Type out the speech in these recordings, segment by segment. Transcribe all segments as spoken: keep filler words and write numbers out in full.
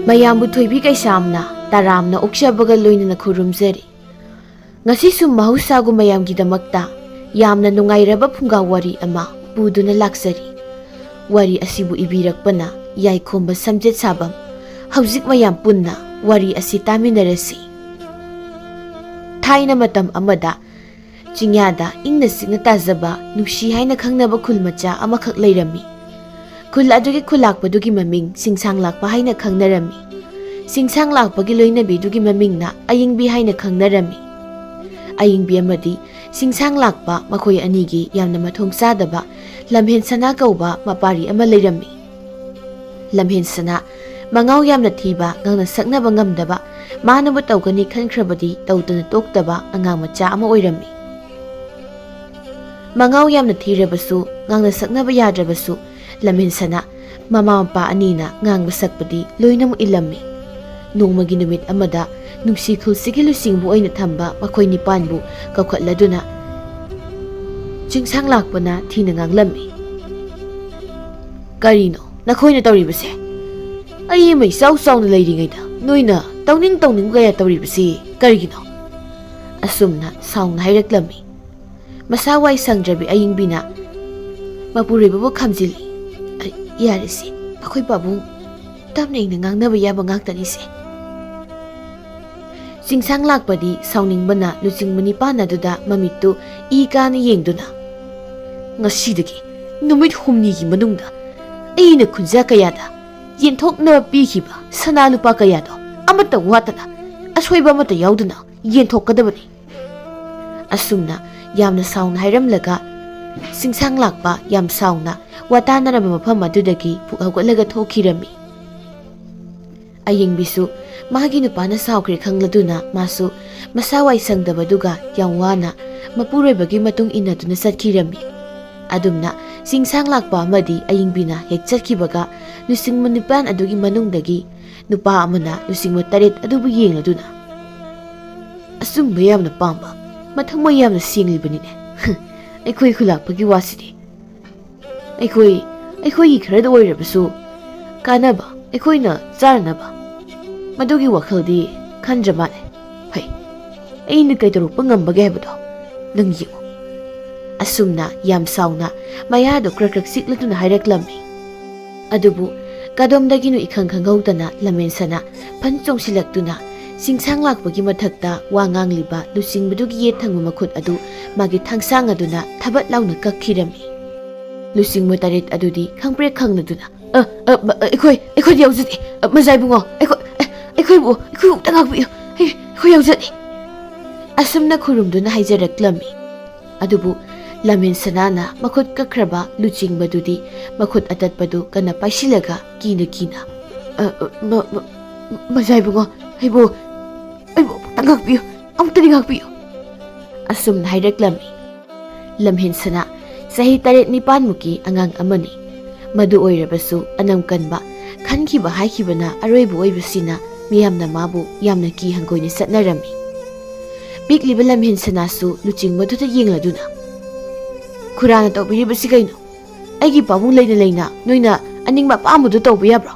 ꯃꯌꯥꯝꯕꯨ ꯊꯣꯏꯕꯤ ꯀꯩꯁꯥꯝꯅ ꯇꯔꯥꯝꯅ ꯑꯣꯛꯆꯕꯒ ꯂꯣꯏꯅꯅ ꯈꯨꯔꯨꯝꯖꯔꯤ꯫ ꯉꯁꯤꯁꯨ ꯃꯍꯧꯁꯥꯒꯨꯝ ꯃꯌꯥꯝꯒꯤꯗꯃꯛꯇ ꯌꯥꯝꯅ ꯅꯨꯡꯉꯥꯏꯔꯕ ꯐꯨꯡꯒꯥ ꯋꯥꯔꯤ ꯑꯃ ꯄꯨꯗꯨꯅ ꯂꯥꯛꯆꯔꯤ꯫ ꯋꯥꯔꯤ ꯑꯁꯤꯕꯨ ꯏꯕꯤꯔꯛꯄꯅ ꯌꯥꯏꯈꯣꯝꯕ ꯁꯝꯖꯦꯠ ꯁꯥꯕꯝ꯫ ꯍꯧꯖꯤꯛ ꯃꯌꯥꯝ ꯄꯨꯟꯅ ꯋꯥꯔꯤ ꯑꯁꯤ ꯇꯥꯃꯤꯟꯅꯔꯁꯤ꯫ ꯊꯥꯏꯅ ꯃꯇꯝ ꯑꯃꯗ ꯆꯤꯡꯌꯥꯗ ꯏꯪꯅ ꯆꯤꯛꯅ ꯇꯥꯖꯕ ꯅꯨꯡꯁꯤ ꯍꯥꯏꯅ ꯈꯪꯅꯕ ꯈꯨꯜ ꯃꯆꯥ ꯑꯃꯈꯛ ꯂꯩꯔꯝꯃꯤ꯫ ꯈꯨꯜ ꯑꯗꯨꯒꯤ ꯈꯨꯜꯂꯥꯛꯄꯗꯨꯒꯤ ꯃꯃꯤꯡ ꯁꯤꯡꯁꯥꯡ ꯂꯥꯛꯄ ꯍꯥꯏꯅ ꯈꯪꯅꯔꯝꯃꯤ꯫ ꯁꯤꯡꯁꯥꯡ ꯂꯥꯛꯄꯒꯤ ꯂꯣꯏꯅꯕꯤꯗꯨꯒꯤ ꯃꯃꯤꯡꯅ ꯑꯌꯤꯡꯕꯤ ꯍꯥꯏꯅ ꯈꯪꯅꯔꯝꯃꯤ꯫ ꯑꯌꯤꯡꯕꯤ ꯑꯃꯗꯤ ꯁꯤꯡꯁꯥꯡ ꯂꯥꯛꯄ ꯃꯈꯣꯏ ꯑꯅꯤꯒꯤ ꯌꯥꯝꯅ ꯃꯊꯣꯡ ꯆꯥꯗꯕ ꯂꯝꯍꯦꯟ ꯁꯅꯥ ꯀꯧꯕ ꯃꯄꯥꯔꯤ ꯑꯃ ꯂꯩꯔꯝꯃꯤ꯫ ꯂꯝꯍꯦꯟ ꯁꯅꯥ ꯃꯉꯥꯎ ꯌꯥꯝꯅ ꯊꯤꯕ, ꯉꯥꯡꯅ ꯁꯛꯅꯕ ꯉꯝꯗꯕ, ꯃꯥꯅꯕꯨ ꯇꯧꯒꯅꯤ ꯈꯟꯈ꯭ꯔꯕꯗꯤ ꯇꯧꯗꯅ ꯇꯣꯛꯇꯕ ꯑꯉꯥꯡ ꯃꯆꯥ ꯑꯃ ꯑꯣꯏꯔꯝꯃꯤ꯫ ꯃꯉꯥꯎ ꯌꯥꯝꯅ ꯊꯤꯔꯕꯁꯨ, ꯉꯥꯡꯅ ꯁꯛꯅꯕ ꯌꯥꯗ꯭ꯔꯕꯁꯨ, ꯂꯝꯍꯦꯟ ꯁꯅꯥ ꯃꯃꯥ ꯃꯄꯥ ꯑꯅꯤꯅ ꯉꯥꯡꯕ ꯁꯛꯄꯗꯤ ꯂꯣꯏꯅꯃꯛ ꯏꯜꯂꯝꯃꯤ꯫ ꯅꯣꯡꯃꯒꯤ ꯅꯨꯃꯤꯠ ꯑꯃꯗ ꯅꯨꯡꯁꯤ ꯈꯨꯜꯁꯤꯒꯤ ꯂꯨꯆꯤꯡꯕ ꯑꯣꯏꯅ ꯊꯝꯕ ꯃꯈꯣꯏ ꯅꯤꯄꯥꯟꯕꯨ ꯀꯧꯈꯠꯂꯗꯨꯅ ꯆꯤꯡꯁꯥꯡ ꯂꯥꯛꯄꯅ ꯊꯤꯅ ꯉꯥꯡꯂꯝꯃꯤ꯫ "ꯀꯔꯤꯅꯣ ꯅꯈꯣꯏꯅ ꯇꯧꯔꯤꯕꯁꯦ? ꯑꯩ ꯑꯃ ꯏꯆꯥꯎ ꯆꯥꯎꯅ ꯂꯩꯔꯤꯉꯩꯗ ꯅꯣꯏꯅ ꯇꯧꯅꯤꯡ ꯇꯧꯅꯤꯡꯕ ꯀꯌꯥ ꯇꯧꯔꯤꯕꯁꯤ ꯀꯔꯤꯒꯤꯅꯣ?" ꯑꯁꯨꯝꯅ ꯁꯥꯎꯅ ꯍꯥꯏꯔꯛꯂꯝꯃꯤ꯫ ꯃꯁꯥ ꯋꯥꯏ ꯁꯪꯗ꯭ꯔꯕꯤ ꯑꯌꯤꯡꯕꯤꯅ ꯃꯄꯨꯔꯣꯏꯕꯕꯨ ꯈꯥꯝꯖꯤꯜꯂꯤ꯫ "ꯑ, ꯌꯥꯔꯦꯁꯦ, ꯑꯩꯈꯣꯏ ꯄꯥꯕꯨꯡ ꯇꯞꯅ ꯏꯪꯅ ꯉꯥꯡꯅꯕ ꯌꯥꯕ ꯉꯥꯛꯇꯅꯤꯁꯦ꯫" ꯆꯤꯡꯁꯥꯡ ꯂꯥꯛꯄꯗꯤ ꯁꯥꯎꯅꯤꯡꯕꯅ ꯂꯨꯆꯤꯡꯕ ꯅꯤꯄꯥꯟ ꯑꯗꯨꯗ ꯃꯃꯤꯠꯇꯨ ꯏ ꯀꯥꯅ ꯌꯦꯡꯗꯨꯅ, "ꯉꯁꯤꯗꯒꯤ ꯅꯨꯃꯤꯠ ꯍꯨꯝꯅꯤꯒꯤ ꯃꯅꯨꯡꯗ ꯑꯩꯅ ꯈꯨꯟꯖꯥ ꯀꯌꯥꯗ ꯌꯦꯟꯊꯣꯛꯅꯕ ꯄꯤꯈꯤꯕ ꯁꯅꯥ ꯂꯨꯄꯥ ꯀꯌꯥꯗꯣ ꯑꯃꯠꯇ ꯋꯥꯠꯇꯅ, ꯑꯁꯣꯏꯕ ꯑꯃꯠꯇ ꯌꯥꯎꯗꯅ ꯌꯦꯟꯊꯣꯛꯀꯗꯕꯅꯤ꯫" ꯑꯁꯨꯝꯅ ꯌꯥꯝꯅ ꯁꯥꯎꯅ ꯍꯥꯏꯔꯝꯂꯒ ꯆꯤꯡꯁꯥꯡ ꯂꯥꯛꯄ ꯌꯥꯝ ꯁꯥꯎꯅ ꯋꯥꯇꯥꯅꯔꯝꯕ ꯃꯐꯝ ꯑꯗꯨꯗꯒꯤ ꯄꯨꯛ ꯍꯧꯒꯠꯂꯒ ꯊꯣꯛꯈꯤꯔꯝꯃꯤ꯫ ꯑꯌꯤꯡꯕꯤꯁꯨ ꯃꯥꯒꯤ ꯅꯨꯄꯥꯅ ꯁꯥꯎꯈ꯭ꯔꯦ ꯈꯪꯂꯗꯨꯅ ꯃꯥꯁꯨ ꯃꯁꯥ ꯋꯥꯏ ꯁꯪꯗꯕꯗꯨꯒ ꯌꯥꯝ ꯋꯥꯅ ꯃꯄꯨꯔꯣꯏꯕꯒꯤ ꯃꯇꯨꯡ ꯏꯟꯅꯗꯨꯅ ꯆꯠꯈꯤꯔꯝꯃꯤ꯫ ꯑꯗꯨꯝꯅ ꯆꯤꯡꯁꯥꯡ ꯂꯥꯛꯄ ꯑꯃꯗꯤ ꯑꯌꯤꯡꯕꯤꯅ ꯍꯦꯛ ꯆꯠꯈꯤꯕꯒ ꯂꯨꯆꯤꯡꯕ ꯅꯤꯄꯥꯟ ꯑꯗꯨꯒꯤ ꯃꯅꯨꯡꯗꯒꯤ ꯅꯨꯄꯥ ꯑꯃꯅ ꯂꯨꯆꯤꯡꯕ ꯇꯔꯦꯠ ꯑꯗꯨꯕꯨ ꯌꯦꯡꯂꯗꯨꯅ, "ꯑꯆꯨꯝꯕ ꯌꯥꯝꯅ ꯄꯥꯝꯕ, ꯃꯊꯃꯣꯏ ꯌꯥꯝꯅ ꯁꯦꯡꯂꯤꯕꯅꯤꯅꯦ꯫ ꯑꯩꯈꯣꯏ ꯈꯨꯂꯥꯛꯄꯒꯤ ꯋꯥꯁꯤꯗꯤ꯫ ꯑꯩꯈꯣꯏ, ꯑꯩꯈꯣꯏꯒꯤ ꯈꯔꯗ ꯑꯣꯏꯔꯕꯁꯨ ꯀꯥꯟꯅꯕ, ꯑꯩꯈꯣꯏꯅ ꯆꯥꯅꯅꯕ ꯃꯗꯨꯒꯤ ꯋꯥꯈꯜꯗꯤ ꯈꯟꯗ꯭ꯔ ꯃꯥꯜꯂꯦ꯫ ꯐꯩ, ꯑꯩꯅ ꯀꯩꯗꯧꯔꯛꯄ ꯉꯝꯕꯒꯦ ꯍꯥꯏꯕꯗꯣ ꯅꯪ ꯌꯦꯡꯉꯨ꯫ ꯑꯁꯨꯝꯅ ꯌꯥꯝ ꯁꯥꯎꯅ ꯃꯌꯥꯗꯣ ꯀ꯭ꯔꯛ ꯀ꯭ꯔꯛ ꯆꯤꯛꯂꯗꯨꯅ ꯍꯥꯏꯔꯛꯂꯝꯃꯤ꯫ ꯑꯗꯨꯕꯨ ꯀꯗꯣꯝꯗꯒꯤꯅꯣ ꯏꯈꯪ ꯈꯪꯍꯧꯗꯅ ꯂꯝꯍꯦꯟꯁꯅꯥ ꯐꯟ ꯆꯣꯡꯁꯤꯜꯂꯛꯇꯨꯅ ꯁꯤꯡꯁꯥꯡ ꯂꯥꯛꯄꯒꯤ ꯃꯊꯛꯇ ꯋꯥ ꯉꯥꯡꯂꯤꯕ ꯂꯨꯆꯤꯡꯕꯗꯨꯒꯤ ꯌꯦꯠ ꯊꯪꯕ ꯃꯈꯨꯠ ꯑꯗꯨ ꯃꯥꯒꯤ ꯊꯥꯡꯁꯥꯡ ꯑꯗꯨꯅ ꯊꯕꯠ ꯂꯥꯎꯅ ꯀꯛꯈꯤꯔꯝꯃꯤ꯫ ꯂꯨꯆꯤꯡꯕ ꯇꯔꯦꯠ ꯑꯗꯨꯗꯤ ꯈꯪꯄ꯭ꯔꯦꯛ ꯈꯪꯂꯗꯨꯅ, "ꯑ, ꯑ, ꯃ-, ꯑꯩꯈꯣꯏ, ꯑꯩꯈꯣꯏꯗꯤ ꯌꯥꯎꯖꯗꯦ꯫ ꯑ, ꯃꯖꯥꯏꯕꯨꯡꯉꯣ, ꯑꯩꯈꯣꯏ, ꯑ, ꯑꯩꯈꯣꯏꯕꯨ, ꯑꯩꯈꯣꯏꯕꯨ ꯑꯝꯇ ꯉꯥꯛꯄꯤꯌꯨ꯫ ꯑꯩ, ꯑꯩꯈꯣꯏ ꯌꯥꯎꯖꯗꯦ," ꯑꯁꯨꯝꯅ ꯈꯨꯔꯨꯝꯗꯨꯅ ꯍꯥꯏꯖꯔꯛꯂꯝꯃꯤ꯫ ꯑꯗꯨꯕꯨ ꯂꯝꯍꯦꯟꯁꯅꯥꯅ ꯃꯈꯨꯠ ꯀꯛꯈ꯭ꯔꯕ ꯂꯨꯆꯤꯡꯕꯗꯨꯗꯤ ꯃꯈꯨꯠ ꯑꯇꯠꯄꯗꯨ ꯀꯟꯅ ꯄꯥꯏꯁꯤꯜꯂꯒ ꯀꯤꯅ ꯀꯤꯅ, "ꯑ, ꯑ, ꯃ-, ꯃ-, ꯃꯖꯥꯏꯕꯨꯡꯉꯣ, ꯑꯩꯕꯨ, ꯑꯩꯕꯨ ꯑꯃꯨꯛꯇ ꯉꯥꯛꯄꯤꯌꯨ, ꯑꯃꯨꯛꯇꯗꯤ ꯉꯥꯛꯄꯤꯌꯨ," ꯑꯁꯨꯝꯅ ꯍꯥꯏꯔꯛꯂꯝꯃꯤ꯫ ꯂꯝꯍꯦꯟꯁꯅꯥ ꯆꯍꯤ ꯇꯔꯦꯠ ꯅꯤꯄꯥꯟꯃꯨꯛꯀꯤ ꯑꯉꯥꯡ ꯑꯃꯅꯤ꯫ ꯃꯗꯨ ꯑꯣꯏꯔꯕꯁꯨ ꯑꯅꯝ ꯀꯟꯕ, ꯈꯟꯈꯤꯕ ꯍꯥꯏꯈꯤꯕꯅ ꯑꯔꯣꯏꯕ ꯑꯣꯏꯕꯁꯤꯅ ꯃꯤꯌꯥꯝꯅ ꯃꯥꯕꯨ ꯌꯥꯝꯅ ꯀꯤ ꯍꯪꯒꯣꯏꯅ ꯆꯠꯅꯔꯝꯃꯤ꯫ ꯄꯤꯛꯂꯤꯕ ꯂꯝꯍꯦꯟꯁꯅꯥꯁꯨ ꯂꯨꯆꯤꯡꯕꯗꯨꯗ ꯌꯦꯡꯂꯗꯨꯅ, "ꯈꯨꯔꯥꯅ ꯇꯧꯕꯤꯔꯤꯕꯁꯤ ꯀꯩꯅꯣ? ꯑꯩꯒꯤ ꯄꯥꯕꯨꯡ ꯂꯩꯅ ꯂꯩꯅ ꯅꯣꯏꯅ ꯑꯅꯤꯡꯕ ꯑꯄꯥꯝꯕꯗꯨ ꯇꯧꯕ ꯌꯥꯕ꯭ꯔꯣ?"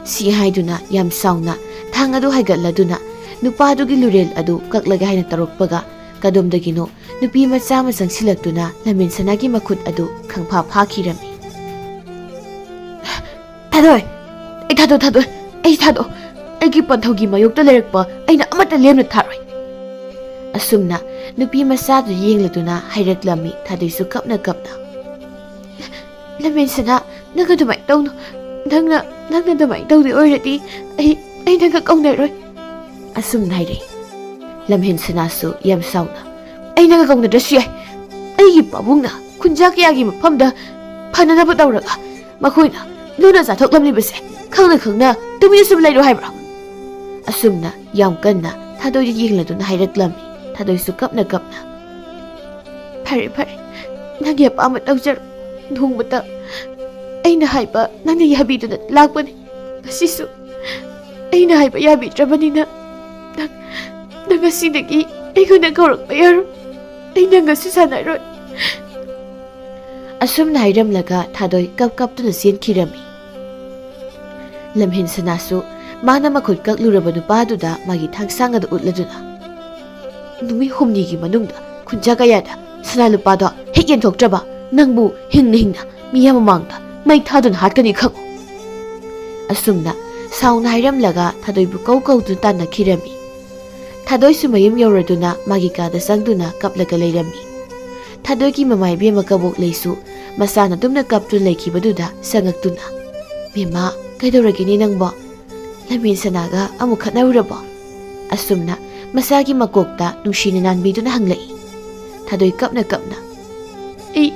ꯁꯤ ꯍꯥꯏꯗꯨꯅ ꯌꯥꯝ ꯁꯥꯎꯅ ꯊꯥꯡ ꯑꯗꯨ ꯍꯥꯏꯒꯠꯂꯗꯨꯅ ꯅꯨꯄꯥꯗꯨꯒꯤ ꯂꯨꯔꯦꯜ ꯑꯗꯨ ꯀꯛꯂꯒꯦ ꯍꯥꯏꯅ ꯇꯧꯔꯛꯄꯒ, ꯀꯗꯣꯝꯗꯒꯤꯅꯣ ꯅꯨꯄꯤ ꯃꯆꯥ ꯑꯃ ꯆꯪꯁꯤꯜꯂꯛꯇꯨꯅ ꯂꯝꯍꯦꯟꯁꯅꯥꯒꯤ ꯃꯈꯨꯠ ꯑꯗꯨ ꯈꯪꯐꯥ ꯐꯥꯈꯤꯔꯝꯃꯤ꯫ "ꯊꯥꯗꯣꯏ! ꯑꯩ ꯊꯥꯗꯣꯛ, ꯊꯥꯗꯣꯛ! ꯑꯩ ꯊꯥꯗꯣꯛ! ꯑꯩꯒꯤ ꯄꯟꯊꯧꯒꯤ ꯃꯥꯌꯣꯛꯇ ꯂꯩꯔꯛꯄ ꯑꯩꯅ ꯑꯃꯠꯇ ꯂꯦꯝꯅ ꯊꯥꯔꯣꯏ!" ꯑꯁꯨꯝꯅ ꯅꯨꯄꯤ ꯃꯆꯥꯗꯨ ꯌꯦꯡꯂꯗꯨꯅ ꯍꯥꯏꯔꯛꯂꯝꯃꯤ ꯊꯥꯗꯣꯏꯁꯨ ꯀꯞꯅ ꯀꯞꯅ꯫ "ꯂꯝꯍꯦꯟꯁꯅꯥ, ꯅꯪ ꯑꯗꯨꯃꯥꯏꯅ ꯇꯧꯅꯨ꯫ ꯅꯪꯅ, ꯅꯪꯅ ꯑꯗꯨꯃꯥꯏꯅ ꯇꯧꯗꯣꯏ ꯑꯣꯏꯔꯗꯤ ꯑꯩ, ꯑꯩ ꯅꯪꯒ ꯀꯧꯅꯔꯣꯏ," ꯑꯁꯨꯝꯅ ꯍꯥꯏꯔꯛꯏ꯫ ꯂꯝꯍꯦꯟꯁꯅꯥꯁꯨ ꯌꯥꯝ ꯁꯥꯎꯅ, "ꯑꯩ ꯅꯪꯒ ꯀꯧꯅꯗ꯭ꯔꯁꯨ ꯌꯥꯏ꯫ ꯑꯩꯒꯤ ꯄꯥꯕꯨꯡꯅ ꯈꯨꯟꯖꯥ ꯀꯌꯥꯒꯤ ꯃꯐꯝꯗ ꯐꯅꯅꯕ ꯇꯧꯔꯒ ꯃꯈꯣꯏꯅ ꯂꯨꯅ ꯆꯥꯊꯣꯛꯂꯝꯂꯤꯕꯁꯦ ꯈꯪꯅ ꯈꯪꯅ ꯇꯨꯃꯤꯟꯅ ꯁꯨꯝ ꯂꯩꯔꯣ ꯍꯥꯏꯕ꯭ꯔꯣ?" ꯑꯁꯨꯝꯅ ꯌꯥꯝ ꯀꯟꯅ ꯊꯥꯗꯣꯏꯗ ꯌꯦꯡꯂꯗꯨꯅ ꯍꯥꯏꯔꯛꯂꯝꯃꯤ, ꯊꯥꯗꯣꯏꯁꯨ ꯀꯞꯅ ꯀꯞꯅ꯫ "ꯐꯔꯦ, ꯐꯔꯦ, ꯅꯪꯒꯤ ꯑꯄꯥꯝꯕ ꯇꯧꯖꯔꯣ꯫ ꯅꯣꯡꯃꯇ ꯑꯩꯅ ꯍꯥꯏꯕ ꯅꯪꯅ ꯌꯥꯕꯤꯗꯨꯅ ꯂꯥꯛꯄꯅꯤ꯫ ꯉꯁꯤꯁꯨ ꯑꯩꯅ ꯍꯥꯏꯕ ꯌꯥꯕꯤꯗ꯭ꯔꯕꯅꯤꯅ ꯅꯪ, ꯅꯪ ꯉꯁꯤꯗꯒꯤ ꯑꯩꯉꯣꯟꯗ ꯀꯧꯔꯛꯄ ꯌꯥꯔꯣꯏ꯫ ꯑꯩ ꯅꯪꯒꯁꯨ ꯁꯥꯟꯅꯔꯣꯏ," ꯑꯁꯨꯝꯅ ꯍꯥꯏꯔꯝꯂꯒ ꯊꯥꯗꯣꯏ ꯀꯞ ꯀꯞꯇꯨꯅ ꯆꯦꯟꯈꯤꯔꯝꯃꯤ꯫ ꯂꯝꯍꯦꯟꯁꯅꯥꯁꯨ ꯃꯥꯅ ꯃꯈꯨꯠ ꯀꯛꯂꯨꯔꯕ ꯅꯨꯄꯥꯗꯨꯗ ꯃꯥꯒꯤ ꯊꯥꯡꯁꯥꯡ ꯑꯗꯨ ꯎꯠꯂꯗꯨꯅ, "ꯅꯨꯃꯤꯠ ꯍꯨꯝꯅꯤꯒꯤ ꯃꯅꯨꯡꯗ ꯈꯨꯟꯖꯥ ꯀꯌꯥꯗ ꯁꯅꯥ ꯂꯨꯄꯥꯗꯣ ꯍꯦꯛ ꯌꯦꯟꯊꯣꯛꯇ꯭ꯔꯕ ꯅꯪꯕꯨ ꯍꯤꯡꯅ ꯍꯤꯡꯅ ꯃꯤꯌꯥꯝ ꯃꯃꯥꯡꯗ ꯃꯩ ꯊꯥꯗꯨꯅ ꯍꯥꯠꯀꯅꯤ ꯈꯪꯉꯨ"꯫ ꯑꯁꯨꯝꯅ ꯁꯥꯎꯅ ꯍꯥꯏꯔꯝꯂꯒ ꯊꯥꯗꯣꯏꯕꯨ ꯀꯧ ꯀꯧꯗꯨꯅ ꯇꯥꯟꯅꯈꯤꯔꯝꯃꯤ꯫ ꯊꯥꯗꯣꯏꯁꯨ ꯃꯌꯨꯝ ꯌꯧꯔꯗꯨꯅ ꯃꯥꯒꯤ ꯀꯥꯗ ꯆꯪꯗꯨꯅ ꯀꯞꯂꯒ ꯂꯩꯔꯝꯃꯤ꯫ ꯊꯥꯗꯣꯏꯒꯤ ꯃꯃꯥ ꯏꯕꯦꯝꯃ ꯀꯕꯣꯛꯂꯩꯁꯨ ꯃꯆꯥꯅ ꯇꯨꯝꯅ ꯀꯞꯇꯨꯅ ꯂꯩꯈꯤꯕꯗꯨꯗ ꯆꯪꯉꯛꯇꯨꯅ, "ꯕꯦꯝꯃ, ꯀꯩꯗꯧꯔꯒꯦꯅꯦ ꯅꯪꯕꯣ? ꯂꯝꯍꯦꯟ ꯁꯅꯥꯒ ꯑꯃꯨꯛ ꯈꯠꯅꯔꯨꯔꯕꯣ?" ꯑꯁꯨꯝꯅ ꯃꯆꯥꯒꯤ ꯃꯀꯣꯛꯇ ꯅꯨꯡꯁꯤꯅ ꯅꯥꯟꯕꯤꯗꯨꯅ ꯍꯪꯂꯛꯏ꯫ ꯊꯥꯗꯣꯏ ꯀꯞꯅ ꯀꯞꯅ, "ꯑꯩ,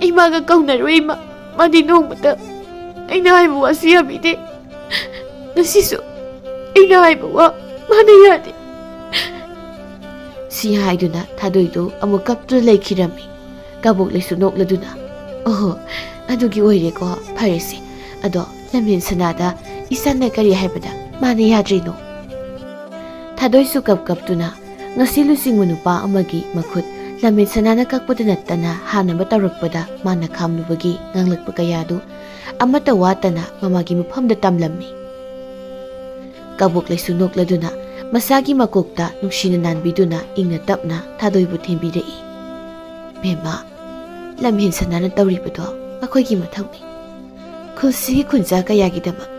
ꯑꯩ ꯃꯥꯒ ꯀꯧꯅꯔꯣꯏ, ꯏꯃꯥ꯫ ꯃꯥꯗꯤ ꯅꯣꯡꯃꯇ ꯑꯩꯅ ꯍꯥꯏꯕ ꯋꯥꯁꯨ ꯌꯥꯕꯤꯗꯦ꯫ ꯉꯁꯤꯁꯨ ꯑꯩꯅ ꯍꯥꯏꯕ ꯋꯥ ꯃꯥꯅ ꯌꯥꯗꯦ"꯫ ꯁꯤ ꯍꯥꯏꯗꯨꯅ ꯊꯥꯗꯣꯏꯗꯨ ꯑꯃꯨꯛ ꯀꯞꯇꯨꯅ ꯂꯩꯈꯤꯔꯝꯃꯤ꯫ ꯀꯕꯣꯛꯂꯩꯁꯨ ꯅꯣꯛꯂꯗꯨꯅ, "ꯑꯣꯍꯣ, ꯑꯗꯨꯒꯤ ꯑꯣꯏꯔꯦꯀꯣ, ꯐꯔꯦꯁꯦ꯫ ꯑꯗꯣ ꯂꯝꯍꯦꯟ ꯁꯅꯥꯗ ꯏꯆꯥꯟꯅ ꯀꯔꯤ ꯍꯥꯏꯕꯗ ꯃꯥꯅ ꯌꯥꯗ꯭ꯔꯤꯅꯣ?" ꯊꯥꯗꯣꯏꯁꯨ ꯀꯞ ꯀꯞꯇꯨꯅ ꯉꯁꯤ ꯂꯨꯆꯤꯡꯕ ꯅꯨꯄꯥ ꯑꯃꯒꯤ ꯃꯈꯨꯠ ꯂꯝꯍꯦꯟ ꯁꯅꯥꯅ ꯀꯛꯄꯗ ꯅꯠꯇꯅ ꯍꯥꯟꯅꯕ ꯇꯧꯔꯛꯄꯗ ꯃꯥꯅ ꯈꯥꯝꯂꯨꯕꯒꯤ ꯉꯥꯡꯂꯛꯄ ꯀꯌꯥꯗꯨ ꯑꯃꯠꯇ ꯋꯥꯠꯇꯅ ꯃꯃꯥꯒꯤ ꯃꯐꯝꯗ ꯇꯝꯂꯝꯃꯤ꯫ ꯀꯕꯣꯛꯂꯩꯁꯨ ꯅꯣꯛꯂꯗꯨꯅ ꯃꯆꯥꯒꯤ ꯃꯀꯣꯛꯇ ꯅꯨꯡꯁꯤꯅ ꯅꯥꯟꯕꯤꯗꯨꯅ ꯏꯪꯅ ꯇꯞꯅ ꯊꯥꯗꯣꯏꯕꯨ ꯊꯦꯝꯕꯤꯔꯛꯏ꯫ "ꯕꯦꯝꯃ, ꯂꯝꯍꯦꯟ ꯁꯅꯥꯅ ꯇꯧꯔꯤꯕꯗꯣ ꯃꯈꯣꯏꯒꯤ ꯃꯊꯧꯅꯤ꯫ ꯈꯨꯜꯁꯤꯒꯤ ꯈꯨꯟꯖꯥ ꯀꯌꯥꯒꯤꯗꯃꯛ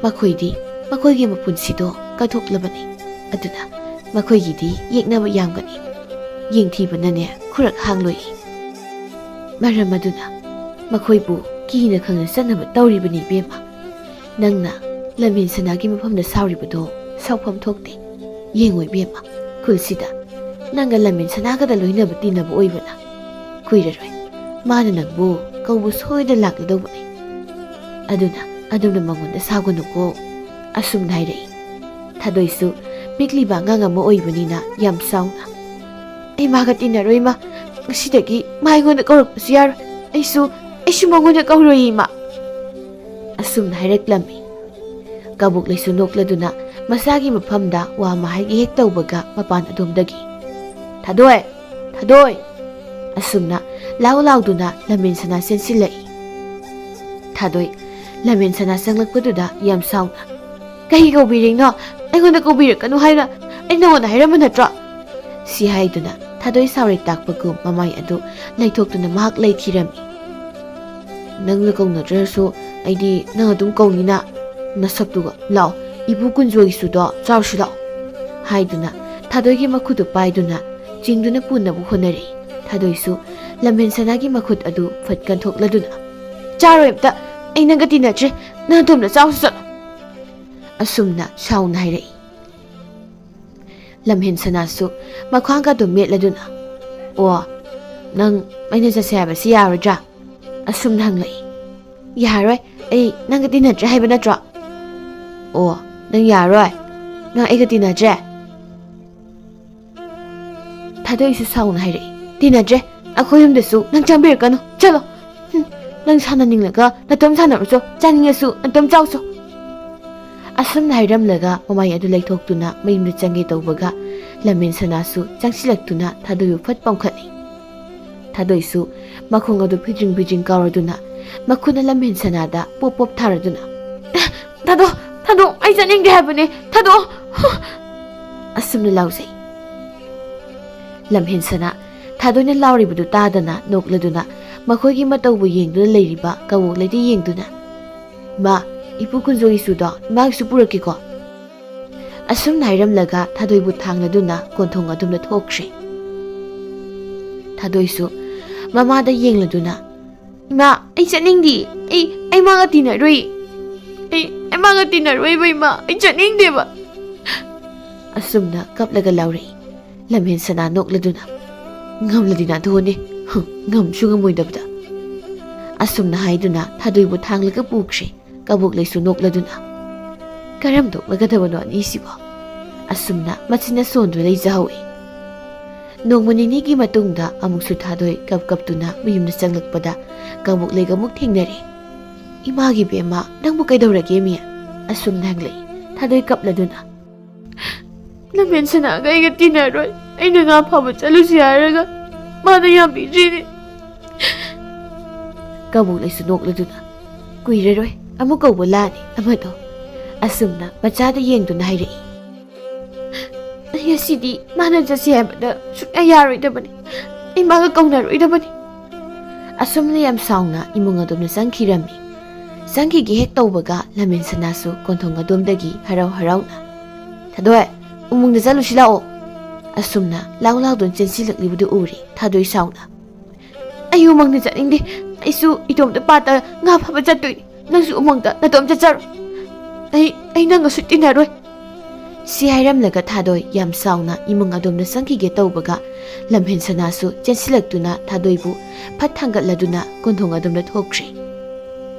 ꯃꯈꯣꯏꯗꯤ ꯃꯈꯣꯏꯒꯤ ꯃꯄꯨꯟꯁꯤꯗꯣ ꯀꯠꯊꯣꯛꯂꯕꯅꯤ꯫ ꯑꯗꯨꯅ ꯃꯈꯣꯏꯒꯤꯗꯤ ꯌꯦꯛꯅꯕ ꯌꯥꯝꯒꯅꯤ꯫ ꯌꯦꯡꯊꯤꯕꯅꯅꯦ ꯈꯨꯔꯛ ꯍꯥꯡꯂꯣꯏ꯫ ꯃꯔꯝ ꯑꯗꯨꯅ ꯃꯈꯣꯏꯕꯨ ꯀꯤꯅ ꯈꯪꯅ ꯆꯠꯅꯕ ꯇꯧꯔꯤꯕꯅꯤ ꯏꯕꯦꯝꯃ꯫ ꯅꯪꯅ ꯂꯝꯍꯦꯟ ꯁꯅꯥꯒꯤ ꯃꯐꯝꯗ ꯁꯥꯎꯔꯤꯕꯗꯣ ꯁꯥꯎꯐꯝ ꯊꯣꯛꯇꯦ꯫ ꯌꯦꯡꯉꯣ ꯏꯕꯦꯝꯃ, ꯈꯨꯜꯁꯤꯗ ꯅꯪꯒ ꯂꯝꯍꯦꯟ ꯁꯅꯥꯒꯗ ꯂꯣꯏꯅꯕ ꯇꯤꯟꯅꯕ ꯑꯣꯏꯕꯅ ꯀꯨꯏꯔꯔꯣꯏ꯫ ꯃꯥꯅ ꯅꯪꯕꯨ ꯀꯧꯕ ꯁꯣꯏꯗꯅ ꯂꯥꯛꯂꯗꯧꯕꯅꯤ꯫ ꯑꯗꯨꯅ ꯑꯗꯨꯝꯅ ꯃꯉꯣꯟꯗ ꯁꯥꯎꯒꯅꯨꯀꯣ"꯫ ꯑꯁꯨꯝꯅ ꯍꯥꯏꯔꯛꯏ꯫ ꯊꯥꯗꯣꯏꯁꯨ ꯄꯤꯛꯂꯤꯕ ꯑꯉꯥꯡ ꯑꯃ ꯑꯣꯏꯕꯅꯤꯅ ꯌꯥꯝ ꯁꯥꯎꯅ, "ꯑꯩ ꯃꯥꯒ ꯇꯤꯟꯅꯔꯣꯏ, ꯏꯃꯥ꯫ ꯉꯁꯤꯗꯒꯤ ꯃꯥ ꯑꯩꯉꯣꯟꯗ ꯀꯧꯔꯛꯄꯁꯨ ꯌꯥꯔꯣꯏ꯫ ꯑꯩꯁꯨ, ꯑꯩꯁꯨ ꯃꯉꯣꯟꯗ ꯀꯧꯔꯣꯏ, ꯏꯃꯥ"꯫ ꯑꯁꯨꯝꯅ ꯍꯥꯏꯔꯛꯂꯝꯃꯤ꯫ ꯀꯕꯣꯛꯂꯩꯁꯨ ꯅꯣꯛꯂꯗꯨꯅ ꯃꯆꯥꯒꯤ ꯃꯐꯝꯗ ꯋꯥ ꯑꯃ ꯍꯥꯏꯒꯦ ꯍꯦꯛ ꯇꯧꯕꯒ ꯃꯄꯥꯟ ꯑꯗꯣꯝꯗꯒꯤ, "ꯊꯥꯗꯣꯏ! ꯊꯥꯗꯣꯏ!" ꯑꯁꯨꯝꯅ ꯂꯥꯎ ꯂꯥꯎꯗꯨꯅ ꯂꯝꯍꯦꯟ ꯁꯅꯥ ꯆꯦꯟꯁꯤꯜꯂꯛꯏ꯫ ꯊꯥꯗꯣꯏ ꯂꯝꯍꯦꯟ ꯁꯅꯥ ꯆꯪꯂꯛꯄꯗꯨꯗ ꯌꯥꯝ ꯁꯥꯎꯅ, "ꯀꯩ ꯀꯧꯕꯤꯔꯤꯅꯣ? ꯑꯩꯉꯣꯟꯗ ꯀꯧꯕꯤꯔꯛꯀꯅꯨ ꯍꯥꯏꯅ ꯑꯩ ꯅꯉꯣꯟꯗ ꯍꯥꯏꯔꯝꯕ ꯅꯠꯇ꯭ꯔꯣ?" ꯁꯤ ꯍꯥꯏꯗꯨꯅ ꯊꯥꯗꯣꯏ ꯁꯥꯎꯔꯩ ꯇꯥꯛꯄꯒꯨꯝ ꯃꯃꯥꯏ ꯑꯗꯨ ꯂꯩꯊꯣꯛꯇꯨꯅ ꯃꯍꯥꯛ ꯂꯩꯈꯤꯔꯝꯃꯤ꯫ "ꯅꯪꯅ ꯀꯧꯅꯗ꯭ꯔꯁꯨ ꯑꯩꯗꯤ ꯅꯪ ꯑꯗꯨꯝ ꯀꯧꯅꯤꯅ꯫ ꯅꯁꯛꯇꯨꯒ ꯂꯥꯛꯑꯣ, ꯏꯄꯨ ꯀꯨꯟꯖꯣꯏꯒꯤ ꯁꯨꯗꯣ ꯆꯥꯎꯁꯤ ꯂꯥꯛꯑꯣ" ꯍꯥꯏꯗꯨꯅ ꯊꯥꯗꯣꯏꯒꯤ ꯃꯈꯨꯠꯇꯨ ꯄꯥꯏꯗꯨꯅ ꯆꯤꯡꯗꯨꯅ ꯄꯨꯅꯕ ꯍꯣꯠꯅꯔꯛꯏ꯫ ꯊꯥꯗꯣꯏꯁꯨ ꯂꯝꯍꯦꯟ ꯁꯅꯥꯒꯤ ꯃꯈꯨꯠ ꯑꯗꯨ ꯐꯠ ꯀꯟꯊꯣꯛꯂꯗꯨꯅ, "ꯆꯥꯔꯣꯏ ꯑꯝꯇ, ꯑꯩ ꯅꯪꯒ ꯇꯤꯟꯅꯗ꯭ꯔꯦ, ꯅꯪ ꯑꯗꯣꯝꯗ ꯆꯥꯎꯁꯨ ꯆꯠꯂꯣ" ꯑꯁꯨꯝꯅ ꯁꯥꯎꯅ ꯍꯥꯏꯔꯛꯏ꯫ ꯂꯝꯍꯦꯟ ꯁꯅꯥꯁꯨ ꯃꯈ꯭ꯋꯥꯡꯒ ꯑꯗꯨꯝ ꯃꯦꯠꯂꯗꯨꯅ, "ꯑꯣ, ꯅꯪ ꯑꯩꯅ ꯆꯠꯁꯦ ꯍꯥꯏꯕꯁꯤ ꯌꯥꯔꯣꯏꯗ꯭ꯔꯥ?" ꯑꯁꯨꯝꯅ ꯍꯪꯂꯛꯏ꯫ "ꯌꯥꯔꯣꯏ, ꯑꯩ ꯅꯪꯒ ꯇꯤꯟꯅꯗ꯭ꯔꯦ ꯍꯥꯏꯕ ꯅꯠꯇ꯭ꯔꯣ?" "ꯑꯣ, ꯅꯪ ꯌꯥꯔꯣꯏ? ꯅꯪ ꯑꯩꯒ ꯇꯤꯟꯅꯗ꯭ꯔꯦ?" ꯊꯥꯗꯣꯏꯁꯨ ꯁꯥꯎꯅ ꯍꯥꯏꯔꯛꯏ, "ꯇꯤꯟꯅꯗ꯭ꯔꯦ꯫ ꯑꯩꯈꯣꯏ ꯌꯨꯝꯗꯁꯨ ꯅꯪ ꯆꯪꯕꯤꯔꯛꯀꯅꯨ꯫ ꯆꯠꯂꯣ꯫ ꯍꯨꯝ, ꯅꯪ ꯁꯥꯟꯅꯅꯤꯡꯂꯒ ꯅꯇꯣꯝ ꯁꯥꯟꯅꯔꯨꯆꯣ, ꯆꯥꯅꯤꯡꯉꯁꯨ ꯅꯇꯣꯝ ꯆꯥꯎꯆꯣ" ꯑꯁꯨꯝꯅ ꯍꯥꯏꯔꯝꯂꯒ ꯃꯃꯥꯏ ꯑꯗꯨ ꯂꯩꯊꯣꯛꯇꯨꯅ ꯃꯌꯨꯝꯗ ꯆꯪꯒꯦ ꯇꯧꯕꯒ ꯂꯝꯍꯦꯟ ꯁꯅꯥꯁꯨ ꯆꯪꯁꯤꯜꯂꯛꯇꯨꯅ ꯊꯥꯗꯣꯏꯕꯨ ꯐꯠ ꯄꯝꯈꯠꯂꯤ꯫ ꯊꯥꯗꯣꯏꯁꯨ ꯃꯈꯣꯡ ꯑꯗꯨ ꯐꯤꯗ꯭ꯔꯤꯡ ꯐꯤꯗ꯭ꯔꯤꯡ ꯀꯥꯎꯔꯗꯨꯅ ꯃꯈꯨꯠꯅ ꯂꯝꯍꯦꯟ ꯁꯅꯥꯗ ꯄꯣꯞ ꯄꯣꯞ ꯊꯥꯔꯗꯨꯅ, "ꯊꯥꯗꯣꯛ, ꯊꯥꯗꯣꯛ, ꯑꯩ ꯆꯠꯅꯤꯡꯗꯦ ꯍꯥꯏꯕꯅꯦ, ꯊꯥꯗꯣꯛꯑꯣ" ꯑꯁꯨꯝꯅ ꯂꯥꯎꯖꯩ꯫ ꯂꯝꯍꯦꯟ ꯁꯅꯥ ꯊꯥꯗꯣꯏꯅ ꯂꯥꯎꯔꯤꯕꯗꯨ ꯇꯥꯗꯅ ꯅꯣꯛꯂꯗꯨꯅ ꯃꯈꯣꯏꯒꯤ ꯃꯇꯧꯕꯨ ꯌꯦꯡꯗꯨꯅ ꯂꯩꯔꯤꯕ ꯀꯕꯣꯛꯂꯩꯗ ꯌꯦꯡꯗꯨꯅ, "ꯏꯃꯥ, ꯏꯄꯨ ꯀꯨꯟꯖꯣꯒꯤ ꯁꯨꯗꯣ ꯏꯃꯥꯒꯤꯁꯨ ꯄꯨꯔꯛꯀꯦꯀꯣ" ꯑꯁꯨꯝꯅ ꯍꯥꯏꯔꯝꯂꯒ ꯊꯥꯗꯣꯏꯕꯨ ꯊꯥꯡꯂꯗꯨꯅ ꯀꯣꯟꯊꯣꯡ ꯑꯗꯨꯝꯅ ꯊꯣꯛꯈ꯭ꯔꯦ꯫ ꯊꯥꯗꯣꯏꯁꯨ ꯃꯃꯥꯗ ꯌꯦꯡꯂꯗꯨꯅ, "ꯏꯃꯥ, ꯑꯩ ꯆꯠꯅꯤꯡꯗꯦ꯫ ꯑꯩ, ꯑꯩ ꯃꯥꯒ ꯇꯤꯟꯅꯔꯣꯏ꯫ ꯑꯩ, ꯑꯩ ꯃꯥꯒ ꯇꯤꯟꯅꯔꯣꯏꯕ ꯏꯃꯥ꯫ ꯑꯩ ꯆꯠꯅꯤꯡꯗꯦꯕ" ꯑꯁꯨꯝꯅ ꯀꯞꯂꯒ ꯂꯥꯎꯔꯛꯏ꯫ ꯂꯝꯍꯦꯟ ꯁꯅꯥ ꯅꯣꯛꯂꯗꯨꯅ, "ꯉꯝꯂꯗꯤ ꯅꯥꯊꯣꯛꯑꯅꯤ꯫ ꯍꯨꯝ, ꯉꯝꯁꯨ ꯉꯝꯃꯣꯏꯗꯕꯗ" ꯑꯁꯨꯝꯅ ꯍꯥꯏꯗꯨꯅ ꯊꯥꯗꯣꯏꯕꯨ ꯊꯥꯡꯂꯒ ꯄꯨꯈ꯭ꯔꯦ꯫ ꯀꯕꯣꯛꯂꯩꯁꯨ ꯅꯣꯛꯂꯗꯨꯅ, "ꯀꯔꯝ ꯅꯣꯛꯅꯒꯗꯕꯅꯣ ꯑꯅꯤꯁꯤꯕꯣ?" ꯑꯁꯨꯝꯅ ꯃꯆꯤꯟꯅ ꯁꯣꯟꯗꯨꯅ ꯂꯩꯖꯍꯧꯏ꯫ ꯅꯣꯡꯃ ꯅꯤꯅꯤꯒꯤ ꯃꯇꯨꯡꯗ ꯑꯃꯨꯛꯁꯨ ꯊꯥꯗꯣꯏ ꯀꯞ ꯀꯞꯇꯨꯅ ꯃꯌꯨꯝꯗ ꯆꯪꯂꯛꯄꯗ ꯀꯕꯣꯛꯂꯩꯒ ꯑꯃꯨꯛ ꯊꯦꯡꯅꯔꯦ꯫ "ꯏꯃꯥꯒꯤ ꯕꯦꯝꯃ, ꯅꯪꯕꯨ ꯀꯩꯗꯧꯔꯒꯦ ꯃꯤ?" ꯑꯁꯨꯝꯅ ꯍꯪꯂꯛꯏ꯫ ꯊꯥꯗꯣꯏ ꯀꯞꯂꯗꯨꯅ, "ꯂꯝꯍꯦꯟ ꯁꯅꯥꯒ ꯑꯩꯒ ꯇꯤꯟꯅꯔꯣꯏ꯫ ꯑꯩꯅ ꯉꯥ ꯐꯥꯕ ꯆꯠꯂꯨꯁꯤ ꯍꯥꯏꯔꯒ ꯃꯥꯅ ꯌꯥꯕꯤꯗ꯭ꯔꯤꯅꯦ" ꯀꯕꯣꯛꯂꯩꯁꯨ ꯅꯣꯛꯂꯗꯨꯅ, "ꯀꯨꯏꯔꯔꯣꯏ, ꯑꯃꯨꯛ ꯀꯧꯕ ꯂꯥꯛꯑꯅꯤ ꯑꯃꯗꯣ꯫ ꯑꯁꯨꯝꯅ ꯃꯆꯥꯗ ꯌꯦꯡꯗꯨꯅ ꯍꯥꯏꯔꯛꯏ꯫ "ꯑꯩ ꯉꯁꯤꯗꯤ ꯃꯥꯅ ꯆꯠꯁꯤ ꯍꯥꯏꯕꯗ ꯁꯨꯛꯌꯥ ꯌꯥꯔꯣꯏꯗꯕꯅꯤ꯫ ꯑꯩ ꯃꯥꯒ ꯀꯧꯅꯔꯣꯏꯗꯕꯅꯤ꯫" ꯑꯁꯨꯝꯅ ꯌꯥꯝ ꯁꯥꯎꯅ ꯏꯃꯨꯡ ꯑꯗꯣꯝꯗ ꯆꯪꯈꯤꯔꯝꯃꯤ꯫ ꯆꯪꯈꯤꯒꯦ ꯍꯦꯛ ꯇꯧꯕꯒ ꯂꯝꯍꯦꯟ ꯁꯅꯥꯁꯨ ꯀꯣꯟꯊꯣꯡ ꯑꯗꯣꯝꯗꯒꯤ ꯍꯔꯥꯎ ꯍꯔꯥꯎꯅ, "ꯊꯥꯗꯣꯏ, ꯎꯃꯪꯗ ꯆꯠꯂꯨꯁꯤ ꯂꯥꯛꯑꯣ꯫" ꯑꯁꯨꯝꯅ ꯂꯥꯎ ꯂꯥꯎꯗꯨꯅ ꯆꯦꯟꯁꯤꯜꯂꯛꯂꯤꯕꯗꯨ ꯎꯔꯦ ꯊꯥꯗꯣꯏ ꯁꯥꯎꯅ꯫ "ꯑꯩ ꯎꯃꯪꯗ ꯆꯠꯅꯤꯡꯗꯦ꯫ ꯑꯩꯁꯨ ꯏꯇꯣꯝꯇ ꯄꯥꯠꯇ ꯉꯥ ꯐꯥꯕ ꯆꯠꯇꯣꯏꯅꯤ꯫ ꯅꯪꯁꯨ ꯎꯃꯪꯗ ꯅꯇꯣꯝ ꯆꯠꯆꯔꯣ꯫ ꯑꯩ, ꯑꯩ ꯅꯪꯒꯁꯨ ꯇꯤꯟꯅꯔꯣꯏ꯫" ꯁꯤ ꯍꯥꯏꯔꯝꯂꯒ ꯊꯥꯗꯣꯏ ꯌꯥꯝ ꯁꯥꯎꯅ ꯏꯃꯨꯡ ꯑꯗꯣꯝꯗ ꯆꯪꯈꯤꯒꯦ ꯇꯧꯕꯒ ꯂꯝꯍꯦꯟ ꯁꯅꯥꯁꯨ ꯆꯦꯟꯁꯤꯜꯂꯛꯇꯨꯅ ꯊꯥꯗꯣꯏꯕꯨ ꯐꯠ ꯊꯥꯡꯒꯠꯂꯗꯨꯅ ꯀꯣꯟꯊꯣꯡ ꯑꯗꯣꯝꯗ ꯊꯣꯛꯈ꯭ꯔꯦ꯫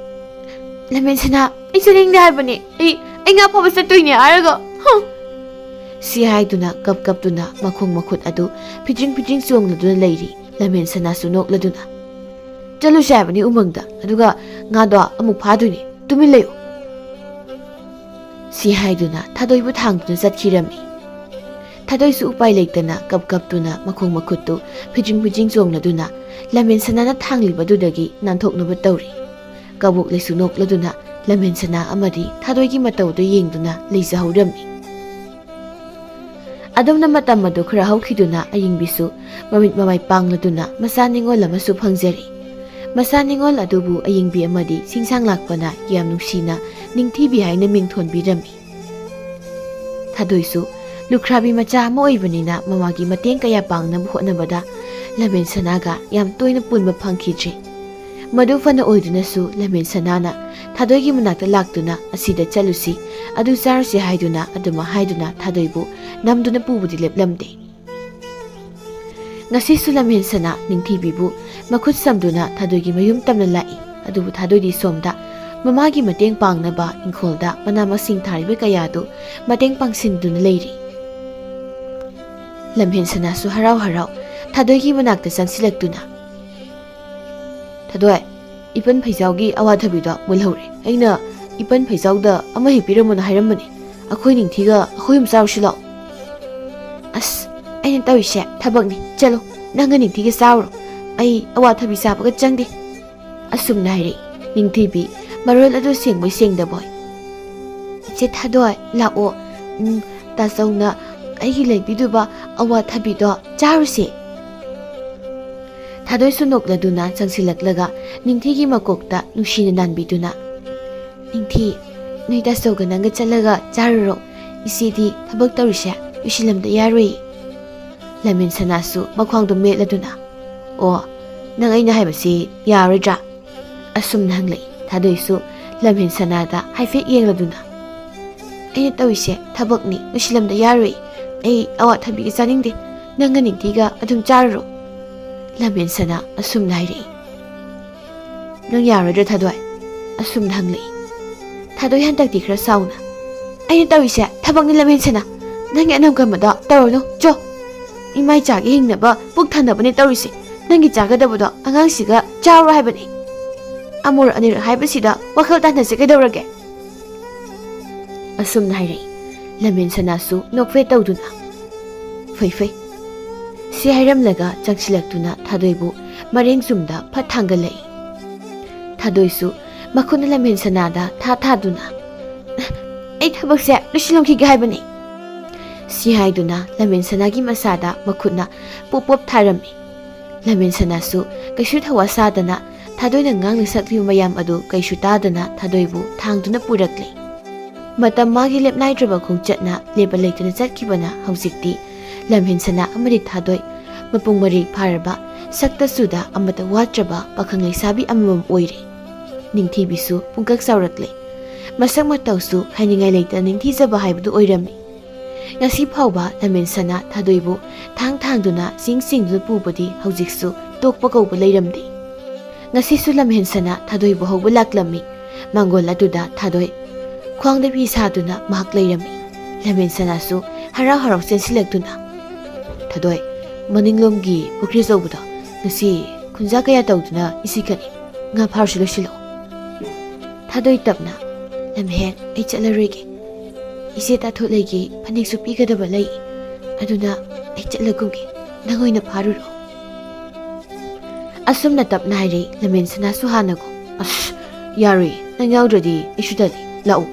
"ꯂꯝꯍꯦꯟ ꯁꯅꯥ, ꯑꯩ ꯆꯠꯅꯤꯡꯗꯦ ꯍꯥꯏꯕꯅꯦ꯫ ꯑꯩ, ꯑꯩ ꯉꯥ ꯐꯥꯕ ꯆꯠꯇꯣꯏꯅꯦ ꯍꯥꯏꯔꯒ, ꯍ!" ꯁꯤ ꯍꯥꯏꯗꯨꯅ ꯀꯞ ꯀꯞꯇꯨꯅ ꯃꯈꯣꯡ ꯃꯈꯨꯠ ꯑꯗꯨ ꯐꯤꯗ꯭ꯔꯤꯡ ꯐꯤꯗ꯭ꯔꯤꯡ ꯆꯣꯡꯂꯗꯨꯅ ꯂꯩꯔꯤ ꯂꯝꯍꯦꯟ ꯁꯅꯥꯁꯨ ꯅꯣꯛꯂꯗꯨꯅ꯫ "ꯆꯠꯂꯨꯁꯦ ꯍꯥꯏꯕꯅꯤ ꯎꯃꯪꯗ, ꯑꯗꯨꯒ ꯉꯥꯗꯣ ꯑꯃꯨꯛ ꯐꯥꯗꯣꯏꯅꯦ꯫ ꯇꯨꯃꯤꯟ ꯂꯩꯌꯨ꯫" ꯁꯤ ꯍꯥꯏꯗꯨꯅ ꯊꯥꯗꯣꯏꯕꯨ ꯊꯥꯡꯗꯨꯅ ꯆꯠꯈꯤꯔꯝꯃꯤ꯫ ꯊꯥꯗꯣꯏꯁꯨ ꯎꯄꯥꯏ ꯂꯩꯇꯅ ꯀꯞ ꯀꯞꯇꯨꯅ ꯃꯈꯣꯡ ꯃꯈꯨꯠꯇꯨ ꯐꯤꯗ꯭ꯔꯤꯡ ꯐꯤꯗ꯭ꯔꯤꯡ ꯆꯣꯡꯂꯗꯨꯅ ꯂꯝꯍꯦꯟ ꯁꯅꯥꯅ ꯊꯥꯡꯂꯤꯕꯗꯨꯗꯒꯤ ꯅꯥꯟꯊꯣꯛꯅꯕ ꯇꯧꯔꯤ꯫ ꯀꯕꯣꯛꯂꯩꯁꯨ ꯅꯣꯛꯂꯗꯨꯅ ꯂꯝꯍꯦꯟ ꯁꯅꯥ ꯑꯃꯗꯤ ꯊꯥꯗꯣꯏꯒꯤ ꯃꯇꯧꯗꯨ ꯌꯦꯡꯗꯨꯅ ꯂꯩꯖꯍꯧꯔꯝꯃꯤ꯫ ꯑꯗꯨꯝꯅ ꯃꯇꯝ ꯑꯗꯨ ꯈꯔ ꯍꯧꯈꯤꯗꯨꯅ ꯑꯌꯤꯡꯕꯤꯁꯨ ꯃꯃꯤꯠ ꯃꯃꯥꯏ ꯄꯥꯡꯂꯗꯨꯅ ꯃꯆꯥ ꯅꯤꯉꯣꯜ ꯑꯃꯁꯨ ꯐꯪꯖꯔꯦ꯫ ꯃꯆꯥ ꯅꯤꯉꯣꯜ ꯑꯗꯨꯕꯨ ꯑꯌꯤꯡꯕꯤ ꯑꯃꯗꯤ ꯁꯤꯡꯁꯥꯡ ꯂꯥꯛꯄꯅ ꯌꯥꯝ ꯅꯨꯡꯁꯤꯅ ꯅꯤꯡꯊꯤꯕꯤ ꯍꯥꯏꯅ ꯃꯤꯡ ꯊꯣꯟꯕꯤꯔꯝꯃꯤ꯫ ꯊꯥꯗꯣꯏꯁꯨ ꯂꯨꯈ꯭ꯔꯥꯕꯤ ꯃꯆꯥ ꯑꯃ ꯑꯣꯏꯕꯅꯤꯅ ꯃꯃꯥꯒꯤ ꯃꯇꯦꯡ ꯀꯌꯥ ꯄꯥꯡꯅꯕ ꯍꯣꯠꯅꯕꯗ ꯂꯝꯍꯦꯟ ꯁꯅꯥꯒ ꯌꯥꯝ ꯇꯣꯏꯅ ꯄꯨꯟꯕ ꯐꯪꯈꯤꯗ꯭ꯔꯦ꯫ ꯃꯗꯨ ꯐꯅ ꯑꯣꯏꯗꯨꯅꯁꯨ ꯂꯝꯍꯦꯟ ꯁꯅꯥꯅ ꯊꯥꯗꯣꯏꯒꯤ ꯃꯅꯥꯛꯇ ꯂꯥꯛꯇꯨꯅ "ꯑꯁꯤꯗ ꯆꯠꯂꯨꯁꯤ, ꯑꯗꯨ ꯆꯥꯔꯨꯁꯤ" ꯍꯥꯏꯗꯨꯅ ꯑꯗꯨꯃꯛ ꯍꯥꯏꯗꯨꯅ ꯊꯥꯗꯣꯏꯕꯨ ꯅꯝꯗꯨꯅ ꯄꯨꯕꯗꯤ ꯂꯦꯞꯂꯝꯗꯦ꯫ ꯉꯁꯤꯁꯨ ꯂꯝꯍꯦꯟ ꯁꯅꯥ ꯅꯤꯡꯊꯤꯕꯤꯕꯨ ꯃꯈꯨꯠ ꯁꯝꯗꯨꯅ ꯊꯥꯗꯣꯏꯒꯤ ꯃꯌꯨꯝ ꯇꯝꯅ ꯂꯥꯛꯏ꯫ ꯑꯗꯨꯕꯨ ꯊꯥꯗꯣꯏꯗꯤ ꯁꯣꯝꯗ ꯃꯃꯥꯒꯤ ꯃꯇꯦꯡ ꯄꯥꯡꯅꯕ ꯏꯪꯈꯣꯜꯗ ꯃꯅꯥ ꯃꯁꯤꯡ ꯊꯥꯔꯤꯕ ꯀꯌꯥꯗꯨ ꯃꯇꯦꯡ ꯄꯥꯡꯁꯤꯟꯗꯨꯅ ꯂꯩꯔꯤ꯫ ꯂꯝꯍꯦꯟ ꯁꯅꯥꯁꯨ ꯍꯔꯥꯎ ꯍꯔꯥꯎ ꯊꯥꯗꯣꯏꯒꯤ ꯃꯅꯥꯛꯇ ꯆꯪꯁꯤꯜꯂꯛꯇꯨꯅ, "ꯊꯥꯗꯣꯏ, ꯏꯄꯟ ꯐꯩꯖꯥꯎꯒꯤ ꯑꯋꯥꯊꯕꯤꯗꯣ ꯃꯨꯜꯍꯧꯔꯦ꯫ ꯑꯩꯅ ꯏꯄꯟ ꯐꯩꯖꯥꯎꯗ ꯑꯃ ꯍꯦꯛ ꯄꯤꯔꯝꯃꯣꯅ ꯍꯥꯏꯔꯝꯕꯅꯦ꯫ ꯑꯩꯈꯣꯏ ꯅꯤꯡꯊꯤꯒ ꯑꯩꯈꯣꯏ ꯑꯍꯨꯝ ꯆꯥꯔꯨꯁꯤ ꯂꯥꯛꯑꯣ꯫" "ꯑꯁ, ꯑꯩꯅ ꯇꯧꯔꯤꯁꯦ ꯊꯕꯛꯅꯤ꯫ ꯆꯠꯂꯣ, ꯅꯪꯒ ꯅꯤꯡꯊꯤꯒ ꯆꯥꯔꯨꯔꯣ꯫ ꯑꯩ ꯑꯋꯥꯊꯕꯤ ꯆꯥꯕꯒ ꯆꯪꯗꯦ꯫" ꯑꯁꯨꯝꯅ ꯍꯥꯏꯔꯛꯏ꯫ ꯅꯤꯡꯊꯤꯕꯤ ꯃꯔꯣꯜ ꯑꯗꯨ ꯁꯦꯡꯕꯣꯏ ꯁꯦꯡꯗꯕꯣꯏ꯫ "ꯏꯆꯦ ꯊꯥꯗꯣꯏ, ꯂꯥꯛꯑꯣ꯫ ꯎꯝ, ꯇꯥꯆꯧꯅ ꯑꯩꯒꯤ ꯂꯩꯕꯤꯗꯨꯕ ꯑꯋꯥꯊꯕꯤꯗꯣ ꯆꯥꯔꯨꯁꯦ꯫" ꯊꯥꯗꯣꯏꯁꯨ ꯅꯣꯛꯂꯗꯨꯅ ꯆꯪꯁꯤꯜꯂꯛꯂꯒ ꯅꯤꯡꯊꯤꯒꯤ ꯃꯀꯣꯛꯇ ꯅꯨꯡꯁꯤꯅ ꯅꯥꯟꯕꯤꯗꯨꯅ, "ꯅꯤꯡꯊꯤ, ꯅꯣꯏ ꯇꯥꯆꯧꯒ ꯅꯪꯒ ꯆꯠꯂꯒ ꯆꯥꯔꯨꯔꯣ꯫ ꯏꯆꯦꯗꯤ ꯊꯕꯛ ꯇꯧꯔꯤꯁꯦ ꯂꯣꯏꯁꯤꯜꯂꯝꯗ ꯌꯥꯔꯣꯏ꯫" ꯂꯝꯍꯦꯟ ꯁꯅꯥꯁꯨ ꯃꯈ꯭ꯋꯥꯡꯗꯣ ꯃꯦꯠꯂꯗꯨꯅ, "ꯑꯣ, ꯅꯪ ꯑꯩꯅ ꯍꯥꯏꯕꯁꯤ ꯌꯥꯔꯣꯏꯗ꯭ꯔꯥ?" ꯑꯁꯨꯝꯅ ꯍꯪꯂꯛꯏ꯫ ꯊꯥꯗꯣꯏꯁꯨ ꯂꯝꯍꯦꯟ ꯁꯅꯥꯗ ꯍꯥꯏꯐꯦꯠ ꯌꯦꯡꯂꯗꯨꯅ, "ꯑꯩꯅ ꯇꯧꯔꯤꯁꯦ ꯊꯕꯛꯅꯤ, ꯂꯣꯏꯁꯤꯜꯂꯝꯗ ꯌꯥꯔꯣꯏ꯫ ꯑꯩ ꯑꯋꯥꯊꯕꯤꯒ ꯆꯥꯅꯤꯡꯗꯦ, ꯅꯪꯒ ꯅꯤꯡꯊꯤꯒ ꯑꯗꯨꯝ ꯆꯥꯔꯨꯔꯣ꯫" ꯂꯝꯍꯦꯟ ꯁꯅꯥ ꯑꯁꯨꯝꯅ ꯍꯥꯏꯔꯛꯏ꯫ "ꯅꯪ ꯌꯥꯔꯣꯏꯗ꯭ꯔꯥ ꯊꯥꯗꯣꯏ?" ꯑꯁꯨꯝꯅ ꯍꯪꯂꯛꯏ꯫ ꯊꯥꯗꯣꯏ ꯍꯟꯗꯛꯇꯤ ꯈꯔ ꯁꯥꯎꯅ, "ꯑꯩꯅ ꯇꯧꯔꯤꯁꯦ ꯊꯕꯛꯅꯤ ꯂꯝꯍꯦꯟ ꯁꯅꯥ꯫ ꯅꯪꯒꯤ ꯑꯅꯝ ꯀꯟꯕꯗꯣ ꯇꯧꯔꯨꯅꯨ, ꯆꯣ꯫ ꯏꯃꯥ ꯏꯆꯥꯒꯤ ꯍꯤꯡꯅꯕ ꯄꯨꯛ ꯊꯟꯅꯕꯅꯦ ꯇꯧꯔꯤꯁꯦ꯫ ꯅꯪꯒꯤ ꯆꯥꯒꯗꯕꯗꯣ ꯑꯉꯥꯡꯁꯤꯒ ꯆꯥꯔꯣ ꯍꯥꯏꯕꯅꯤ꯫ ꯑꯃꯨꯔꯛ ꯑꯅꯤꯔꯛ ꯍꯥꯏꯕꯁꯤꯗ ꯋꯥꯈꯜ ꯇꯥꯍꯟꯁꯦ ꯀꯩꯗꯧꯔꯒꯦ?" ꯑꯁꯨꯝꯅ ꯍꯥꯏꯔꯛꯏ꯫ ꯂꯝꯍꯦꯟ ꯁꯅꯥꯁꯨ ꯅꯣꯛꯐꯦꯠ ꯇꯧꯗꯨꯅ, "ꯐꯩ ꯐꯩ꯫" ꯁꯤ ꯍꯥꯏꯔꯝꯂꯒ ꯆꯪꯁꯤꯜꯂꯛꯇꯨꯅ ꯊꯥꯗꯣꯏꯕꯨ ꯃꯔꯦꯡ ꯆꯨꯝꯗ ꯐꯠ ꯊꯥꯡꯒꯠꯂꯛꯏ꯫ ꯊꯥꯗꯣꯏꯁꯨ ꯃꯈꯨꯠꯅ ꯂꯝꯍꯦꯟ ꯁꯅꯥꯗ ꯊꯥ ꯊꯥꯗꯨꯅ, "ꯑꯩ ꯊꯕꯛꯁꯦ ꯂꯣꯏꯁꯤꯜꯂꯝꯈꯤꯒꯦ ꯍꯥꯏꯕꯅꯤ꯫" ꯁꯤ ꯍꯥꯏꯗꯨꯅ ꯂꯝꯍꯦꯟ ꯁꯅꯥꯒꯤ ꯃꯁꯥꯗ ꯃꯈꯨꯠꯅ ꯄꯣꯞ ꯄꯣꯞ ꯊꯥꯔꯝꯃꯤ꯫ ꯂꯝꯍꯦꯟ ꯁꯅꯥꯁꯨ ꯀꯩꯁꯨ ꯊꯧꯋꯥ ꯁꯥꯗꯅ ꯊꯥꯗꯣꯏꯅ ꯉꯥꯡꯅ ꯁꯛꯂꯤꯕ ꯃꯌꯥꯝ ꯑꯗꯨ ꯀꯩꯁꯨ ꯇꯥꯗꯅ ꯊꯥꯗꯣꯏꯕꯨ ꯊꯥꯡꯗꯨꯅ ꯄꯨꯔꯛꯂꯤ꯫ ꯃꯇꯝ ꯃꯥꯒꯤ ꯂꯦꯞꯅꯥꯏꯗ꯭ꯔꯕ ꯈꯣꯡꯆꯠꯅ ꯂꯦꯞꯄ ꯂꯩꯇꯅ ꯆꯠꯈꯤꯕꯅ ꯍꯧꯖꯤꯛꯇꯤ ꯂꯝꯍꯦꯟ ꯁꯅꯥ ꯑꯃꯗꯤ ꯊꯥꯗꯣꯏ ꯃꯄꯨꯡ ꯃꯔꯩ ꯐꯥꯔꯕ, ꯁꯛꯇ ꯆꯨꯗ ꯑꯃꯠꯇ ꯋꯥꯠꯇ꯭ꯔꯕ ꯄꯥꯈꯪ ꯂꯩꯁꯥꯕꯤ ꯑꯃꯃꯝ ꯑꯣꯏꯔꯦ꯫ ꯅꯤꯡꯊꯤꯕꯤꯁꯨ ꯄꯨꯡꯀꯛ ꯆꯥꯎꯔꯛꯂꯦ꯫ ꯃꯁꯛ ꯃꯇꯧꯁꯨ ꯍꯥꯏꯅꯤꯡꯉꯥꯏ ꯂꯩꯇꯅ ꯅꯤꯡꯊꯤꯖꯕ ꯍꯥꯏꯕꯗꯨ ꯑꯣꯏꯔꯝꯃꯤ꯫ ꯉꯁꯤ ꯐꯥꯎꯕ ꯂꯝꯍꯦꯟ ꯁꯅꯥ ꯊꯥꯗꯣꯏꯕꯨ ꯊꯥꯡ ꯊꯥꯡꯗꯨꯅ ꯆꯤꯡ ꯆꯤꯡꯗꯨꯅ ꯄꯨꯕꯗꯤ ꯍꯧꯖꯤꯛꯁꯨ ꯇꯣꯛꯄ ꯀꯧꯕ ꯂꯩꯔꯝꯗꯦ꯫ ꯉꯁꯤꯁꯨ ꯂꯝꯍꯦꯟ ꯁꯅꯥ ꯊꯥꯗꯣꯏꯕꯨ ꯍꯧꯕ ꯂꯥꯛꯂꯝꯃꯤ꯫ ꯃꯥꯡꯒꯣꯜ ꯑꯗꯨꯗ ꯊꯥꯗꯣꯏ ꯈ꯭ꯋꯥꯡꯗ ꯐꯤ ꯁꯥꯗꯨꯅ ꯃꯍꯥꯛ ꯂꯩꯔꯝꯃꯤ꯫ ꯂꯝꯍꯦꯟ ꯁꯅꯥꯁꯨ ꯍꯔꯥꯎ ꯍꯔꯥꯎ ꯆꯦꯟꯁꯤꯜꯂꯛꯇꯨꯅ, "ꯊꯥꯗꯣꯏ, ꯃꯅꯤꯡꯂꯣꯝꯒꯤ ꯄꯨꯈ꯭ꯔꯤ ꯑꯆꯧꯕꯗꯣ ꯉꯁꯤ ꯈꯨꯟꯖꯥ ꯀꯌꯥ ꯇꯧꯗꯨꯅ ꯏꯁꯤꯠꯀꯅꯤ꯫ ꯉꯥ ꯐꯥꯔꯨꯁꯤ, ꯂꯣꯏꯁꯤꯜꯂꯣ꯫" ꯊꯥꯗꯣꯏ ꯇꯞꯅ, "ꯂꯝꯍꯦꯟ, ꯑꯩ ꯆꯠꯂꯔꯣꯏꯒꯦ꯫ ꯏꯆꯦ ꯇꯥꯊꯣꯠꯂꯩꯒꯤ ꯐꯅꯦꯛꯁꯨ ꯄꯤꯒꯗꯕ ꯂꯩ꯫ ꯑꯗꯨꯅ ꯑꯩ ꯆꯠꯂꯒꯨꯝꯒꯦ꯫ ꯅꯪ ꯑꯣꯏꯅ ꯐꯥꯔꯨꯔꯣ꯫" ꯑꯁꯨꯝꯅ ꯇꯞꯅ ꯍꯥꯏꯔꯛꯏ꯫ ꯂꯝꯍꯦꯟ ꯁꯅꯥꯁꯨ ꯍꯥꯟꯅꯒꯨꯝ, "ꯑꯁ, ꯌꯥꯔꯣꯏ꯫ ꯅꯪ ꯌꯥꯎꯗ꯭ꯔꯗꯤ ꯑꯩꯁꯨ ꯇꯜꯂꯤ, ꯂꯥꯛꯎ꯫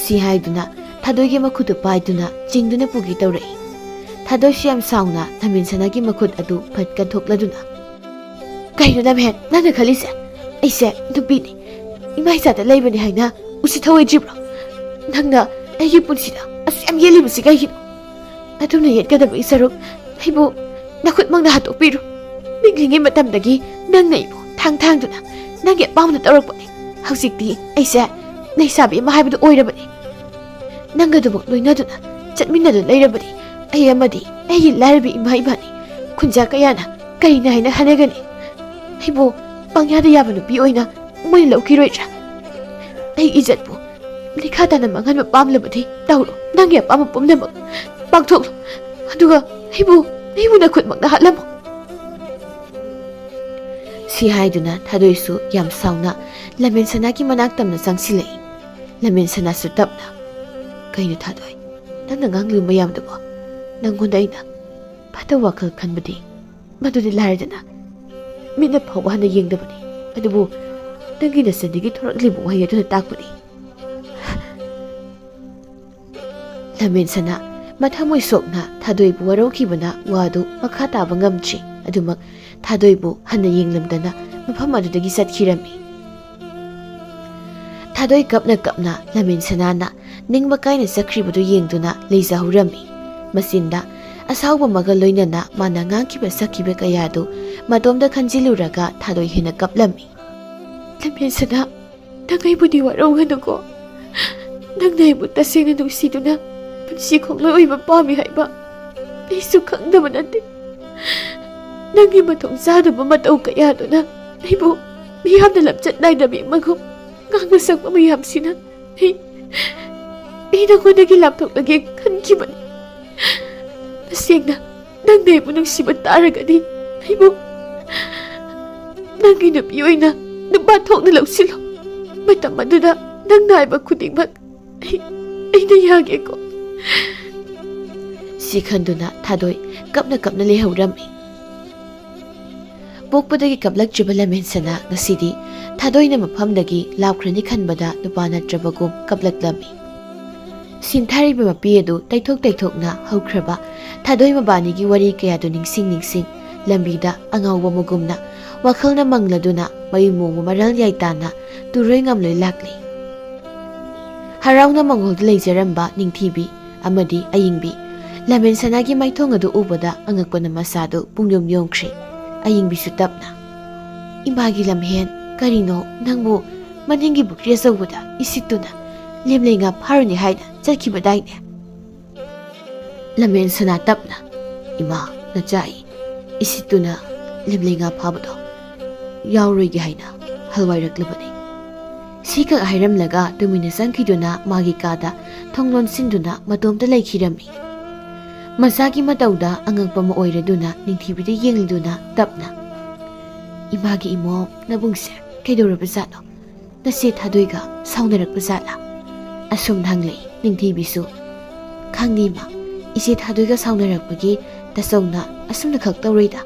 ꯁꯤ ꯍꯥꯏꯗꯨꯅ ꯊꯥꯗꯣꯏꯒꯤ ꯃꯈꯨꯠꯇꯨ ꯄꯥꯏꯗꯨꯅ ꯆꯤꯡꯗꯨꯅ ꯄꯨꯒꯦ ꯇꯧꯔꯛꯏ꯫ ꯊꯥꯗꯣꯏꯁꯨ ꯌꯥꯝ ꯁꯥꯎꯅ ꯂꯝꯃꯦꯟ ꯁꯅꯥꯒꯤ ꯃꯈꯨꯠ ꯑꯗꯨ ꯐꯠ ꯀꯟꯊꯣꯛꯂꯗꯨꯅ, "ꯀꯩꯅꯣ ꯂꯝꯍꯦꯟ, ꯅꯪꯅ ꯈꯜꯂꯤꯁꯦ? ꯑꯩꯁꯦ ꯅꯨꯄꯤꯅꯤ, ꯏꯃꯥ ꯏꯆꯥꯗ ꯂꯩꯕꯅꯤ ꯍꯥꯏꯅ ꯎꯁꯤꯠ ꯊꯧꯑꯣꯏꯗ꯭ꯔꯤꯕ꯭ꯔꯣ? ꯅꯪꯅ ꯑꯩꯒꯤ ꯄꯨꯟꯁꯤꯗ ꯑꯁꯨꯛ ꯌꯥꯝ ꯌꯦꯠꯂꯤꯕꯁꯤ ꯀꯩꯒꯤꯅꯣ? ꯑꯗꯨꯝꯅ ꯌꯦꯠꯀꯗꯕꯒꯤ ꯁꯔꯨꯛ ꯑꯩꯕꯨ ꯅꯈꯨꯠꯃꯛꯅ ꯍꯥꯠꯇꯣꯛꯄꯤꯔꯣ꯫ ꯄꯤꯛꯂꯤꯉꯩ ꯃꯇꯝꯗꯒꯤ ꯅꯪꯅ ꯑꯩꯕꯨ ꯊꯥꯡ ꯊꯥꯡꯗꯨꯅ ꯅꯪꯒꯤ ꯑꯄꯥꯝꯕꯗ ꯇꯧꯔꯛꯄꯅꯤ꯫ ꯍꯧꯖꯤꯛꯇꯤ ꯑꯩꯁꯦ ꯂꯩꯁꯥꯕꯤ ꯑꯃ ꯍꯥꯏꯕꯗꯨ ꯑꯣꯏꯔꯕꯅꯤ꯫ ꯅꯪꯒ ꯑꯗꯨꯃꯛ ꯂꯣꯏꯅꯗꯨꯅ ꯆꯠꯃꯤꯟꯅꯗꯨꯅ ꯂꯩꯔꯕꯗꯤ ꯑꯩ ꯑꯃꯗꯤ ꯑꯩꯒꯤ ꯂꯥꯏꯔꯕꯤ ꯏꯃꯥ ꯏꯄꯥꯅꯤ꯫ ꯈꯨꯟꯖꯥ ꯀꯌꯥꯅ ꯀꯔꯤꯅ ꯍꯥꯏꯅ ꯍꯥꯏꯅꯒꯅꯤ? ꯑꯩꯕꯨ ꯄꯪꯌꯥꯗ ꯌꯥꯕ ꯅꯨꯄꯤ ꯑꯣꯏꯅ ꯃꯣꯏꯅ ꯂꯧꯈꯤꯔꯣꯏꯗ꯭ꯔꯥ? ꯑꯩ ꯏꯖꯠꯄꯨ ꯂꯩꯈꯥ ꯇꯥꯅ ꯃꯥꯡꯍꯟꯕ ꯄꯥꯝꯂꯕꯗꯤ ꯇꯧꯔꯣ, ꯅꯪꯒꯤ ꯑꯄꯥꯝꯕ ꯄꯨꯝꯅꯃꯛ ꯄꯥꯡꯊꯣꯛꯂꯣ꯫ ꯑꯗꯨꯒ ꯑꯩꯕꯨ, ꯑꯩꯕꯨ ꯅꯈꯨꯠꯃꯛꯅ ꯍꯥꯠꯂꯝꯃꯣ꯫" ꯁꯤ ꯍꯥꯏꯗꯨꯅ ꯊꯥꯗꯣꯏꯁꯨ ꯌꯥꯝ ꯁꯥꯎꯅ ꯂꯝꯃꯦꯟ ꯁꯅꯥꯒꯤ ꯃꯅꯥꯛ ꯇꯝꯅ ꯆꯪꯁꯤꯜꯂꯛꯏ꯫ ꯂꯝꯃꯦꯟ ꯁꯅꯥꯁꯨ ꯇꯞꯅ, "ꯀꯩꯅꯣ ꯊꯥꯗꯣꯏ, ꯅꯪꯅ ꯉꯥꯡꯂꯤꯕ ꯃꯌꯥꯝꯗꯨꯕꯣ? ꯅꯪꯉꯣꯟꯗ ꯑꯩꯅ ꯐꯠꯇꯕ ꯋꯥꯈꯜ ꯈꯟꯕꯗꯤ ꯃꯗꯨꯗꯤ ꯂꯥꯏꯔꯗꯅ, ꯃꯤꯠꯅ ꯐꯥꯎꯕ ꯍꯟꯅ ꯌꯦꯡꯗꯕꯅꯤ꯫ ꯑꯗꯨꯕꯨ ꯅꯪꯒꯤ ꯅꯆꯤꯟꯗꯒꯤ ꯊꯣꯔꯛꯂꯤꯕ ꯋꯥꯍꯩ ꯑꯗꯨꯅ ꯇꯥꯛꯄꯅꯤ꯫" ꯂꯝꯃꯦꯟ ꯁꯅꯥ ꯃꯊꯃꯣꯏ ꯁꯣꯛꯅ ꯊꯥꯗꯣꯏꯕꯨ ꯋꯥꯔꯧꯈꯤꯕꯅ ꯋꯥꯗꯨ ꯃꯈꯥ ꯇꯥꯕ ꯉꯝꯗ꯭ꯔꯤ꯫ ꯑꯗꯨꯃꯛ ꯊꯥꯗꯣꯏꯕꯨ ꯍꯟꯅ ꯌꯦꯡꯂꯝꯗꯅ ꯃꯐꯝ ꯑꯗꯨꯗꯒꯤ ꯆꯠꯈꯤꯔꯝꯃꯤ꯫ ꯊꯥꯗꯣꯏ ꯀꯞꯅ ꯀꯞꯅ ꯂꯝꯃꯦꯟ ꯁꯅꯥꯅ ꯅꯤꯡꯕ ꯀꯥꯏꯅ ꯆꯠꯈ꯭ꯔꯤꯕꯗꯨ ꯌꯦꯡꯗꯨꯅ ꯂꯩꯖꯍꯧꯔꯝꯃꯤ꯫ ꯃꯆꯤꯟꯗ ꯑꯁꯥꯎꯕ ꯑꯃꯒ ꯂꯣꯏꯅꯅ ꯃꯥꯅ ꯉꯥꯡꯈꯤꯕ ꯁꯛꯈꯤꯕ ꯀꯌꯥꯗꯨ ꯃꯇꯣꯝꯗ ꯈꯟꯖꯤꯜꯂꯨꯔꯒ ꯊꯥꯗꯣꯏ ꯍꯦꯟꯅ ꯀꯞꯂꯝꯃꯤ꯫ "ꯂꯝꯃꯦꯟ ꯁꯅꯥ, ꯅꯪ ꯑꯩꯕꯨꯗꯤ ꯋꯥꯔꯧꯒꯅꯨꯀꯣ꯫ ꯅꯪꯅ ꯑꯩꯕꯨ ꯇꯁꯦꯡꯅ ꯅꯨꯡꯁꯤꯗꯨꯅ ꯄꯨꯟꯁꯤ ꯈꯣꯡꯂꯣꯏ ꯑꯣꯏꯕ ꯄꯥꯝꯃꯤ ꯍꯥꯏꯕ ꯑꯩꯁꯨ ꯈꯪꯗꯕ ꯅꯠꯇꯦ꯫ ꯅꯪꯒꯤ ꯃꯊꯣꯡ ꯆꯥꯗꯕ ꯃꯇꯧ ꯀꯌꯥꯗꯨꯅ ꯑꯩꯕꯨ ꯃꯤꯌꯥꯝꯅ ꯂꯝꯆꯠ ꯅꯥꯏꯗꯕꯤ ꯑꯃꯒꯨꯝ ꯉꯥꯡꯕ ꯁꯛꯄ ꯃꯌꯥꯝꯁꯤꯅ ꯑꯩ, ꯑꯩ ꯅꯉꯣꯟꯗꯒꯤ ꯂꯥꯞꯊꯣꯛꯂꯒꯦ ꯈꯟꯈꯤꯕꯅꯤ꯫ ꯇꯁꯦꯡꯅ ꯅꯪꯅ ꯑꯩꯕꯨ ꯅꯨꯡꯁꯤꯕ ꯇꯥꯔꯒꯗꯤ ꯑꯩꯕꯨ ꯅꯪꯒꯤ ꯅꯨꯄꯤ ꯑꯣꯏꯅ ꯅꯨꯄꯥ ꯊꯣꯛꯅ ꯂꯧꯁꯤꯜꯂꯨ꯫ ꯃꯇꯝ ꯑꯗꯨꯗ ꯅꯪꯅ ꯍꯥꯏꯕ ꯈꯨꯗꯤꯡꯃꯛ ꯑꯩ, ꯑꯩꯅ ꯌꯥꯒꯦꯀꯣ꯫" ꯁꯤ ꯈꯟꯗꯨꯅ ꯊꯥꯗꯣꯏ ꯀꯞꯅ ꯀꯞꯅ ꯂꯩꯍꯧꯔꯝꯃꯤ꯫ ꯄꯣꯛꯄꯗꯒꯤ ꯀꯞꯂꯛꯇ꯭ꯔꯤꯕ ꯂꯃꯦꯟꯁꯅꯥ ꯉꯁꯤꯗꯤ ꯊꯥꯗꯣꯏꯅ ꯃꯐꯝꯗꯒꯤ ꯂꯥꯞꯈ꯭ꯔꯅꯤ ꯈꯟꯕꯗ ꯅꯨꯄꯥ ꯅꯠꯇ꯭ꯔꯕꯒꯨꯝ ꯀꯞꯂꯛꯂꯝꯃꯤ꯫ ꯁꯤꯟꯊꯔꯤꯕ ꯃꯄꯤ ꯑꯗꯨ ꯇꯩꯊꯣꯛ ꯇꯩꯊꯣꯛꯅ ꯍꯧꯈ꯭ꯔꯕ ꯊꯥꯗꯣꯏ ꯃꯕꯥꯅꯤꯒꯤ ꯋꯥꯔꯤ ꯀꯌꯥꯗꯨ ꯅꯤꯡꯁꯤꯡ ꯅꯤꯡꯁꯤꯡ ꯂꯝꯕꯤꯗ ꯑꯉꯥꯎꯕ ꯑꯃꯒꯨꯝꯅ ꯋꯥꯈꯜꯅ ꯃꯪꯂꯗꯨꯅ ꯃꯌꯨꯝ ꯃꯣꯡꯕ ꯃꯔꯜ ꯌꯥꯏꯇꯥꯅ ꯇꯨꯔꯣꯏ ꯉꯝꯂꯣꯏ ꯂꯥꯛꯂꯤ꯫ ꯍꯔꯥꯎꯅ ꯃꯉꯣꯜꯗ ꯂꯩꯖꯔꯝꯕ ꯅꯤꯡꯊꯤꯕꯤ ꯑꯃꯗꯤ ꯑꯌꯤꯡꯕꯤ ꯂꯃꯦꯟ ꯁꯅꯥꯒꯤ ꯃꯥꯏꯊꯣꯡ ꯑꯗꯨ ꯎꯕꯗ ꯑꯉꯛꯄꯅ ꯃꯁꯥꯗꯨ ꯄꯨꯡꯌꯣꯝ ꯌꯣꯝꯈ꯭ꯔꯦ꯫ ꯑꯌꯤꯡꯕꯤꯁꯨ ꯇꯞꯅ, "ꯏꯃꯥꯒꯤ ꯂꯝꯍꯦꯟ, ꯀꯔꯤꯅꯣ ꯅꯪꯕꯨ ꯃꯅꯤꯡꯒꯤ ꯄꯨꯈ꯭ꯔꯤ ꯑꯆꯧꯕꯗ ꯏꯁꯤꯠꯇꯨꯅ ꯂꯦꯝꯂꯩ ꯉꯥ ꯐꯥꯔꯨꯅꯤ ꯍꯥꯏꯅ ꯆꯠꯈꯤꯕꯗꯥꯏꯅꯦ?" ꯂꯃꯦꯟ ꯁꯅꯥ ꯇꯞꯅ, "ꯏꯃꯥ, ꯅꯆꯥ ꯑꯩ ꯏꯁꯤꯠꯇꯨꯅ ꯂꯦꯝꯂꯩ ꯉꯥ ꯐꯥꯕꯗꯣ ꯌꯥꯎꯔꯣꯏꯒꯦ ꯍꯥꯏꯅ ꯍꯜꯋꯥꯏꯔꯛꯂꯕꯅꯤ꯫" ꯁꯤꯈꯛ ꯍꯥꯏꯔꯝꯂꯒ ꯇꯨꯃꯤꯟꯅ ꯆꯪꯈꯤꯗꯨꯅ ꯃꯥꯒꯤ ꯀꯥꯗ ꯊꯣꯡ ꯂꯣꯟꯁꯤꯟꯗꯨꯅ ꯃꯇꯣꯝꯇ ꯂꯩꯈꯤꯔꯝꯃꯤ꯫ ꯃꯆꯥꯒꯤ ꯃꯇꯧꯗ ꯑꯉꯛꯄ ꯑꯃ ꯑꯣꯏꯔꯗꯨꯅ ꯅꯤꯡꯊꯤꯕꯤꯗ ꯌꯦꯡꯂꯗꯨꯅ ꯇꯞꯅ, "ꯏꯃꯥꯒꯤ ꯏꯃꯣꯝ ꯅꯕꯨꯡꯁꯦ ꯀꯩꯗꯧꯔꯕꯖꯥꯠꯅꯣ? ꯅꯆꯦ ꯊꯥꯗꯣꯏꯒ ꯁꯥꯎꯅꯔꯛꯄ ꯖꯥꯠꯂꯥ?" ꯑꯁꯨꯝꯅ ꯍꯪꯂꯛꯏ ꯅꯤꯡꯊꯤꯕꯤꯁꯨ꯫ "ꯈꯪꯗꯦ ꯏꯃꯥ, ꯏꯆꯦ ꯊꯥꯗꯣꯏꯒ ꯁꯥꯎꯅꯔꯛꯄꯒꯤ ꯇꯥꯆꯧꯅ ꯑꯁꯨꯝꯅ ꯈꯛ ꯇꯧꯔꯣꯏꯗ꯫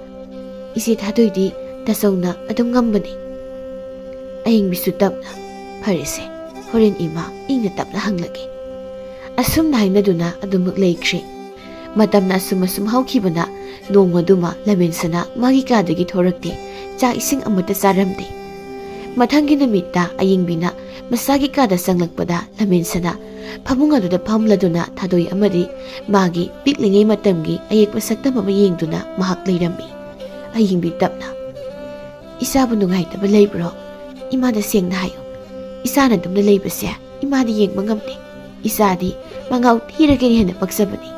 ꯏꯆꯦ ꯊꯥꯗꯣꯏꯗꯤ ꯇꯥꯆꯧꯅ ꯑꯗꯨꯝ ꯉꯝꯕꯅꯤ꯫" ꯑꯌꯤꯡꯕꯤꯁꯨ ꯇꯞꯅ, "ꯐꯔꯦꯁꯦ, ꯍꯣꯔꯦꯟ ꯏꯃꯥ ꯏꯪꯅ ꯇꯞꯅ ꯍꯪꯂꯒꯦ꯫" ꯑꯁꯨꯝꯅ ꯍꯥꯏꯅꯗꯨꯅ ꯑꯗꯨꯃꯛ ꯂꯩꯈ꯭ꯔꯦ꯫ ꯃꯇꯝꯅ ꯑꯁꯨꯝ ꯑꯁꯨꯝ ꯍꯧꯈꯤꯕꯅ ꯅꯣꯡꯃꯗꯨꯃ ꯂꯃꯦꯟꯁꯅꯥ ꯃꯥꯒꯤ ꯀꯥꯗꯒꯤ ꯊꯣꯔꯛꯇꯦ꯫ ꯆꯥꯛ ꯏꯁꯤꯡ ꯑꯃꯠꯇ ꯆꯥꯔꯝꯗꯦ꯫ ꯃꯊꯪꯒꯤ ꯅꯨꯃꯤꯠꯇ ꯑꯌꯤꯡꯕꯤꯅ ꯃꯁꯥꯒꯤ ꯀꯥꯗ ꯆꯪꯂꯛꯄꯗ ꯂꯃꯦꯟꯁꯅꯥ ꯐꯃꯨꯡ ꯑꯗꯨꯗ ꯐꯝꯂꯗꯨꯅ ꯊꯥꯗꯣꯏ ꯑꯃꯗꯤ ꯃꯥꯒꯤ ꯄꯤꯛꯂꯤꯉꯩ ꯃꯇꯝꯒꯤ ꯑꯌꯦꯛꯄ ꯁꯛꯇꯝ ꯑꯃ ꯌꯦꯡꯗꯨꯅ ꯃꯍꯥꯛ ꯂꯩꯔꯝꯃꯤ꯫ ꯑꯌꯤꯡꯕꯤ ꯇꯞꯅ, "ꯏꯆꯥꯕꯨ ꯅꯨꯡꯉꯥꯏꯇꯕ ꯂꯩꯕ꯭ꯔꯣ? ꯏꯃꯥꯗ ꯁꯦꯡꯅ ꯍꯥꯏꯌꯨ꯫ ꯏꯆꯥꯅ ꯑꯗꯨꯝꯅ ꯂꯩꯕꯁꯦ ꯏꯃꯥꯗꯤ ꯌꯦꯡꯕ ꯉꯝꯗꯦ꯫ ꯏꯆꯥꯗꯤ ꯃꯉꯥꯎ ꯊꯤꯔꯒꯅ ꯍꯦꯟꯅ ꯄꯛꯆꯕꯅꯤ꯫"